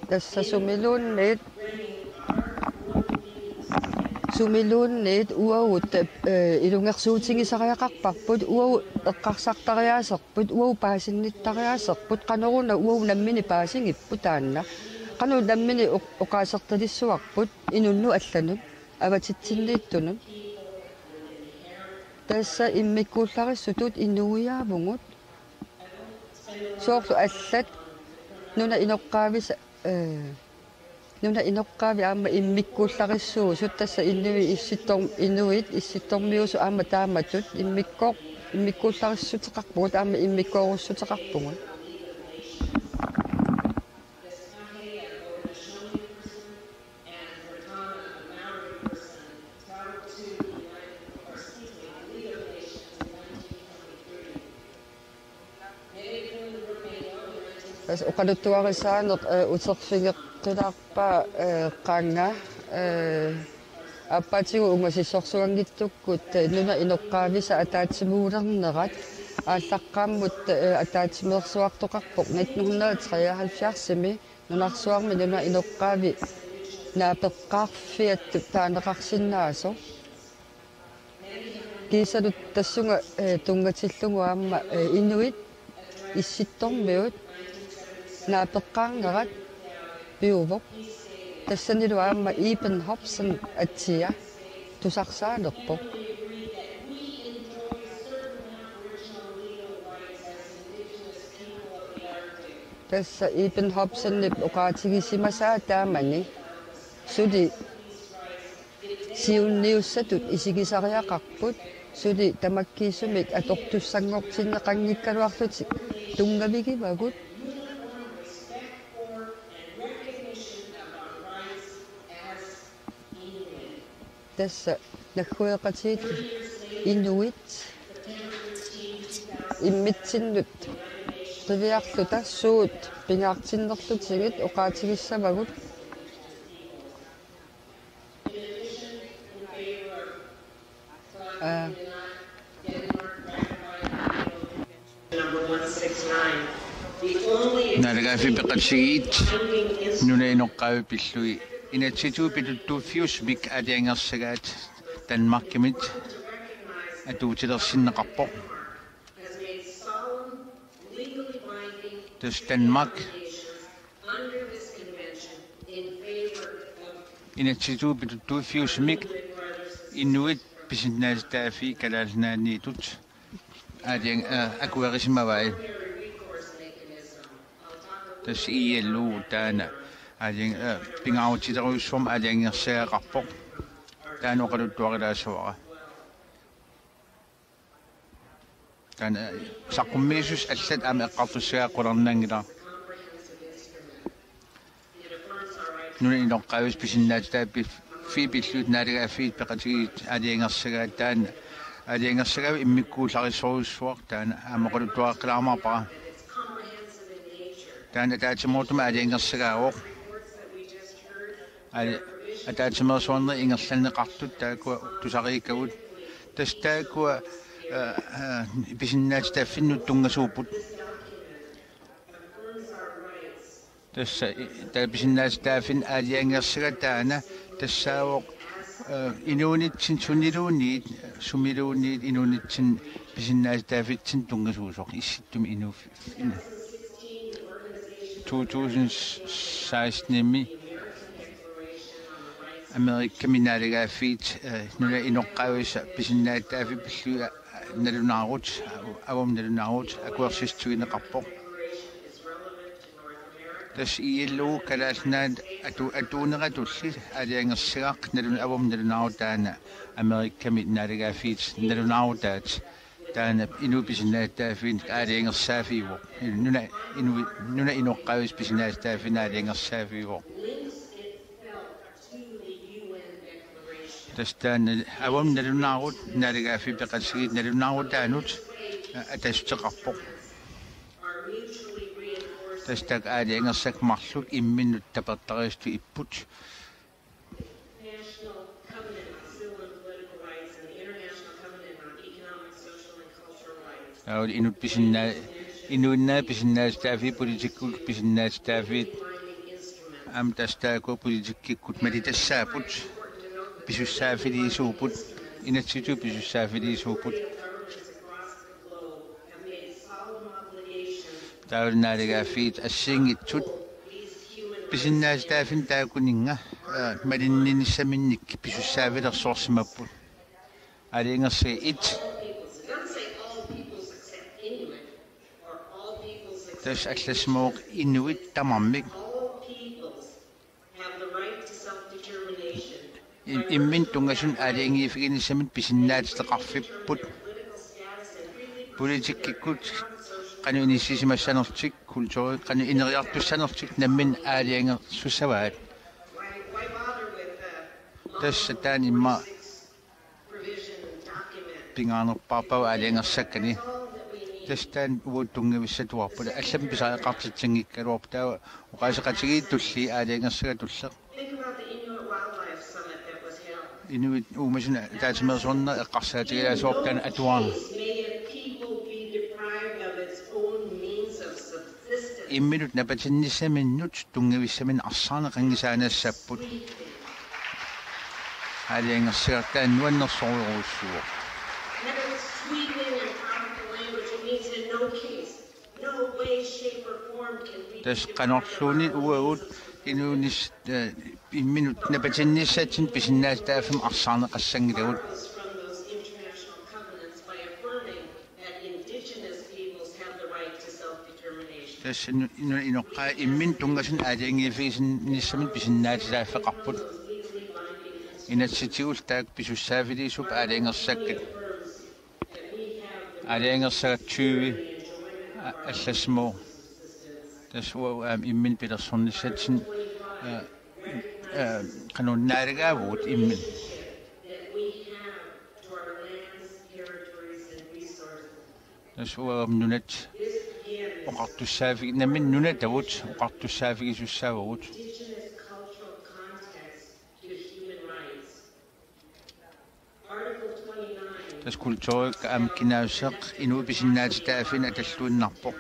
Tassa sumiluunniit, sumiluunniit uagut, eh, ilungersuutigisariaqarparput, uagut eqqarsartariaaserput, uagut paasinnittariaaserput, qanoruna uagut nammineq paasigipput taanna. Qanoq nammineq oq-, oqaasertalissuarput inunnut allanut, avatitsinniittunut. Tassa immikkuullarissutut inuiaavugut. Soorlu allat nunap inoqqaavisa, eh, nunap inoqqaavi aamma immikkuullarissuusut, tassa inuit issittor-, inuit issittormiusut aamma taamatut immikko-, immikkuullarissutseqarpugut aamma immikkoorussuteqarpugut. Tassa oqaluttuarisaaneq, eh, uterfigeqqilaarpaa, eh, qanga, eh, aappaatigut ungasissorsuanngitsukkut, eh, nunap inoqqaavisa ataatsimuulernerat aallaqqaammut, eh, ataatsimeersuartoqarpoq nitten hundrede treoghalvfjerdsimi nunarsuarmi nunap inoqqaavi naapeqqaarfiatut taaneqarsinnaasoq. Kiisalu tassunga, eh, tunngatillugu aamma, eh, inuit issittormiut naapeqqaarnerat piuvoq. Tassanilu aamma Eben Hobson atsia tusarsaalerpoq. Tassa Eben Hobsonip oqaatigisimasaa taamani suli siunniussatut isigisariaqarput, suli tamakkiisumik atortussanngortinneqanngikkaluarlutik tunngavigivagut. Tassa naggueqatigiit inuit immitsinnut qiviarluta suut pingaartinnerlutigit oqaatigissavagut. Aa. Naalagaaffiit Peqatigiit nunap inoqqaavi pillugit inatsisitigut pituttuuffiusumik aalajangersagaat Danmarkimit atuutilersinneqarpoq. Tassa Danmark inatsisitigut pituttuuffiusumik inuit pisinnaatitaaffii Kalaallit Nunaanniittut aalajan-, aa, akuerisimavai. Tassa I L O taanna aalajang-, aa, pingaarutilerujussuarmik aalajangersagaqarpoq. Taanna oqaluttuarilaassavara. Taanna, eh, saqqummiisussat allat aamma eqqartussagaat qularnanngilaq. Nunap inoqqaavisa pisinnaatitaaffii pillugit naalagaaffiit peqatigiit aalajangersagaat taanna. Aalajangersagaat immikkuullarissorujussuaq taanna aamma oqaluttuaqqilaarumaarpara. Taanna ataatsimoortumik aalajangersagaavoq. Aali-, ataatsimeersuarnerit ingerlanneqartut taakkua tusariikkagut. Tassa taakkua, aa, aa, pisinnaatitaaffinnut tunngasuupput. Tassa i-, taava pisinnaatitaaffinnik aalajangersagaa taanna tassaavoq Eh, inuunitsinni suniluunniit, sumiluunniit inuunitsinni pisinnaatitaaffitsinni tunngasuusoq issittumi inuuff-, in-, two thousand sixteen-imi Amerikami naalagaaffiit, eh, nunap inoqqaavisa pisinnaatitaaffii pillugit, eh, nalunaarut, avammut nalunaarut akuersissuineqarpoq. Tassa I L O Kalaallit Nunaat atu-, atuuneratulli aalajangersagaq nalun-, avammut nalunaarut taanna Amerikami naalagaaffiit nalunaarutaat taanna inuup pisinnaatitaaffiinik aalajangersaaffigivoq. Nuna-, inu-, nunap inoqqaavisa pisinnaatitaaffiinik aalajangersaaffigivoq. Tassa taanna avammut nalunaarut naalagaaffiit peqatigiit nalunaarutaannut, eh, attassuteqarpoq. Tassa taakku aalajangersakkat marluk imminnut tapertariisutut ipput. National Covenant on Civil and Political Rights and the International Covenant on Economic, Social, and Cultural Rights. Taavalu inuup pisinnaa-, inuinnaat pisinnaatitaaffii, politikkikkut pisinnaatitaaffii. Aamma tassa taakku politikkikkut malitassaapput, pisussaaffiliisuupput, inatsisitigut pisussaaffiliisuupput. Taavalu naalagaaffiit assigiinngitsut pisinnaatitaaffinnut taakkuninnga, eh, malinninissaminnik pisussaaffilersorsimapput. Aalajangersaat et. Tassa allassimavoq inuit tamarmik. Im-, imminut tunngasunik aalajangiiffiginissaminut pisinnaatitaqarfipput. Politikkikkut qanoq inissisimassanertik, kulturi qanoq ineriartussanertik namminneq aalajangersussavaat. Tassa taanna immaqa pingaarnerpaarpaa aalajangersakkani. Tassa taanna uagut tunngavissatuarput. Allamik pisariaqartitsinngikkaluarpoq, taava oqaaseqatigiittulli aalajangersagatulli. Think about the Inuit Wildlife Summit that was held. Inuit uumasut ataatsimeersuarnerat eqqarsaatigilaassavarput taanna atuarneq. May a people be deprived of its own means of subsistence. Imminut napatinnissaminnut tunngavissaminnut arsaarneqanngisaannassapput. Aalajangersagaq taanna nuannersorujussuuvoq. That is sweeping and powerful language. It means in no case, no way, shape, or form can we be deprived of our... Tassa qanorluunniit uagut inuunis-, eh, imminut napatinnissatsinnik pisinnaatitaaffimmi arsaarneqassanngilagut. From those international covenants by affirming that indigenous peoples have the right to self-determination. Tassa nu-, nu-, inoqqaat imminut tunngasunik aalajangiiffigisinnissaminut pisinnaatitaaffeqarput. Inatsisitigut taakku pisussaaffiliisuupput aalajangersakkat. Aalajangersaat tyve a-, allassimavoq. Tassa uagut aamma imminut pilersornissatsinnik, eh, eh, qanoq naalagaavugut imminut. Tassa uagut nunat oqartussaaffi-, nammineq nunatavut oqartussaaffigisussaavugut. Tassa kulturikkut aamma kinaassuseq inuit pisinnaatitaaffiinik atalluinnarpoq.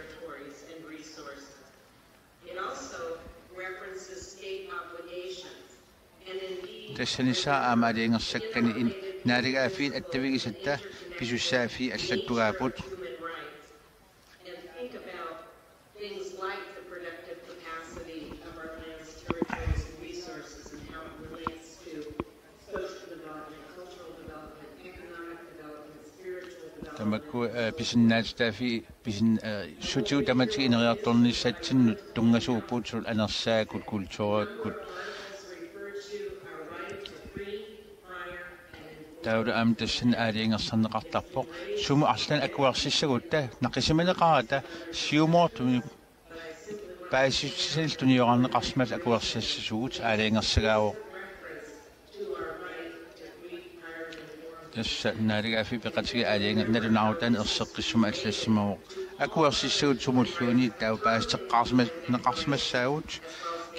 Tassanissaa aamma aalajangersakkani in-, naalagaaffiit attavigisatta pisussaaffiit allattugaapput. And think about things like the productive capacity of our lands, territories, and resources, and how it relates to social development, cultural development, economic development, spiritual development. Tamakku, eh, pisinnaatitaaffii pisin-, eh, sutigut tamatigut ineriartornissatsinnut tunngasuupput, suli anersaakkut, kulturikkut. Taavalu aamma tassani aalajangersarneqartarpoq sumut arlaannik akuersissagutta, naqisimaneqarata siumoortumik paasissutissanillu tuniorarneqarsimalluta akuersissasugut aalajangersagaavoq. Tassa naalagaaffiit peqatigiit aalajange-, nalunaarutaannik erseqqissumik allassimavoq. Akuersissagut sumulluunniit taava paasiteqqaarsimas-, neqarsimassaagut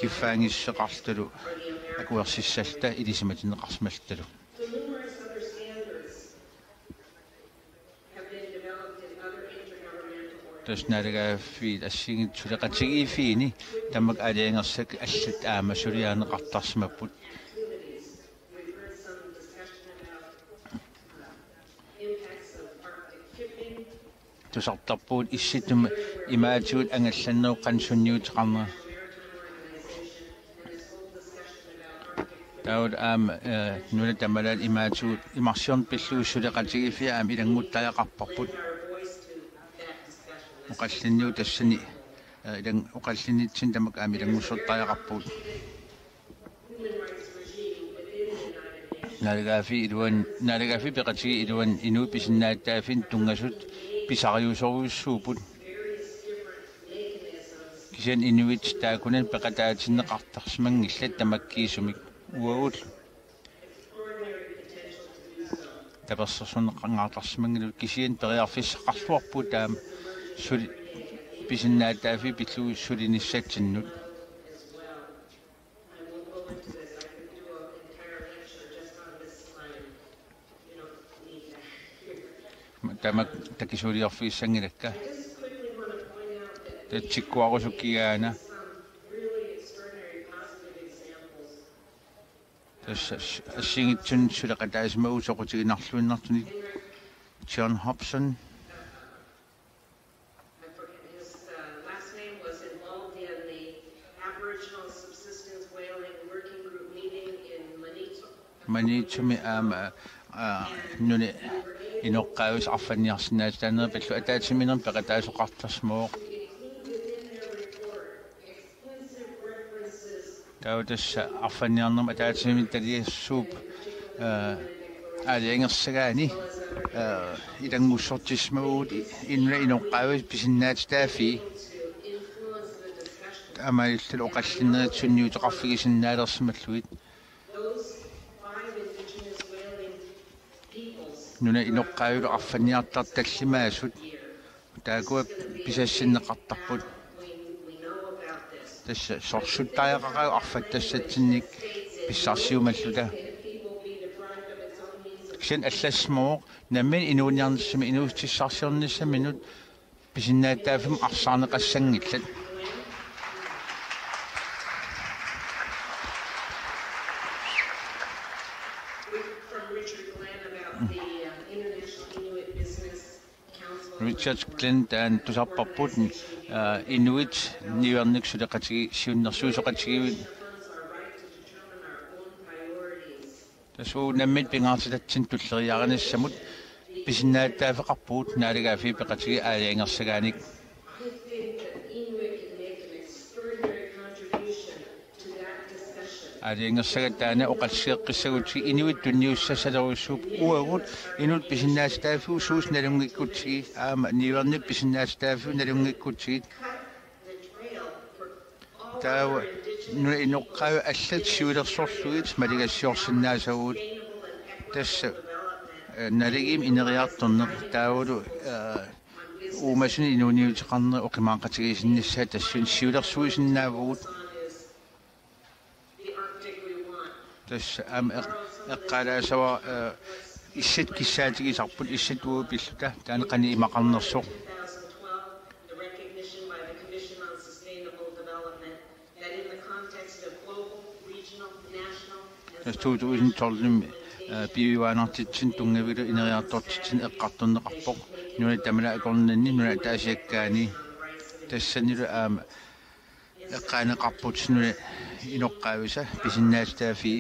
kiffaanngissuseqarlutalu akuersissalluta ilisimatinneqarsimalluta. Tassa naalagaaffiit assigiinngitsut suleqatigiiffiini tamakku aalajangersakkat allat aamma suliarineqartarsimapput. Sortarpugut issittumik imaatigut angallannerup qanoq sunniuteqarnera. Taava aamma, eh, nunat tamalaat imaatigut imarsiorneq pillugu suleqatigiiffiat aamma ilannguttariaqarparput. Oqallinniup tassani, eh, ilang-, oqallinnitsinni tamakku aamma ilanngussortariaqarpugut. Naalagaaffiit iluan-, naalagaaffiit peqatigiit iluanni inuit pisinnaatitaaffiinik tunngasut pisariusorujussuupput. Kisianni inuit taakkunani peqataatinneqartarsimanngillat tamakkiisumik uagut. Tapersersorneqangaartarsimanngillat kisianni periarfissaqarluarpugut taama suli-, pisinnaatitaaffiit pillugu sulinissatsinnut. Tamakku takisuuliorfigissanngilakka. Tatsikkuarusukkigaana. Tassa s-, assigiinngitsunik suleqataasimavugut soqutiginarluinnartunik John Hobson. I forget his, uh, last name, was involved in the Aboriginal Subsistence Whaling Working Group meeting in Maniitsoq. Maniitsumi aamma, aa, nunap inoqqaavisut arfanniarsinnaatitaanerat pillugu ataatsimiinnermi peqataasoqartarsimavoq. Taava tassa arfanniarnermi ataatsimiinnermi taliassuup, eh, aalajangersagaani, eh, ilanngussortissimavugut i-, nunap inoqqaavisut pisinnaatitaaffii. Taamaalilluta oqallinnerit sunniuteqarfigisinnaalersimallugit. Nunap inoqqaavilu arfanniartartut tallimaasut. Taakkua pisassinneqartarput. Tassa sorsuttariaqaqaat arfattassatsinnik pissarsiumalluta. Kisianni allassimavoq nammineq inuuniarnissaminnut inuussutissarsiornissaminut pisinnaatitaaffimmut arsaarneqassanngillat. From Richard Glenn about the, uh, International Inuit Business Council. Richard Glenn taanna tusarparput, aa, inuit niuernikkut suleqatigi-, siunnersuisoqatigiiviit. Firms our right to determine our own priorities. Tassa uagut nammineq pingaartitatsinnik tulleriiaarinissamut pisinnaatitaaffeqarpugut naalagaaffiit peqatigiit aalajangersagaannik. I think that Inuit can make an extraordinary contribution to that discussion. Aalajangersagat taanna oqaatigeqqissagutsigit inuit tunniussassalerujussuupput uagut inuit pisinnaatitaaffigut suusut nalunngikkutsigiit aamma niuernikkut pisinnaatitaaffigut nalunngikkutsigiit. Taava nunap inoqqaavi allat siulersorlugit maligassiorsinnaasagut. Tassa, eh, naligiimmik ineriartorneq taavalu, eh, uumasunik inuuniuteqarneq oqimaaqatigiissinnissaa tassuuna siulersuisinnaavugut. Tassa aamma eq-, eqqaalaassavara, eh, issat kissaatigisarput issat uagut pilluta taanna qanoq imaqarnersoq. Tassa to tusind tolvimi, eh, piujuaannartitsineq tunngavigalugu ineriartortitsineq eqqartorneqarpoq. Nunat tamalaat akornanni nunat ataasiakkaani. Tassanilu aamma eqqaaneqarput nunap inoqqaavisa pisinnaatitaaffii.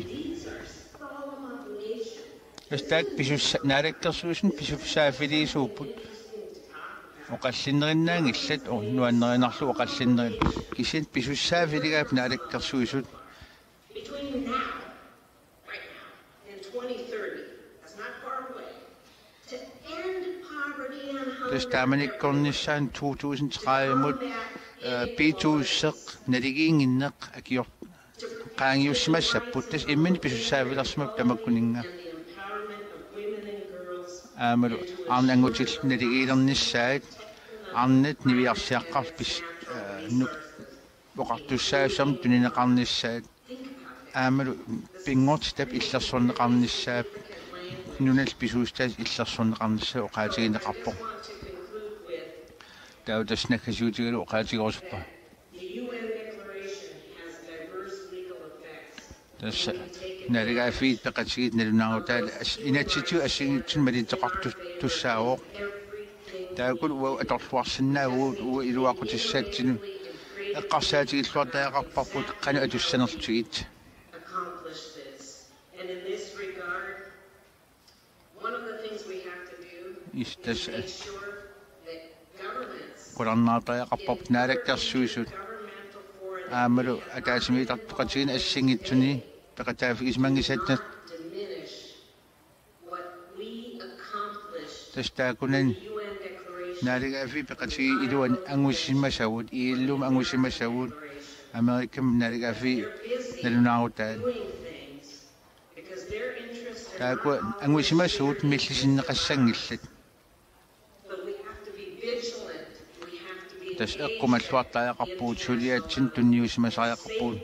Tassa taakku pisussa-, naalakkersuisunut pisussaaffiliisuupput. Oqallinnerinnaanngillat, o-, nuannarinnarlugu oqallinnerit. Kisianni pisussaaffiligaat naalakkersuisut. Between now, right now, and twenty thirty, that's not far away, to end poverty and hunger. Tassa taamanikkornissaanut to tusind tredive-mut, eh, piituusseq naligiinnginneq akior-, qaangiussimassapput. Tassa imminut pisussaaffilersimapput tamakkuninnga. And the empowerment of women and girls. Aammalu arnat angutillit naligiilernissaat, arnat niviarsiaqqat pis-, eh, nu-, oqartussaassuarnik tunineqarnissaat. Aammalu pinngortitap illersorneqarnissaa, nunallu pisuussutaasa illersorneqarnissaa oqaatigineqarpoq. Taava tassa naggasiutigalugu oqaatigerusuppara. Tassa naalagaaffiit peqatigiit nalunaarutaat as-, inatsisitigut assigiinngitsunik malitseqartussaavoq. Taakku uagut atorluarsinnaavugut, uagut iluaqutissatsinnut eqqarsaatigilluartariaqarparput qanoq atussanerlutigit. Is tassa qularnaartariaqarparput Naalakkersuisut aammalu ataatsimiittartoqatigiinni assigiinngitsuni peqataaffigisimanngisatta. Tassa taakkunani naalagaaffiit peqatigiit iluanni angusimasagut, I L O-mi angusimasagut, Amerikami naalagaaffiit nalunaarutaat. Taakku angusimasagut millisinneqassanngillat. Tassa eqqumalluartariaqarpugut, suliaatsinut tunniusimasariaqarpugut.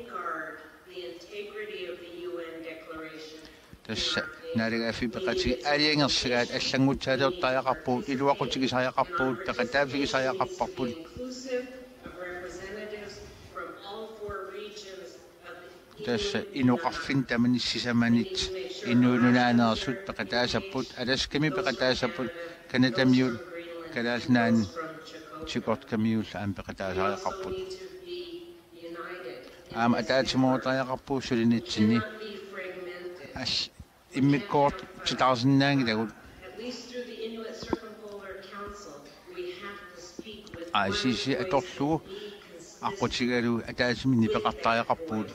Tassa naalagaaffiit peqatigiit aalajangersagaat allanngutsaaliortariaqarpugut, iluaqutigisariaqarpugut, peqataaffigisariaqarparput. Tassa inoqarfinni tamanit sisamanit inuit nunaaneersut peqataasapput, Alaskami peqataasapput, Canadamiut, Kalaallit Nunaanni Chukotkamiullu aamma peqataasariaqarput. Aamma ataatsimoortariaqarpugut sulinitsinni. Al-, immikkoortitaarsinnaanngilagut. I C C atorlugu aqqutigalugu ataatsimiinneq peqartariaqarpugut.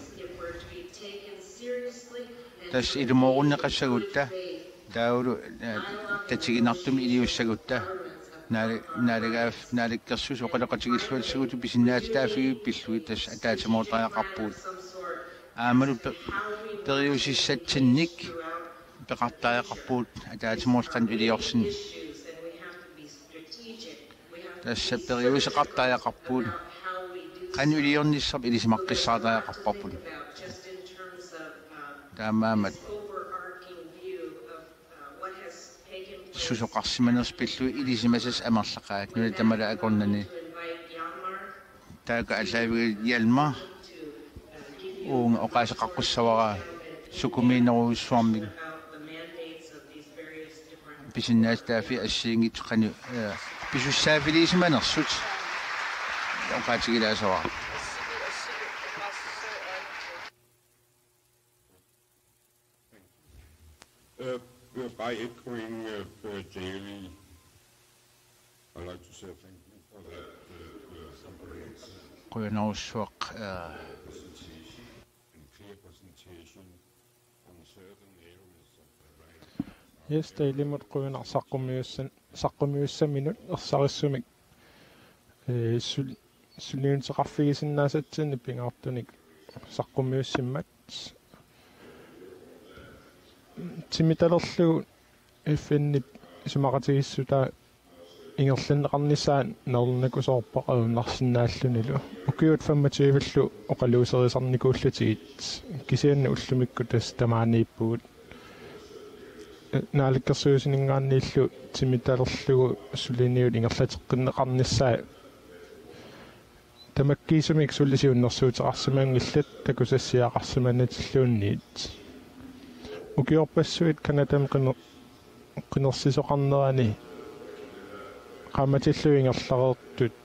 Tassa ilumoorunneqassagutta taavalu, eh, tatiginartumik iliussagutta naala-, naalagaaf-, Naalakkersuisut oqaloqatigilluassagutta pisinnaatitaaffiit pillugit tassa ataatsimoortariaqarpugut. Aammalu pe-, periusissatsinnik peqartariaqarpugut ataatsimoorlutik qanoq iliorsinnut. Tassa periuseqartariaqarpugut. Qanoq iliornissarput ilisimaqqissaartariaqarparput. Taamaammat susoqarsimanersut pillugit ilisimasassat amerlaqaat nunat tamarmik akornanni. Taakku aallaavigalugit Hjalmar, uunga oqaaseqaqqussavara sukumiinerujussuarmik pisinnaatitaaffiit assigiinngitsut qanoq, eh, pisussaaffigisimanersut oqaatigilaassavara. Uh, uh, by echoing, uh, uh, Daly, I'd like to say thank you for that, uh, uh, comprehensive Qujanarsuaq, eh, presentation and clear presentation on certain areas of the right. Yes, Dalymut qujanaq saqqummiussan-, saqqummiussaminut ersarissumik, eh, sul-, suliniuteqarfigisinnaasatsinnik pingaartunik saqqummiussimmat. Timitalerlugu F N-ip isumaqatigiissutaa ingerlanneqarnissaa nalunaakusoorpoq ajornarsinnaallunilu. Ukiut femogtyve-llu oqaluuserisarnikuullutigit, kisianni ullumikkut tassa tamaaniippugut. Naalakkersuisuninngaanniillu timitalerlugu suliniut ingerlateqqinneqarnissaat tamakkiisumik suli siunnersuuteqarsimanngillat takusassiaqarsimannatilluunniit. Ukiorpassuit Canadami qiner-, qinersisoqarnerani qaammatillugu ingerlareertut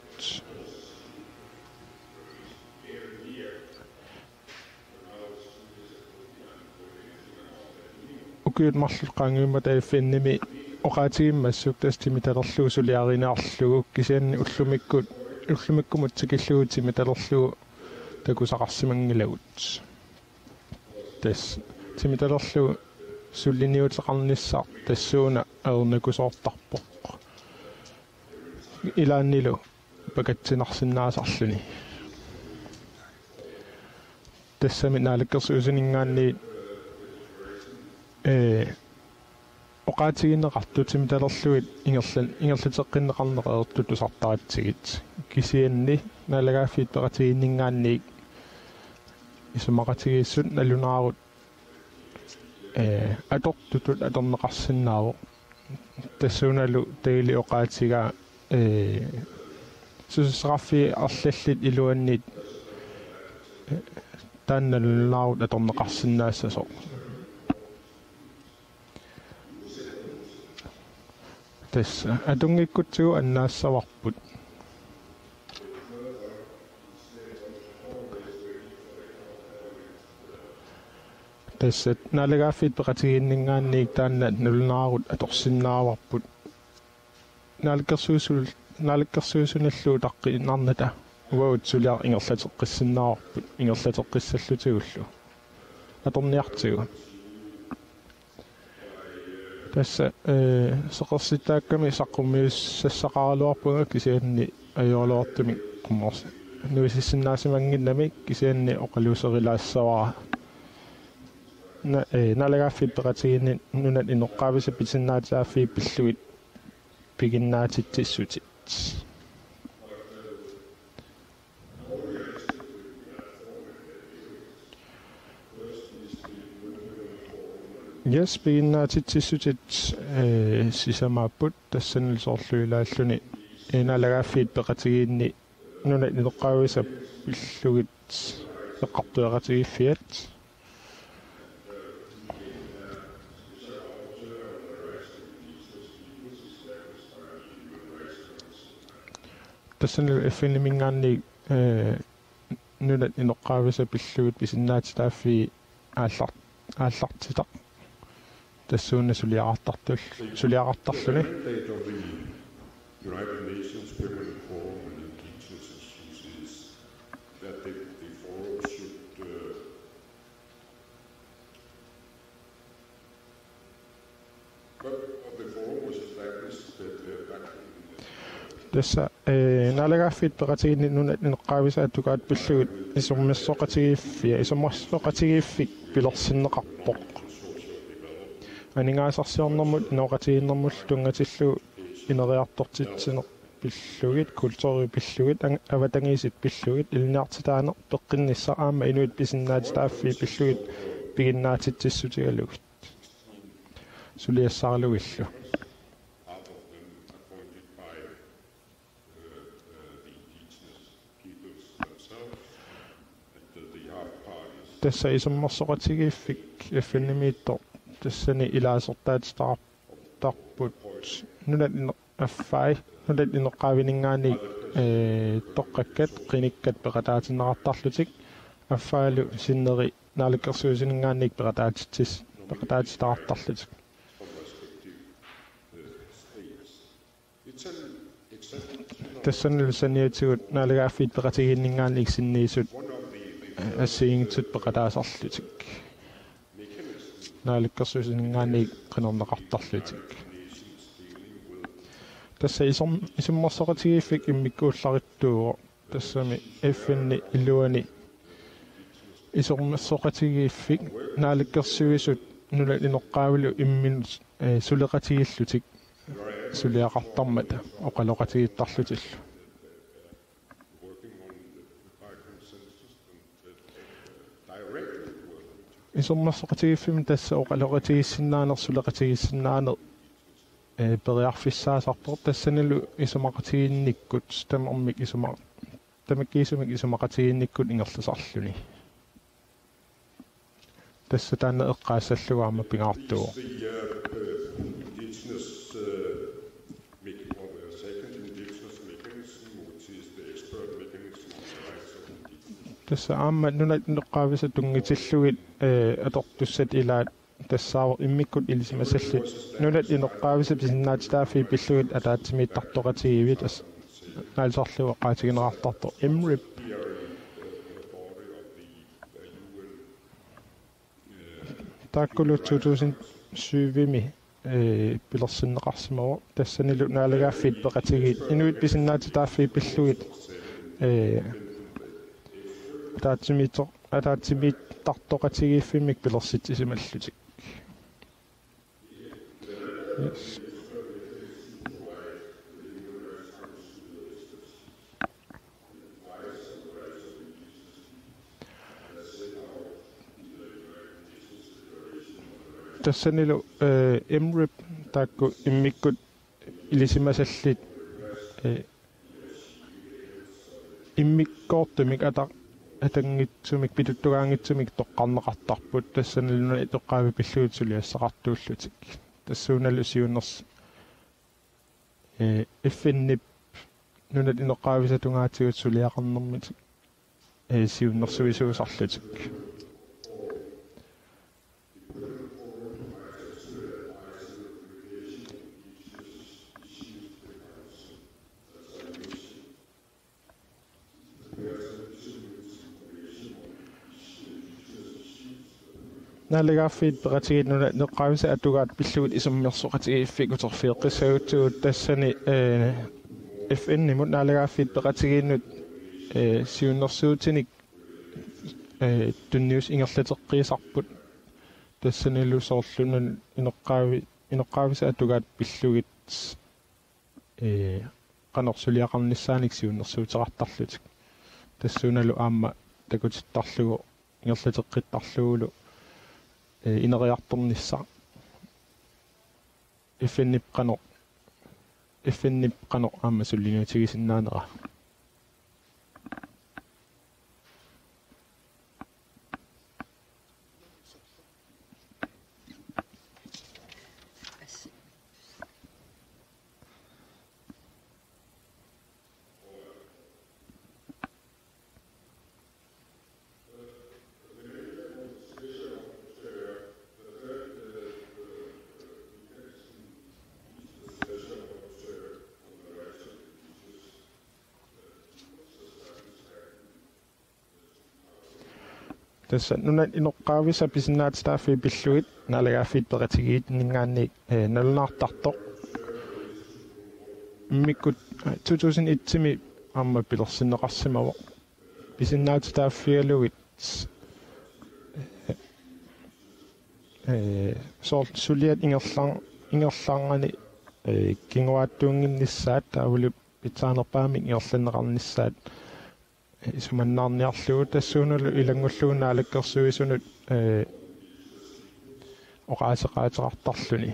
ukiut marluk qaangiummata F N-imi oqaatigimmassuk tassa timitalerlugu suliarineqarlugu, kisianni ullumikkut, ullumikkumut tikillugu timitalerlugu takusaqarsimanngilagut. Tassa timitalerlugu suliniuteqarnissaq tassuuna ajornakusoortarpoq. Ilaannilu pakatsinarsinnaasarluni. Tassami Naalakkersuisuninngaanniit, ee, oqaatigineqartut timitalerlugit ingerlan-, ingerlateqqinneqarneq ajortut tusartaratsigit. Kisianni naalagaaffiit peqatigiinninngaanniit isumaqatigiissut nalunaarut, ee, atortutut atorneqarsinnaavoq. Tassuunalu Daly oqaatigaa, ee, susassaqarfiit arlallit iluanniit, ee, taanna nalunaarut atorneqarsinnaassasoq. Tassa atunngikkutsigu annaassavarput. Tassa naalagaaffiit peqatigiinninngaanniit taanna nalunaarut atorsinnaavarput. Naalakkersuisul-, naalakkersuisunillu utaqqinarnata uagut suliaq ingerlateqqissinnaavarput, ingerlateqqissallutigullu. Atorniartigu. Tassa, eh, seqersittaakkami saqqummiussassaqaraluarpunga kisianni ajoraluartumik qummersi-, nuisissinnaasimanngimmat kisianni oqaluuserilaassavara. Na-, eh, naalagaaffiit peqatigiinni nunat inoqqaavisa pisinnaatitaaffii pillugit piginnaatitsissutit. Yes, piginnaatitsissutit, eh, sisamaapput tassanilu soorlu ilaalluni, eh, naalagaaffiit peqatigiinni nunat inoqqaavisa pillugit eqqartueqatigiiffiat. Tassanilu F N-iminngaanniit, eh, nunat inoqqaavisa pillugit pisinnaatitaaffii aallar-, aallartitaq. Tassuuna suliaqartartul-, suliaqartarluni. The mandate of the United Nations Permanent Forum on Indigenous Issues is that the, the forum should, uh, Tassa, eh, naalagaaffiit peqatigiinni nunat inoqqaavisa atukkaat pillugit isummersoqatigiiffia, isummersoqatigiiffik pilersinneqarpoq. Aningaasarsiornermut inooqatigiinnermullu tunngatillugu ineriartortitsineq pillugit, kulturi pillugit, ang-, avatangiisit pillugit, ilinniartitaaneq peqqinnissaq aamma inuit pisinnaatitaaffii pillugit piginnaatitsissutigalugit. Suliassaralugillu. Tassa isummersoqatigiiffik F N-imiittoq tassani ilaasortaatitaartarput nunat ino-, affai nunat inoqqaavininngaanniit, eh, toqqakkat qinikkat peqataatinneqartarlutik affaalu sinneri naalakkersuisuninngaanniit peqataatitsis-, peqataatitaartarlutik. Tassanilu saniatigut naalagaaffiit peqatigiinninngaanniit sinniisut, eh, assigiinngitsut peqataasarlutik. Naalakkersuisuninngaanniit qinerneqartarlutik. Tassa isum-, isummersoqatigiiffik immikkuullarissuuvoq. Tassami F N-i iluani isummersoqatigiiffik naalakkersuisut nunat inoqqaavilu imminnut, eh, suleqatigiillutik suliaqartarmata oqaloqatigiittarlutillu. Isummersoqatigiiffimmi tassa oqaloqatigiissinnaaneq, suleqatigiissinnaaneq, eh, periarfissaasarpoq tassanilu isumaqatigiinnikkut tamarmik isuma-, tamakkiisumik isumaqatigiinnikkut ingerlasarluni. Tassa taanna eqqaassallugu aamma pingaartuuvoq. The, uh, uh, indigenous, uh, mech-, or the second indigenous mechanism, which is the expert mechanism on the rights of indigenous. Tassa aamma nunat inoqqaavisa tunngitillugit, eh, atortussat ilaat tassaavoq immikkut ilisimasallit nunat inoqqaavisa pisinnaatitaaffii pillugit ataatsimiittartoqatigiivit as-, naalisarlugu oqaatigineqartartoq M R I P. Taakkulu to tusind syv-imi, eh, pilersinneqarsimavoq tassanilu naalagaaffiit peqatigiit inuit pisinnaatitaaffii pillugit, eh, ataatsimiittoq-, ataatsimiittartoqatigiiffimmik pilersitsisimallutik. Yes. Tassanilu, eh, M R I P taakku immikkut ilisimasallit, eh, immikkoortumik ata-, atanngitsumik pituttugaanngitsumik toqqarneqartarput tassanilu nunat inoqqaavi pillugit suliassaqartuullutik. Tassuunalu siunnersuut Ee, F N-ip nunat inoqqaavisat tungaatigut suliaqarnermit, ee, siunnersuisuusarlutik. Naalagaaffiit Peqatigiit nunat inoqqaavisat atugaat pillugit isummersoqatigiiffik uterfigeqqissagutsigu tassani, ee, F N-imut naalagaaffiit peqatigiinnut, ee, siunnersuutinik, ee, tunniussat ingerlateqqiisarput tassanilu soorlu nunat inoqqaavi-, inoqqaavisat atugaat pillugit, ee, qanoq suliaqarnissaanik siunnersuuteqartarlutik. Tassuunalu aamma takutittarlugu, ingerlateqqittarlugulu, ee, ineriartornissaq. F N-ip qanoq, F N-ip qanoq aamma suliniutigisinnaanera. Tassa nunat inoqqaavisat pisinnaatitaaffii pillugit naalagaaffiit peqatigiinninngaanniit, ee, nalunaartartoq. Immikkut, ee, to tusind et-imi aamma pilersinneqarsimavoq. Pisinnaatitaaffigalugit, ee, soorlu suliat ingerlaan-, ingerlaarnani, ee, kinguaattuunnginnissaat taavalu pitsaanerpaamik ingerlanneqarnissaat, ee, isumannaarniarlugu tassuunalu ilanngullugu naalakkersuisunut, ee, oqaaseqaateqartarluni.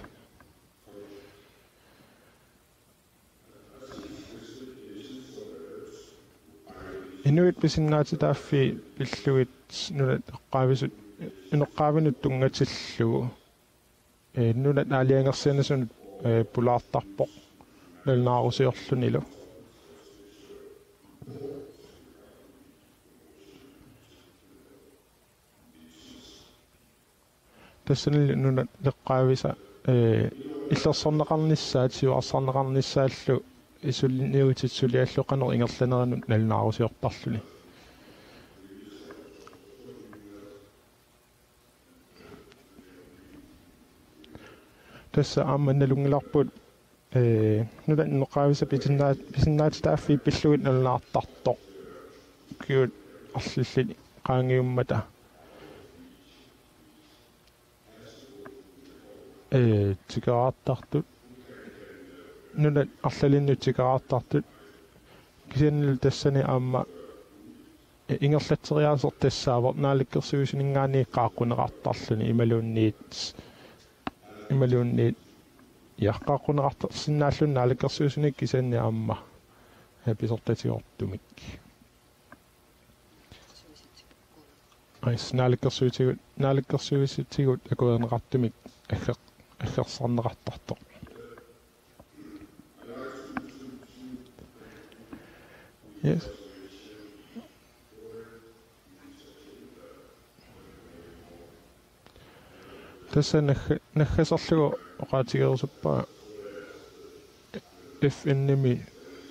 Inuit pisinnaatitaaffii pillugit nunat inoqqaavisut, inoqqaavinut tunngatillugu, ee, nunat aalajangersianasunut, ee, pulaartarpoq nalunaarusiorlunilu. Tassanilu nunat inoqqaavisat, ee, illersorneqarnissaat, siuarsarneqarnissaallu suliniutit suliallu qanoq ingerlaneranut nalunaarusiortarluni. Tassa aamma nalunngilarput, ee, nunat inoqqaavisat pisinnaat-, pisinnaatitaaffii pillugit nalunaartartoq. Ukiut arlallit qaangiummata, ee, tikeraartartut. Nunat arlalinnut tikeraartartut. Kisiannili tassani aamma, ee, ingerlatseriaaseq tassaavoq naalakkersuisuninngaanniit qaaqquneqartarluni imaluunniit, imaluunniit, ja, qaaqquneqartarsinnaalluni naalakkersuisuni kisianni aamma, ee, pisortatigoortumik. Ais, naalakkersuitigut, naalakkersuitigut akuerineqartumik agger-, aggersarneqartartoq. Yes. Tassa nagga-, naggaserlugu oqaatigerusuppara F N-imi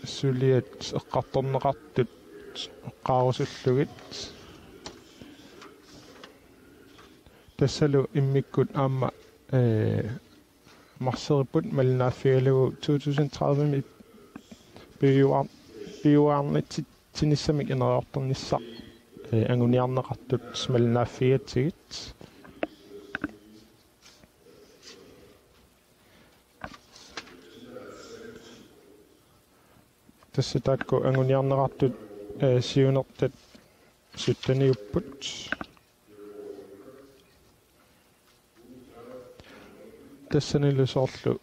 suliat eqqartorneqartut eqqaarusullugit. Tassalu immikkut aamma, ee, marseripput malinnaaffigalugu to tusind tredive-mi piuar-, piuarnitsit- -sinissamik ineriartornissaq, ee, anguniarneqartut malinnaaffigigatsigit. Tassa taakku anguniarneqartut, ee, siunertat sytteniupput. Tassanilu soorlu,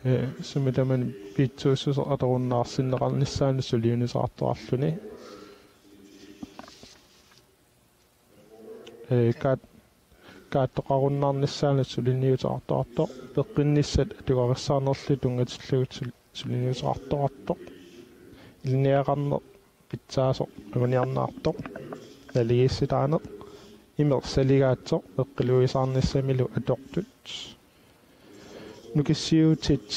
ee, sumi tamaani piitsuussuseq atorunnaarsinneqarnissaanut suliunisaqartoqarluni. Ee, kaat-, kaattoqarunnaarnissaanut suliniuteqartoqartoq, peqqinnissat atugarissaarnerlu tunngatillugu sul-, suliniuteqartoqartoq, ilinniagaqarneq pitsaasoq anguniarneqartoq, naligiissitaaneq, imeq saligaatsoq eqqiluisaarnissamilu atortut, nukissiuutit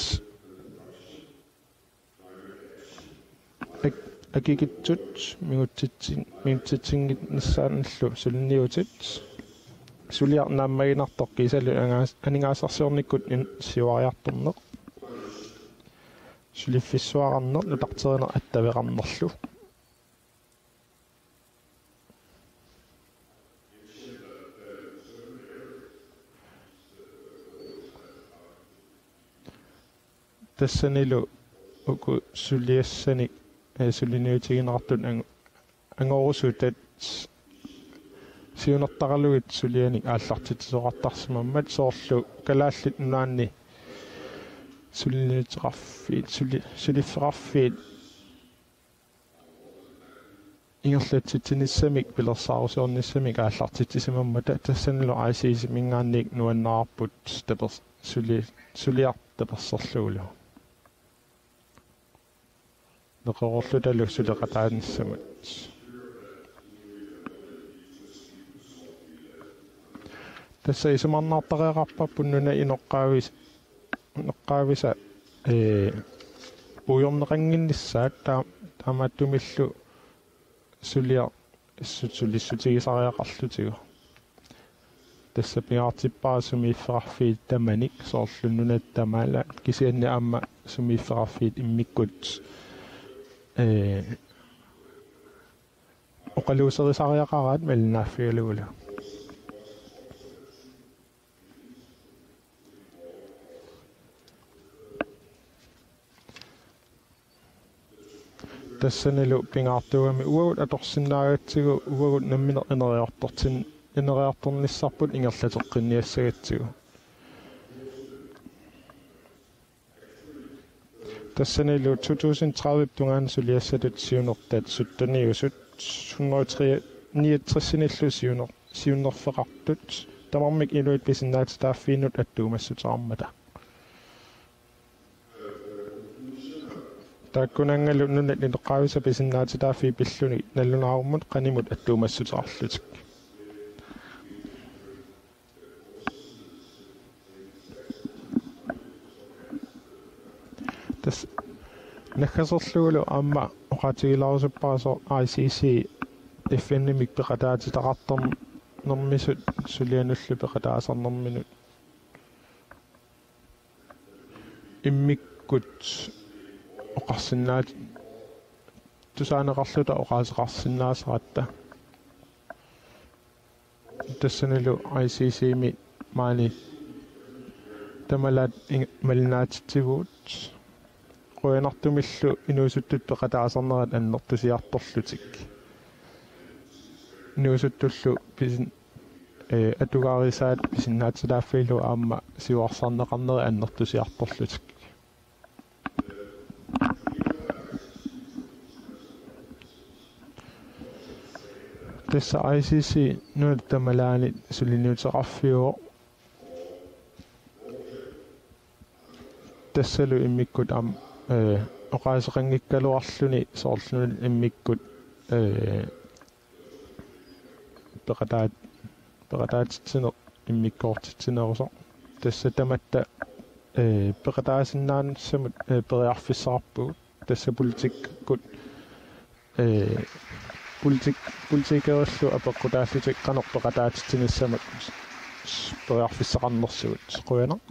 ak-, akikitsut mingutsitsin-, mingutsitsinnginnissaannillu suliniutit, suliaq naammaginartoq kiisalu angaas-, aningaasarsiornikkut in-, siuariartorneq, suliffissuaqarneq, nutarterineq attaveqarnerlu. Tassanilu uku suliassanik, eh, suliniutigineqartut ang-, angorusutat siunertaralugit sulianik aallartitsisoqartarsimammat, soorlu Kalaallit Nunaanni suliniuteqarfiit, suli-, suliffeqarfiit ingerlatsitsinissamik pilersaarusiornissamik aallartitsisimammata, tassanilu I C C-minngaanniit nuannararput tapers-, suli-, suliaq taperserlugulu. Neqeroorlutalu suleqataanissamut. Tassa isumarnaartariaqarparput nunap inoqqaavis-, inoqqaavisa, ee, puigorneqannginnissaat taa-, taamaattumillu suliaq issut sulissutigisariaqarlutigu. Tassa pingaartippara sumiiffeqarfiit tamanik, soorlu nunat tamalaat, kisianni aamma sumiiffeqarfiit immikkut, ee, oqaluuserisariaqaraat malinnaaffigalugulu. Tassanilu pingaartuugami uagut atorsinnaagatsigu uagut nammineq ineriartortin-, ineriartornissarput ingerlateqqinniassagatsigu. Tassanilu to tusind tredive tungaanut suliassatut siunertat sytteniusut hundrede niogtresinillu siuner-, siunnerfeqartut tamarmik inuit pisinnaatitaaffiinut attuumassuteqarmata. Taakkunanngalu nunat inoqqaavisa pisinnaatitaaffii pilluni nalunaarummut qanimut attuumassuteqarlutik. Tassa naggaserlugulu aamma oqaatigilaarusuppara soorlu I C C F N-imik peqataatitaqartarnermisut sulianullu peqataasarnerminut immikkut oqarsinnaat-, tusaaneqarluta oqaaseqarsinnaasaratta. Tassanilu I C C-mi maani tamalaat ing-, malinnaatitsivugut, qujanartumillu inuusuttut peqataasarnerat annertusiartorlutik. Inuusuttullu pisin-, ee, atugarisaat pisinnaatitaaffiillu aamma siuarsarneqarnerat annertusiartorlutik. Tassa I C C nunat tamalaanni suliniuteqarfiuvoq. Tassalu immikkut aamma, ee, oqaaseqanngikkaluarluni soorlu nunat immikkut, ee, peqataat-, peqataatitsineq immikkoortitsinerusoq. Tassa tamatta, ee, peqataasinnaanissamut, ee, periarfissaqarpugut. Tassa politikkut, ee, politik-, politikerillu apeqqutaallutik qanoq peqataatitsinissamut periarfissaqarnersugut. Qujanaq.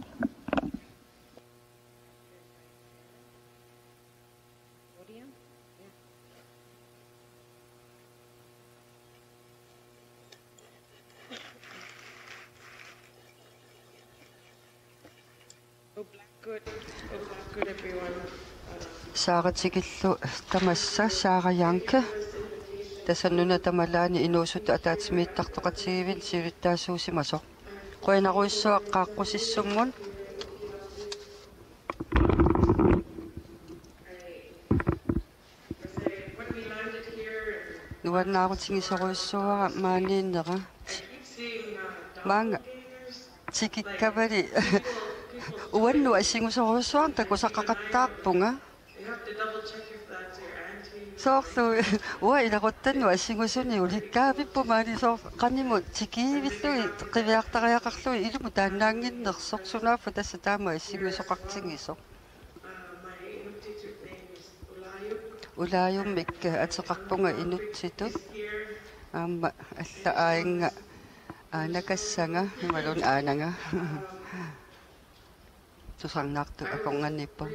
Saara tikillugu tamassa Saara Janke. Tassa nunat tamalaanni inuusuttut ataatsimiittartoqatigiiviit siulittaasuusimasoq. Qujanarujussuaq qaaqqusissummut. Nuannaarutigisorujussuuara maaniinnera. Maanga tikikkavali Uannut assingusorujussuarnik takusaqaqattaarpunga. Soorlu uanga ilaquttannut assingusuni ulikkaavippoq maani soorlu qanimut tikiivillugit qiviartariaqarlugit ilumut taannaannginnersoq, sunaaffa tassa taama assingusoqartigisoq. Ulaajummik ateqarpunga Inutsitut. Aamma alla aajinnga aanakassanga imaluunniit aananga tusarnaartut akornanniippoq.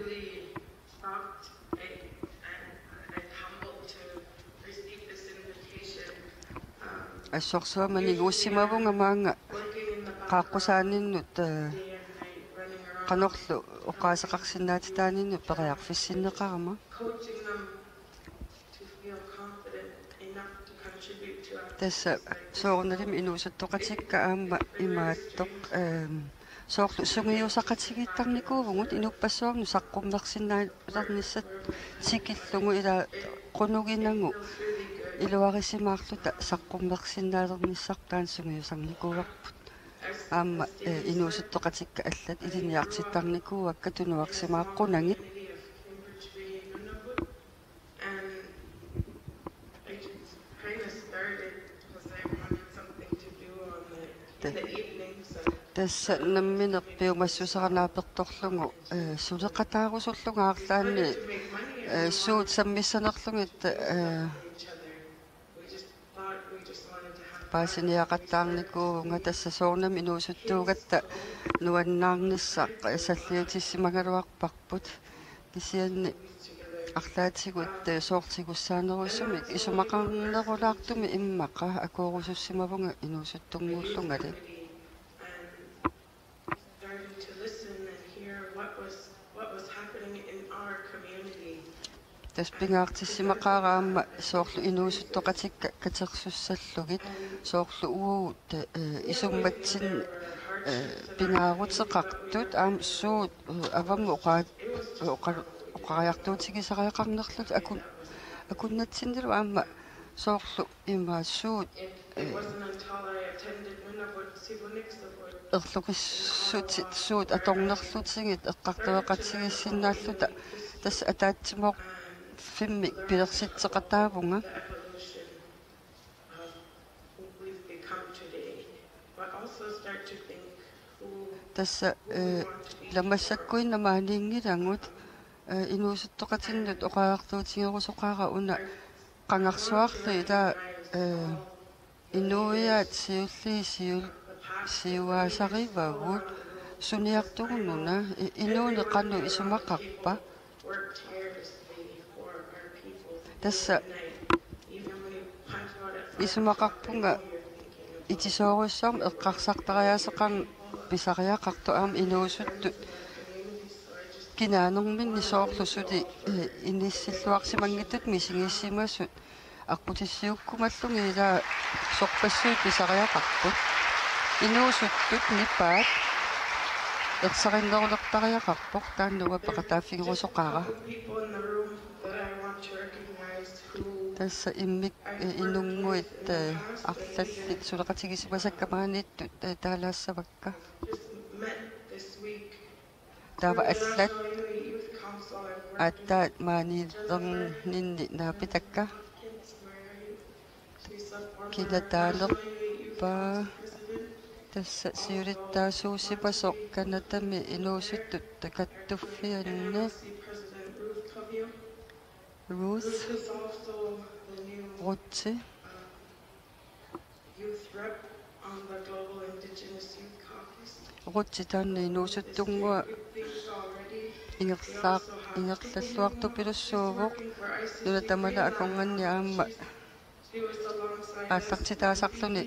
Assorsuaq maniguussimavunga maanga qaaqqusaaninnut, eh, qanorlu oqaaseqarsinnaatitaaninnut periarfissinneqarama. Tassa soorunalimi inuusuttoqatikka aamma imaattoq, ehm, soorlu sungiusaqatigiittarnikuuvugut inuppassuarnut saqqummersinnaalernissaq tikillugu, ila qunuginagu iluarisimaarluta saqqummersinnaalernissaq taanna sungiusarnikuuarput. Aamma, eh, inuusuttoqatikka allat ilinniartittarnikuuakka tunuarsimaaqqunagit. And I just kind of started because I wanted something to do on the, in the evening. So tassa nammineq piumassuseqarnaapertorlugu, eh, suleqataarusullugu arlaanni, eh, suut sammissanerlugit, eh, each other. We just thought we just wanted to have paasiniaqattaarnikuuvunga, tassa soorunami inuusuttuugatta nuannaarnissaq salliutissimagaluarparput. Kisianni arlaatigut, eh, soorlu tigussaanerusumik isumaqarnerulaartumik immaqa akuurusussimavunga inuusuttunnguullungali. Starting to listen and hear what was, what was happening in our community. Tassa pingaartissimaqaara aamma soorlu inuusuttoqatikka katersussallugit, soorlu uagut, eh, isummatsinni, eh, pingaaruteqartut aamma suut, eh, avammut oqa-, oqa-, oqariartuutigisariaqarnerlutik akun-, akunnatsinnilu aamma soorlu ima suut, eh, erloqissutit suut atornerlutigit eqqartueqatigiissinnaalluta, tassa ataatsimoorfimmik pilersitseqataavunga. Tassa, eh, ila massakkuinnaq maaniinngilagut, eh, inuusuttoqatinnut oqariartuutigerusoqaara una qangarsuarli ila, eh, inuiaat siulliit siul-, siuaasarivagut suniartugununa, i-, inuuneq qanoq isumaqarpa. Tassa isumaqarpunga itisoorujussuarmik eqqarsartariaaseqarneq pisariaqartoq aamma inuusuttut kinaanerminni soorlu suli, eh, inissilluarsimanngitsutut misigissimasut aqqutissiuukkumallugit ila sorpassuit pisariaqarput. Inuusuttut nipaat ersarinnerulertariaqarpoq, taanna uanga peqataaffigerusoqaara. Tassa immik, eh, inunnguit, eh, arlallit suleqatigisimasakka maaniittut, eh, taalaassavakka. Taava allat aatsaat maaniilerninni naapitakka. Kina taalerpa? Tassa siulittaasuusimasoq Canadami inuusuttut kattuffianni. Ruth. Ruthi. Ruthi taanna inuusuttunnguaq ingerlaaq-, ingerlalluartupilussuuvoq nuna tamala akornanni aamma aallartitaasarluni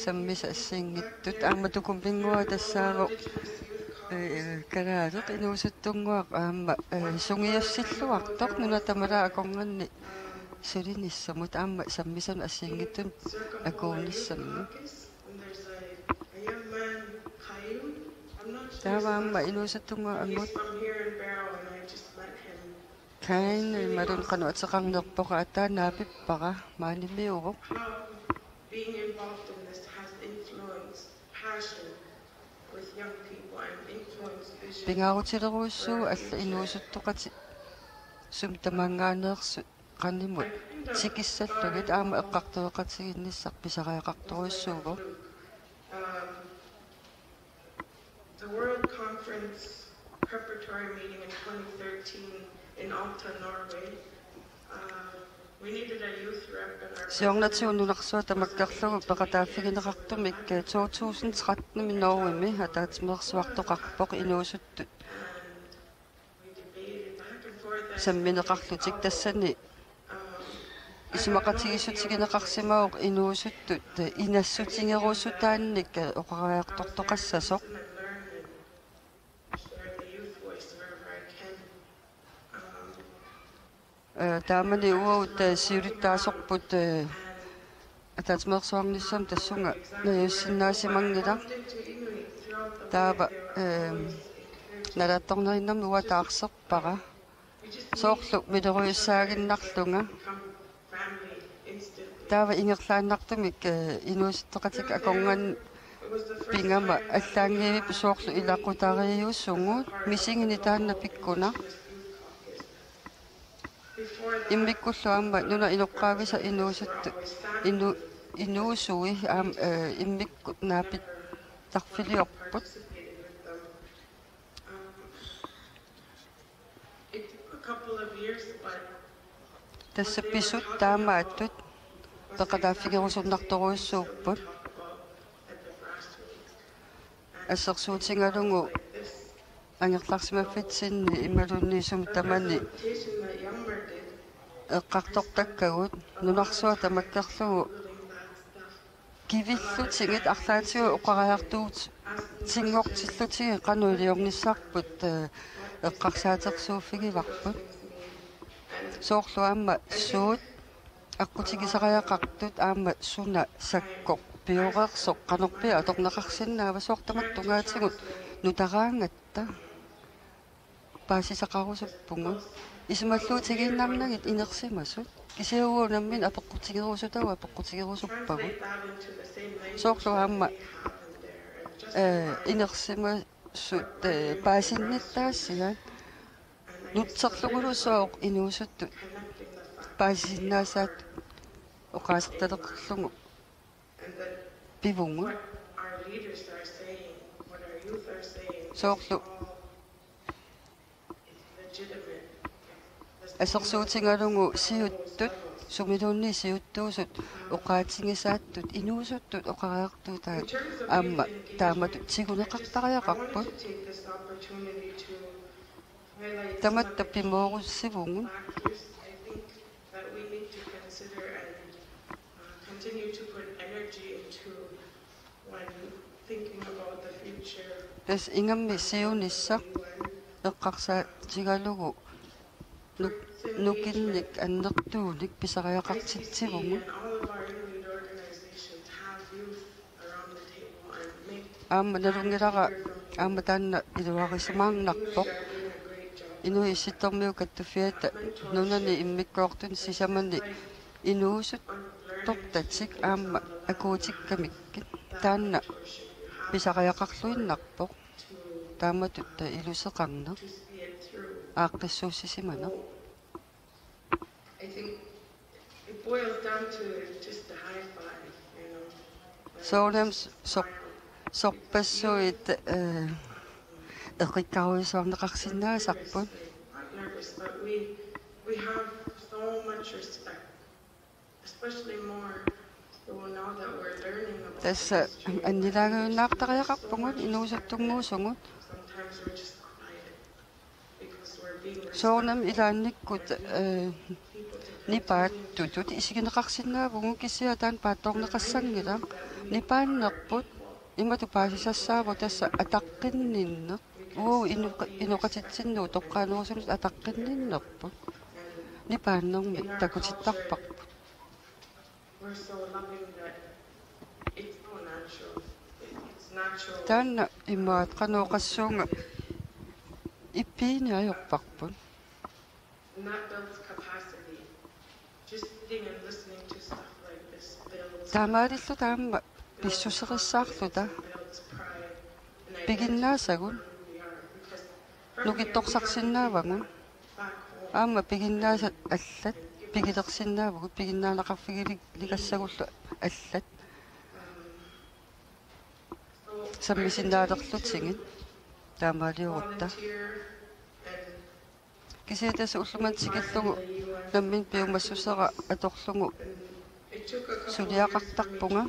sammisat assigiinngitsut. Aamma Tukumminnguaq tassaavoq, eh, kalaaleq inuusuttunnguaq aamma, eh, sungiussilluartoq nuna tamala akornanni sulinissamut aamma sammisanut assigiinngitsunut akuunissamut. Taava aamma inuusuttunnguaq angut Kain imaluunniit qanoq ateqarnerpoq, aatsaat naapippara, maanimiuvoq. Pingaarutilerujussuuvoq allat inuusuttoqatit sumi tamaangaaneersut qanimut tikissallugit aamma eqqartueqatigiinnissaq pisariaqartorujussuuvoq. Um, the World Conference preparatory meeting in twenty thirteen in Alta, Norway. Uh, we needed a youth rep in our Siornatigut nunarsuaq tamakkerlugu peqataaffigineqartumik, eh, to tusind tretten-imi Norgemi ataatsimeersuartoqarpoq inuusuttut. And we debated back and forth as sammineqarlutik tassani isumaqatigiissutigineqarsimavoq inuusuttut inassutigerusutaannik oqariartortoqassasoq. Eh, taamani uagut, eh, siulittaasorput, eh, ataatsimeersuarnissami tassunga najussinnaasimanngilaq. Taava, eh, nalaatsornerinnarmi uanga taarserpara. Soorlu miloriussaaginnarlunga. Taava ingerlaannartumik, eh, inuusuttoqatikka akornanni pigama allaanngivippoq soorlu ilaqutariiusugut, misigineq taanna pikkunaq. Immikkullu aamma nunap inoqqaavisa inuusuttut, inu-, inuusui aamma, eh, immikkut naapittarfiliorput. It took a couple of years, but tassa pisut taamaattut peqataaffigerusuttorujussuupput. Assersuutigalugu angerlarsimaffitsinni imaluunniit sumi tamani eqqartortakkagut nunarsuaq tamakkerlugu kivillutigit arlaatigut oqariartuutinngortillutigit qanoq iliornissarput, eh, eqqarsaatersuuffigivarput. Soorlu aamma suut aqqutigisariaqartut aamma suna sakkorpioreersoq qanorpiaq atorneqarsinnaava, sooq tamakku tungaatigut nutaraangatta. Paasisaqarusuppugut. Isumalluutigiinnarnagit inersimasut. Kisianni uagut nammineq apeqqutigerusutagut apeqqutigerusuppagut. Soorlu aamma, eh, inersimasut, eh, paasinnittaasiat. Nutserlugulu sooq inuusuttut paasisinnaasaattut oqaasertaleqerlugu pivugut. Soorlu assersuutigalugu siuttut, sumiluunniit siuttuusut oqaatigisaattut, inuusuttut oqariartuutaat aamma taamatut tiguneqartariaqarput. Tamatta pimoorussivugut. Continue to put energy into when thinking about the future. Tassa ingammik siunissaq eqqarsaatigalugu nuk-, nukinnik annertuunik pisariaqartitsivugut. And all of our Inuit organizations have youth around the table and make Aamma nalunngilara aamma taanna iluarisimaarnarpoq. Inuit Issittormiut Kattuffiata nunani immikkoortuni sisamani inuusuttortatik aamma akuutikkamikkit. Taanna pisariaqarluinnarpoq. Taamatut iluseqarneq. Aaqqissuussisimaneq. I think it boils down to just the high five, you know. Soorunami s-, sor-, sorpassuit, eh, eqikkaruisuarneqarsinnaasarput. Not nervous, but we, we have so much respect, especially more so now that we're learning about Tassa history. Annilaangajunnaartariaqarpugut inuusuttunnguusugut. Sometimes we're just quiet. Soorunami ilaannikkut, eh, nipaattutut isigineqarsinnaavugut kisianni taanna paatsoorneqassanngilaq. Nipaannerput imatut paasisassaavoq tassa ataqqinninneq. Uagut inoqa-, inoqatitsinnut toqqaanerusunut ataqqinninnerput. Nipaannermik takutittarparput. We're so loving that it's so natural. It, it's natural. Taanna imaat qanoq oqassuunga ippiini ajorparput. And that builds capacity. Just sitting and listening to stuff like this builds Taamaalilluta aamma pissuserissaarluta. Builds pride and identity Piginnaasagut. For who we are. Nukittorsarsinnaavagut. Aamma piginnaasat allat pigilersinnaavugut, piginnaaneqarfigiligassagullu allat. Sammisinnaalerlutigit taamaaliorutta. Kisianni tassa ullumimut tikillugu nammineq piumassusera atorlugu suliaqartarpunga.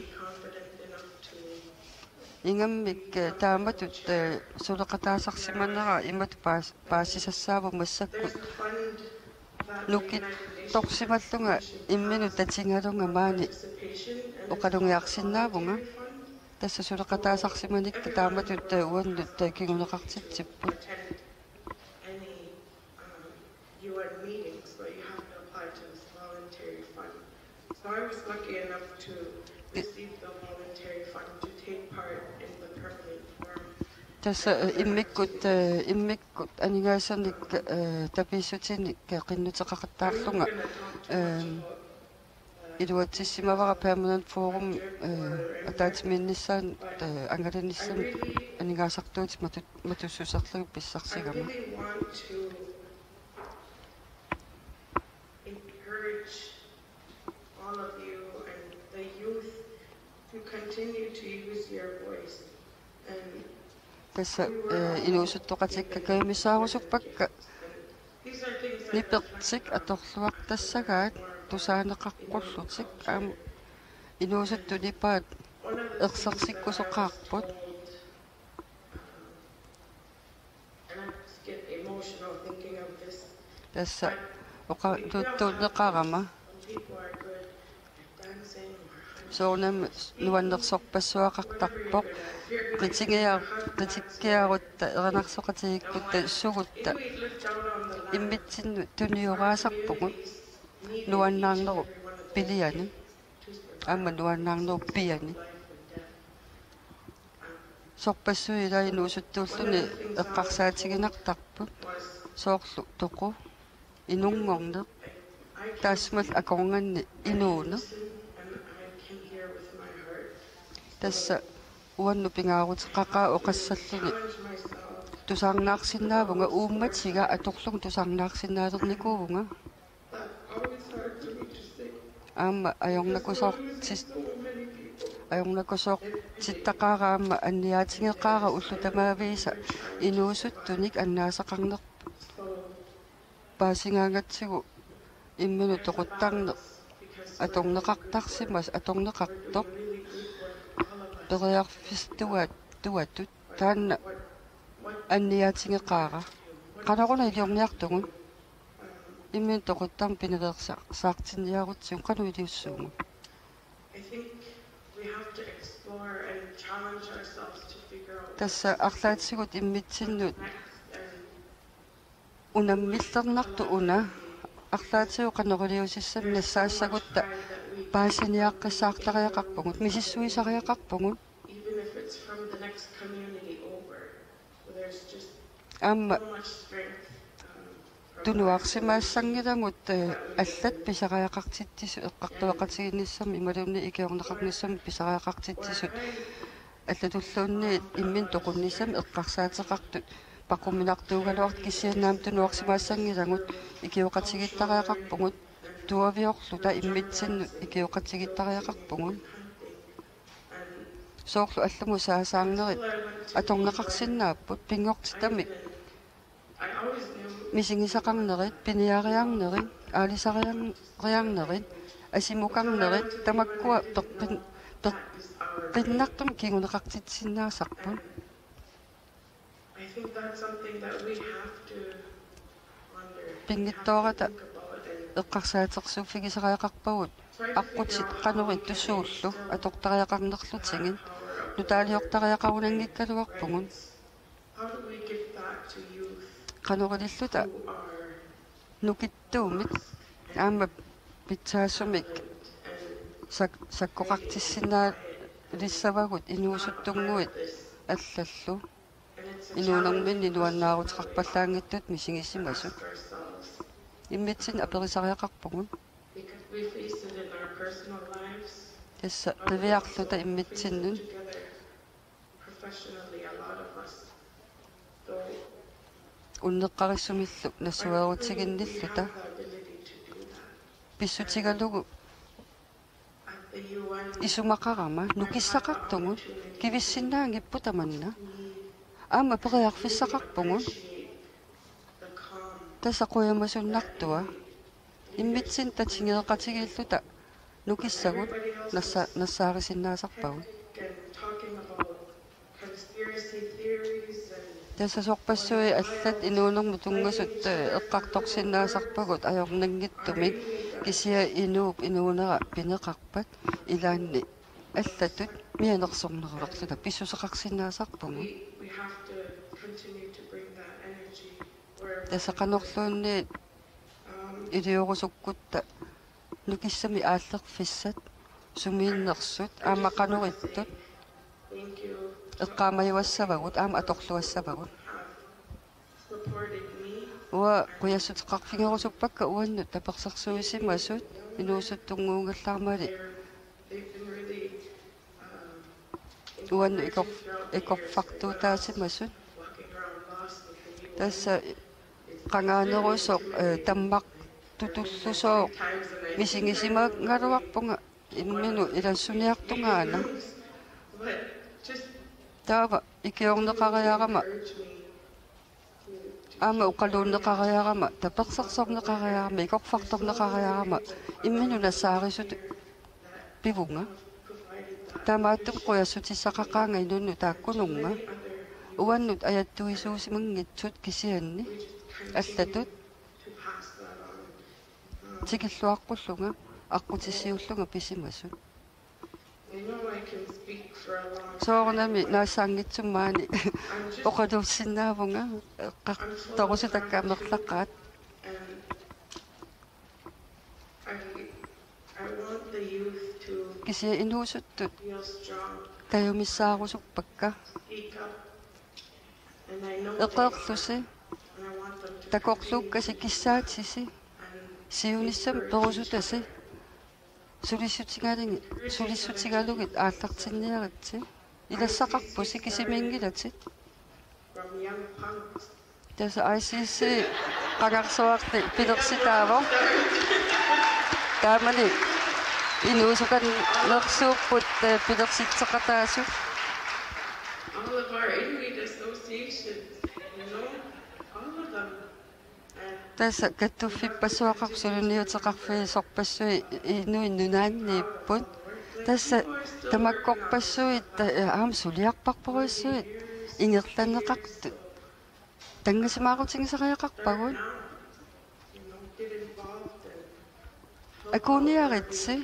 Ingammik, eh, taamatut, eh, suleqataasarsimanera imatut paas-, paasisassaavoq massakkut. Nukittorsimallunga imminut tatigalunga maani oqalugiarsinnaavunga. Tassa suleqataasarsimanikka taamatut, eh, uannut, eh, kinguneqartitsipput. U N meetings, but you have to apply to this voluntary fund. So I was lucky enough to receive the voluntary fund to take part in the permanent forum. Tassa, eh, immikkut, eh, immikkut aningaasanik, eh, tapiissutinik, eh, qinnuteqaqattaarlunga, eh, iluatsissimavara Permanent Forum, eh, ataatsimiinnissaanut, eh, angalanissamut aningaasartuutit matu-, matussuserlugit pissarsigama. I really want to encourage all of you and the youth to continue to use your voice. And tassa, eh, inuusuttoqatikka kajumisaarusuppakka nipertik atorluartassagaat tusaaneqaqqullutik, aamma inuusuttut nipaat ersersikkusoqaarput. Tassa oqa-, tuttuunneqarama. Soorunami nuannersorpassuaqartarpoq. Qitigiar-, qitikkiarutta erinarsoqatigiikkutta sugutta immitsinnut tunioraasarpugut nuannaarnerup piliani. Aamma nuannaarnerup piani. Sorpassuit ilaat inuusuttuulluni eqqarsaatiginartarput, soorlu toqu, inunngorneq, taassumalu akornanni inuuneq. Tassa uannut pingaaruteqaqaaq oqassalluni tusarnaarsinnaavunga, uummatiga atorlugu tusarnaarsinnaalernikuuvunga. Aamma ajornakusoortis-, ajornakusoortittaqaara aamma anniaatigeqaara ullut tamaviisa inuusuttunik annaasaqarnerput. Paasigaangatsigu imminut toquttarneq atorneqartarsimasoq, atorneqartoq periarfissatuaatut taanna anniaatigeqaara. Qanoruna iliorniartugut? Imminut toquttarneq pinaveersaartinniarutsigu qanoq iliussuugut? I think we have to explore and challenge ourselves to figure out tassa arlaatigut immitsinnut next and unammillernartoq una, arlaatigut qanoq iliuusissamik nassaassagutta paasiniaqqissaartariaqarpugut, misissuisariaqarpugut. Even if it's from the next community over, there's just aamma so much strength, um, from tunuarsimaassanngilagut, eh, allat pisariaqartitsisut eqqartueqatigiinnissamut imaluunniit ikiorneqarnissamut pisariaqartitsisut allatulluunniit imminut toqunnissamut eqqarsaateqartut paqquminartuugaluartut, kisianni aamma tunuarsimaassanngilagut, ikioqatigiittariaqarpugut, tuaviorluta immitsinnut ikioqatigiittariaqarpugut. Soorlu allamut saasaarnerit atorneqarsinnaapput, pinngortitamik misigisaqarnerit, piniariarnerit, aalisariar-, -riarnerit, asimukarnerit, tamakkua peqqin-, peqqinnartumik kinguneqartitsisinnaasarput. I think that's something that we have to wonder, we have to pinngitsoorata think about and eqqarsaatersuuffigisariaqarpagut. Aqqutit qanoq ittussuullu atortariaqarnerlutigit, nutaaliortariaqarunanngikkaluarpugut. How do we give that to youth? Qanoq ililluta who are nukittuumik aamma pitsaasumik sak-, sakkoqartissinnaalissavagut inuusuttunnguit allallu. Inuunerminni nuannaaruteqarpallaanngitsutut misigisimasut. Immitsinnut aperisariaqarpugut. Because we face it in our personal lives. Tassa qiviarluta immitsinnut. Professionally, a lot of us. So, unneqqarissumillu nassuerutiginnilluta pissutigalugu isumaqarama nukissaqartugut, kivissinnaanngippugut tamanna. Aamma periarfissaqarpugut. Tassa qujamasunnartua. Immitsinnut tatigeeqatigiilluta nukissagut nassa-, nassaarisinnaasarpagut. Tassa sorpassuit allat inuunermut tunngasut, eh, eqqartorsinnaasarpagut ajornanngitsumik, kisianni inuup inuunera pineqarpat ilaanni allatut mianersornerulerluta pissuseqarsinnaasarpugut. Tassa qanorluunniit iliorusukkutta nukissamik aallerfissat, sumiinnersut aamma qanorittut eqqaamajuassavagut aamma atorluassavagut. Uanga qujassuteqarfigerusuppakka uannut tapersersuisimasut inuusuttunnguugallaarmali uannut ikor-, ikorfartuutaasimasut. Tassa qangaanerusoq, eh, tammartutullusooq misigisimagaluarpunga imminut ilassuniartungaana. Taava ikiorneqariarama aamma oqaluunneqariarama, tapersersorneqariarama, ikorfartorneqariarama, imminut nassaarisutut pivunga. Taamaattumik qujassutissaqaqaanga inunnut taakkununnga. Uannut ajattuisuusimanngitsut kisianni allatut tikilluaqqullunga, aqqutissiuullunga pisimasut. Soorunami naassaanngitsumik maani oqaluussinnaavunga, eqqartorusutakka amerlaqaat. Kisianni inuusuttut tajumissaarusuppakka. Eqeerlusi, takorluukkasi, kissaatisi, siunissami perusutasi, sulissutigalugit, sulissutigalugit aallartinniaritsi, ilassaqarpusi, kisimiinngilatit. Tassa I C C qangarsuarli pilersitaavoq. Taamani inuusukannersuupput, eh, pilersitseqataasut. All of our Inuit associations, you know, all of them. Tassa kattuffippassuaqarpoq suliniuteqarfiit sorpassuit Inuit Nunaanniipput. Tassa tamakkorpassuit, ta-, aamma suliarparpassuit ingerlanneqartut tanngassimaarutigisariaqarpagut. Akuuniaritsi,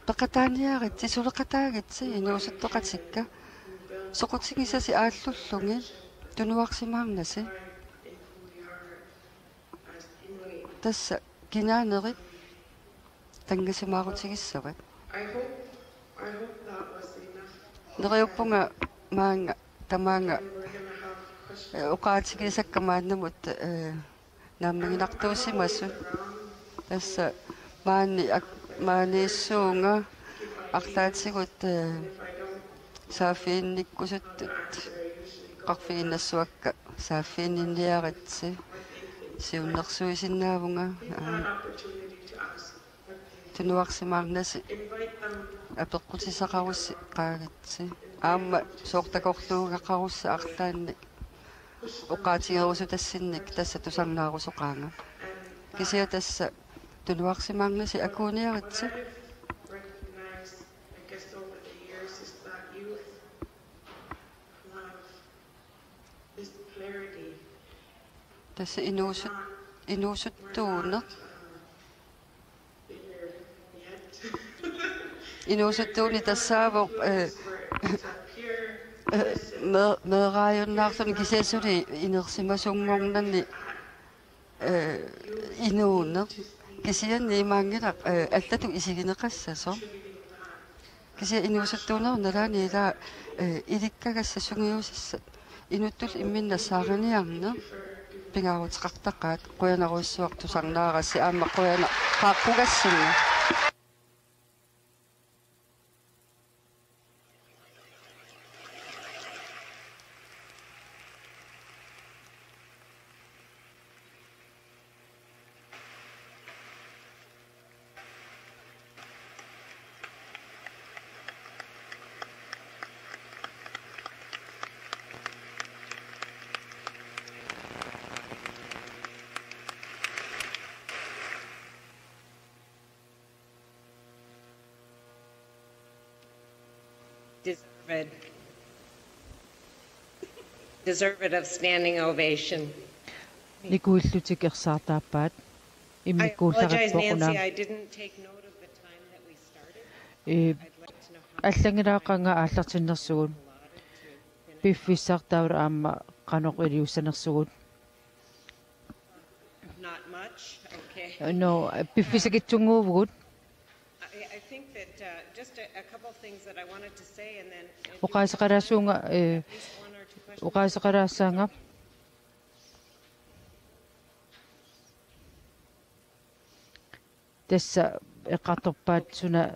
peqataaniaritsi, suleqataagitsi inuusuttoqatikka. Soqutigisasi aallullugit, tunuarsimaarnasi. Tassa kinaanerit tanngassimaarutigissavat. Neriuppunga maanga tamaanga, eh, oqaatigisakka maannamut, eh, naammaginartuusimasut. Tassa maani ak-, maaniissuunga arlaatigut, eh, saaffiginnikkusuttut oqarfiginnassuakka saaffiginninniaritsi siunnersuisinnaavunga, aa, tunuarsimaarnasi apeqqutissaqarussi qaagitsi. Aamma sooq takorluugaqarussi arlaannik oqaatigerusutassinnik tassa tusarnaarusoqaanga. Kisianni tassa tunuarsimaarnasi akuuniaritsi. Tassa inuusut-, inuusuttuuneq. Inuusuttuuneq tassaavoq, eh, eh, me-, meeraajunnaarluni kisianni suli inersimasunngornani, eh, inuuneq. Kisianni imaanngilaq, eh, allatut isigineqassasoq. Kisianni inuusuttuunerup nalaani ila, eh, ilikkagassat sungiusassat inuttullu imminnut nassaariniarneq pingaaruteqartaqaat. Qujanarujussuaq tusarnaarassi aamma qujanaq qaaqqugassinni. Deserved. Deserved of standing ovation. Nikuillutik ersaartaappaat. I apologize, Immikkut Nancy, I didn't take note of the time that we started. Ee, I'd like to know how allanngilaaqaanga aallartinnersugut. Piffissaq taavalu aamma qanoq iliussanersugut. Not much. Okay. No, piffissakitsunnguuvugut. I, I think that uh, just a, a couple things that I wanted to say, and then if you Oqaaseqalaassuunga, ee, at least one or two questions. Oqaaseqalaassaanga. Tassa eqqartorpaat suna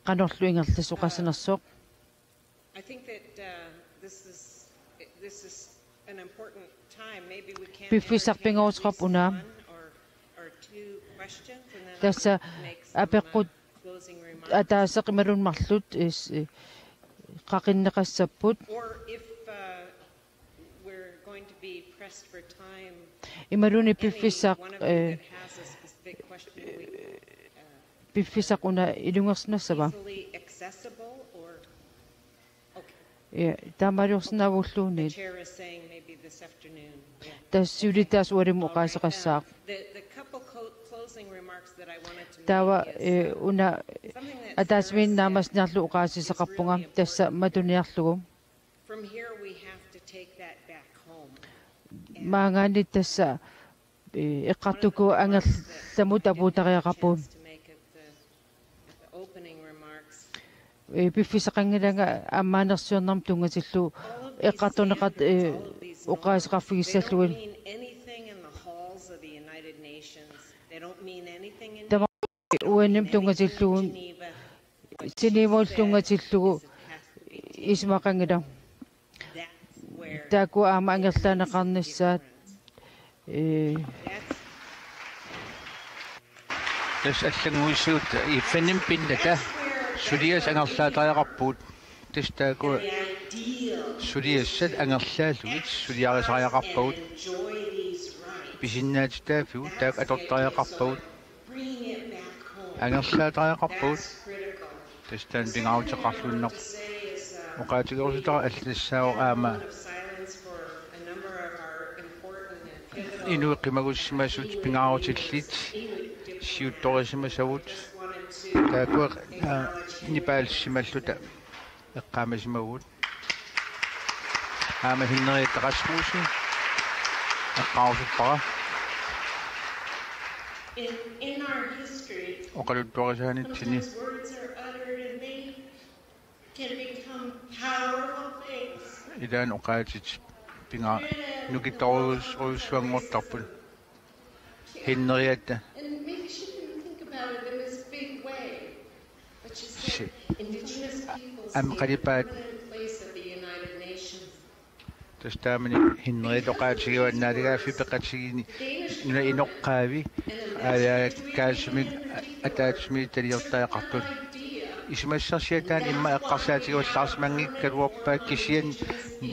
qanorlu ingerlasoqassanersoq. I think that uh, this is this is an important time. Maybe we can Piffissaq pingaaruteqarpoq una. Or, or two questions, and then Tassa make some, uh, apeqqut closing remarks. Ataaseq imaluunniit marluk is-, ee, qaqinneqassapput. Or if uh, we're going to be pressed for time, Imaluunniit any piffissaq, one of ee, you that has a specific question, we uh, piffissaq una ilungersunnassava? Easily accessible or, okay, Ee, taamaaliorsinnaavulluunniit. Chair is saying maybe this afternoon. Yeah. Tassa siulittaasup ualimut All right, oqaaseqassaaq. um, the, the couple co- closing remarks that I wanted to Taava, make is, ee, um, una something that ataatsimiinneq Sarah said naammassinerlu is oqaaseqarpunga really tassa important. Matuniarlugu. From here, we have to take that back home. Maanngaanniit tassa, ee, eqqartukua angerlamut apuuttariaqarpugut. To make at the, at the opening remarks. Ee, piffissaqanngilanga ammaanersiornermut tunngatillugu eqqartorneqartut, ee, oqaaseqarfigissallugit. They don't mean anything in the halls of the United Nations. They don't mean anything in Tama- U N-imut tunngatillugu, Geneva. Genevalu tunngatillugu isumaqanngilaq. Taakku aamma angerlaaneqarnissaat, ee, Tassa allannguissuut F N-imi pinnata suliassat angerlaatariaqarpugut. Tassa taakku suliassat angerlaallugit suliarisariaqarpagut. Pisinnaatitaaffigut taakku atortariaqarpagut. Angerlaatariaqarpagut. Tassa taanna pingaaruteqarluinnarpoq. Oqaatigerusutara allatut tassaavoq aamma inuit qimagussimasut pingaarutillit siuttorisimasavut. Taakkua, aa, nipaalsimalluta eqqaamasimavugut. Aamma Henriette Rasmussen eqqaarusuppara. In, in our history, Oqaluttuarisaanitsinni sometimes words are uttered and they can become powerful things. Ilaanni oqaatsit pinga nukittorujussuanngortarput. Henriette. And maybe she didn't think about it in this big way, but she said indigenous peoples Am need a qalipaat. Permanent place at the United Nations. Tassa taamani Henriette oqaatigigaa naalagaaffiit peqatigiinni nunap inoqqaavi aalajangersimasunik ataatsimiititaliortariaqartut. Isumassarsiataani immaqa eqqarsaatigivallaarsimanngikkaluarpaat kisianni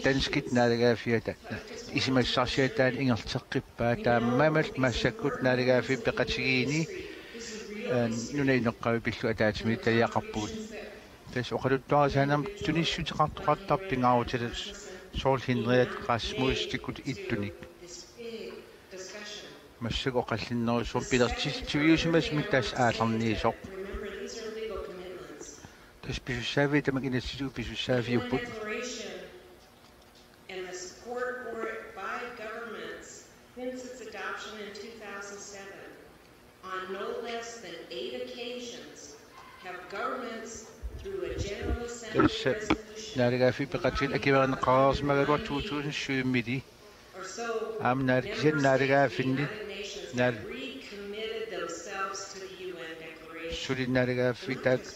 danskit naalagaaffiata. Isumassarsiataani ingerlateqqippaat taamaammat massakkut naalagaaffiit peqatigiinni, aa, nunap inoqqaavi pillugu ataatsimiititaliaqarpugut. Tassa oqaluttuarisaanermi tunissuteqartoqartarpoq pingaarutilik soorlu Henriette Rasmussenikkut ittunik. Massakkut oqallinnerusumik pilersitsiviusimasumik tassa aallarniisoq. Tassa pisussaaffii tamakku inatsisitigut pisussaaffiupput. And the support for it by governments since its adoption in two thousand seven. On no less than eight occasions have governments, through a General Assembly Tassa resolution naalagaaffiit peqatigiit akuerineqareersimagaluartut to tusind syvimi or so, aamma naal-, kisianni naalagaaffinni United Nations naal- have recommitted themselves to the U N Declaration. Suli naalagaaffiit taakku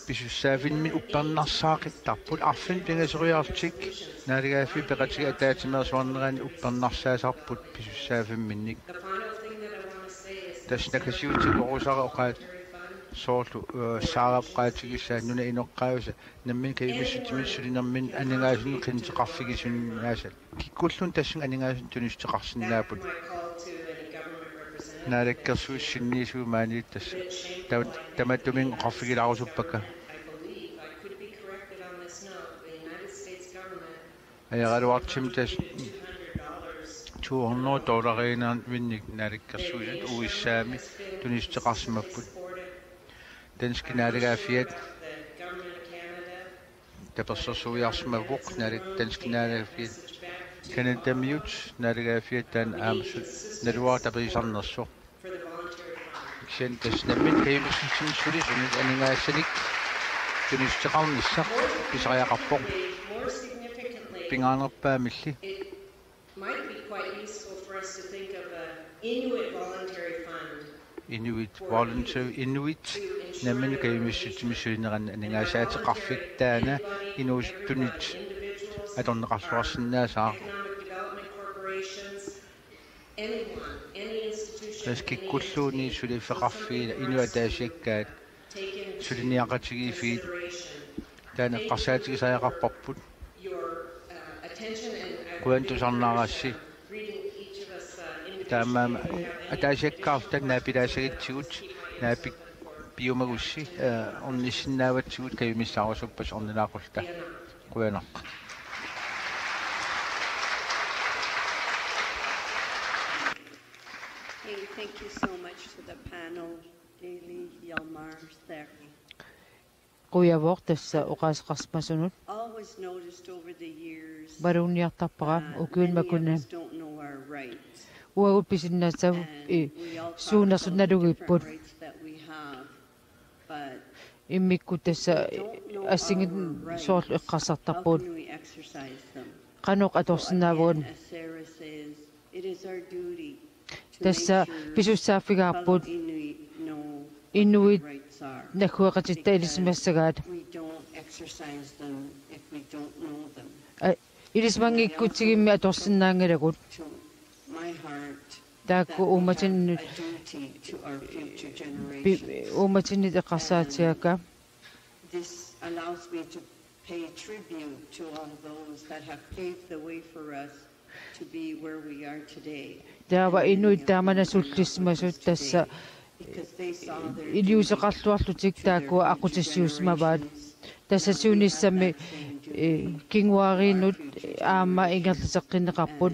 pisussaaffimmik uppernarsaaqittarput arfineq-pingasorujoorlutik naalagaaffiit peqatigiit ataatsimeersuarnerani uppernarsaasarput pisussaaffimminnik. The final thing that I want to say is Tassa nakasiutsikkorusara oqaat soorlu, øh, Saarap oqaatigissaa nunap inoqqaavisa nammineq kajumissutsiminnik sulinerminni aningaasanut qinnuteqarfigisinnaasat. Kikkulluunniit tassunga aningaasanik tunissuteqarsinnaapput. Naalakkersuisut sinniisugut maaniittut tassa. Tama-, tamatumunnga oqarfigilaarusuppakka. Ajoraluartumik tassa to hundrede dollarinik vinnik naalakkersuisut U S A-mi tunissuteqarsimapput. Danskit naalagaaffiat tapersersuiarsimavoq, naala-, danskit naalagaaffiat Canadamiut naalagaaffiat taanna aamma su-, naluara tapiisarnersoq. Kisianni tassa nammineq kajumissutsiminnik sulisunut aningaasatsinnik tunissuteqarnissaq pisariaqarpoq. Pingaanerpaamilli. Might be quite useful for us to think of a Inuit Voluntary Fund. Inuit Voluntary, Inuit nammineq kajumissutsimik sulinerannik aningaasaateqarfik taanna inuusuttunit atorneqarluarsinnaassaaq. Economic development corporations, anyone, any institution, any kikkulluunniit suliffeqarfiit, inuit ataasiakkaat, suliniaqatigiiffiit, taanna eqqarsaatigisariaqarparput. Qujanaq tusarnaarassi. Taamaammat ataasiakkaarluta naapilaassagitsigut, naapik piumagussi, eh, ornissinnaavatsigit, kajumissaarusuppat ornilaaqulluta. Qujanaq. Hey, thank you so much to the panel, Eli, Hjalmar, Sergio. Qujavoq tassa oqaaseqarsimasunut. Always noticed over the years Valuunniartarpara that ukiuni many of makunani. Us don't know our rights. Uagut pisinnaasavut, and i, we all talk suunersut about the different nalugipput. Rights that we have, but immikkut tassa if we don't know assingit our rights, soorlu eqqarsartarput. How can we exercise them? Qanoq atorsinnaavugut? So again, as Sarah says, it is our duty Tassa pisussaaffigaarput inuit naggueqatitta ilisimassagaat. Ilisimanngikkutsigimmik atorsinnaanngilagut. Taakku uummatinnut, pi-, uummatinnut eqqarsaatigaakka. Pay tribute to all those that have paved the way for us to be where we are today. Taava inuit taamani sullissimasut tassa iliuuseqarluarlutik taakku aqqutissiuussimavaat. Tassa siunissami, eh, kinguariinnut aamma ingerlateqqinneqarput.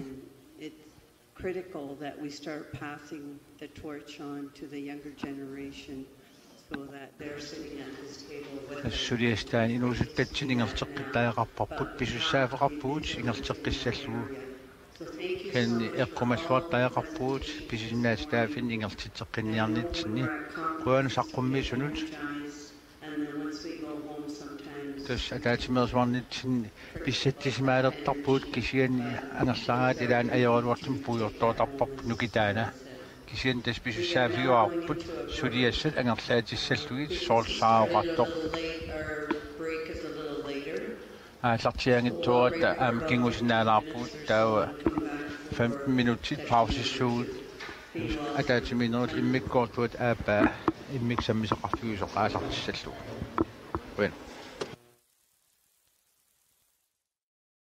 Critical that we start passing the torch on to the younger generation so that they're sitting at this table with us. Suliassat taanna inuusuttatsinnik ingerlateqqittariaqarparput, pisussaaffeqarpugut ingerlateqqissallugu. Kisianni eqqumalluartariaqarpugut pisinnaatitaaffik ingerlatitseqqinniarnitsinni. Qujanaq saqqummiisunut. Tassa ataatsimeersuarnitsinni pissatsisimaalertarpugut kisianni angerlaraat ilaanni ajoraluartumik puigortoortarparput nukittuuna. Kisianni tassa pisussaaffigaarput suliassat angerlaatissallugit soorlu oqartoq. Aallartiaanngitsoorata aamma kingusinnaalaarpugut taava femten minutsit pausissuugut. Ataatsimiinnerit immikkoortuata aappaa immikkut sammisaqarfigisoq aallartissallugu. Qujan.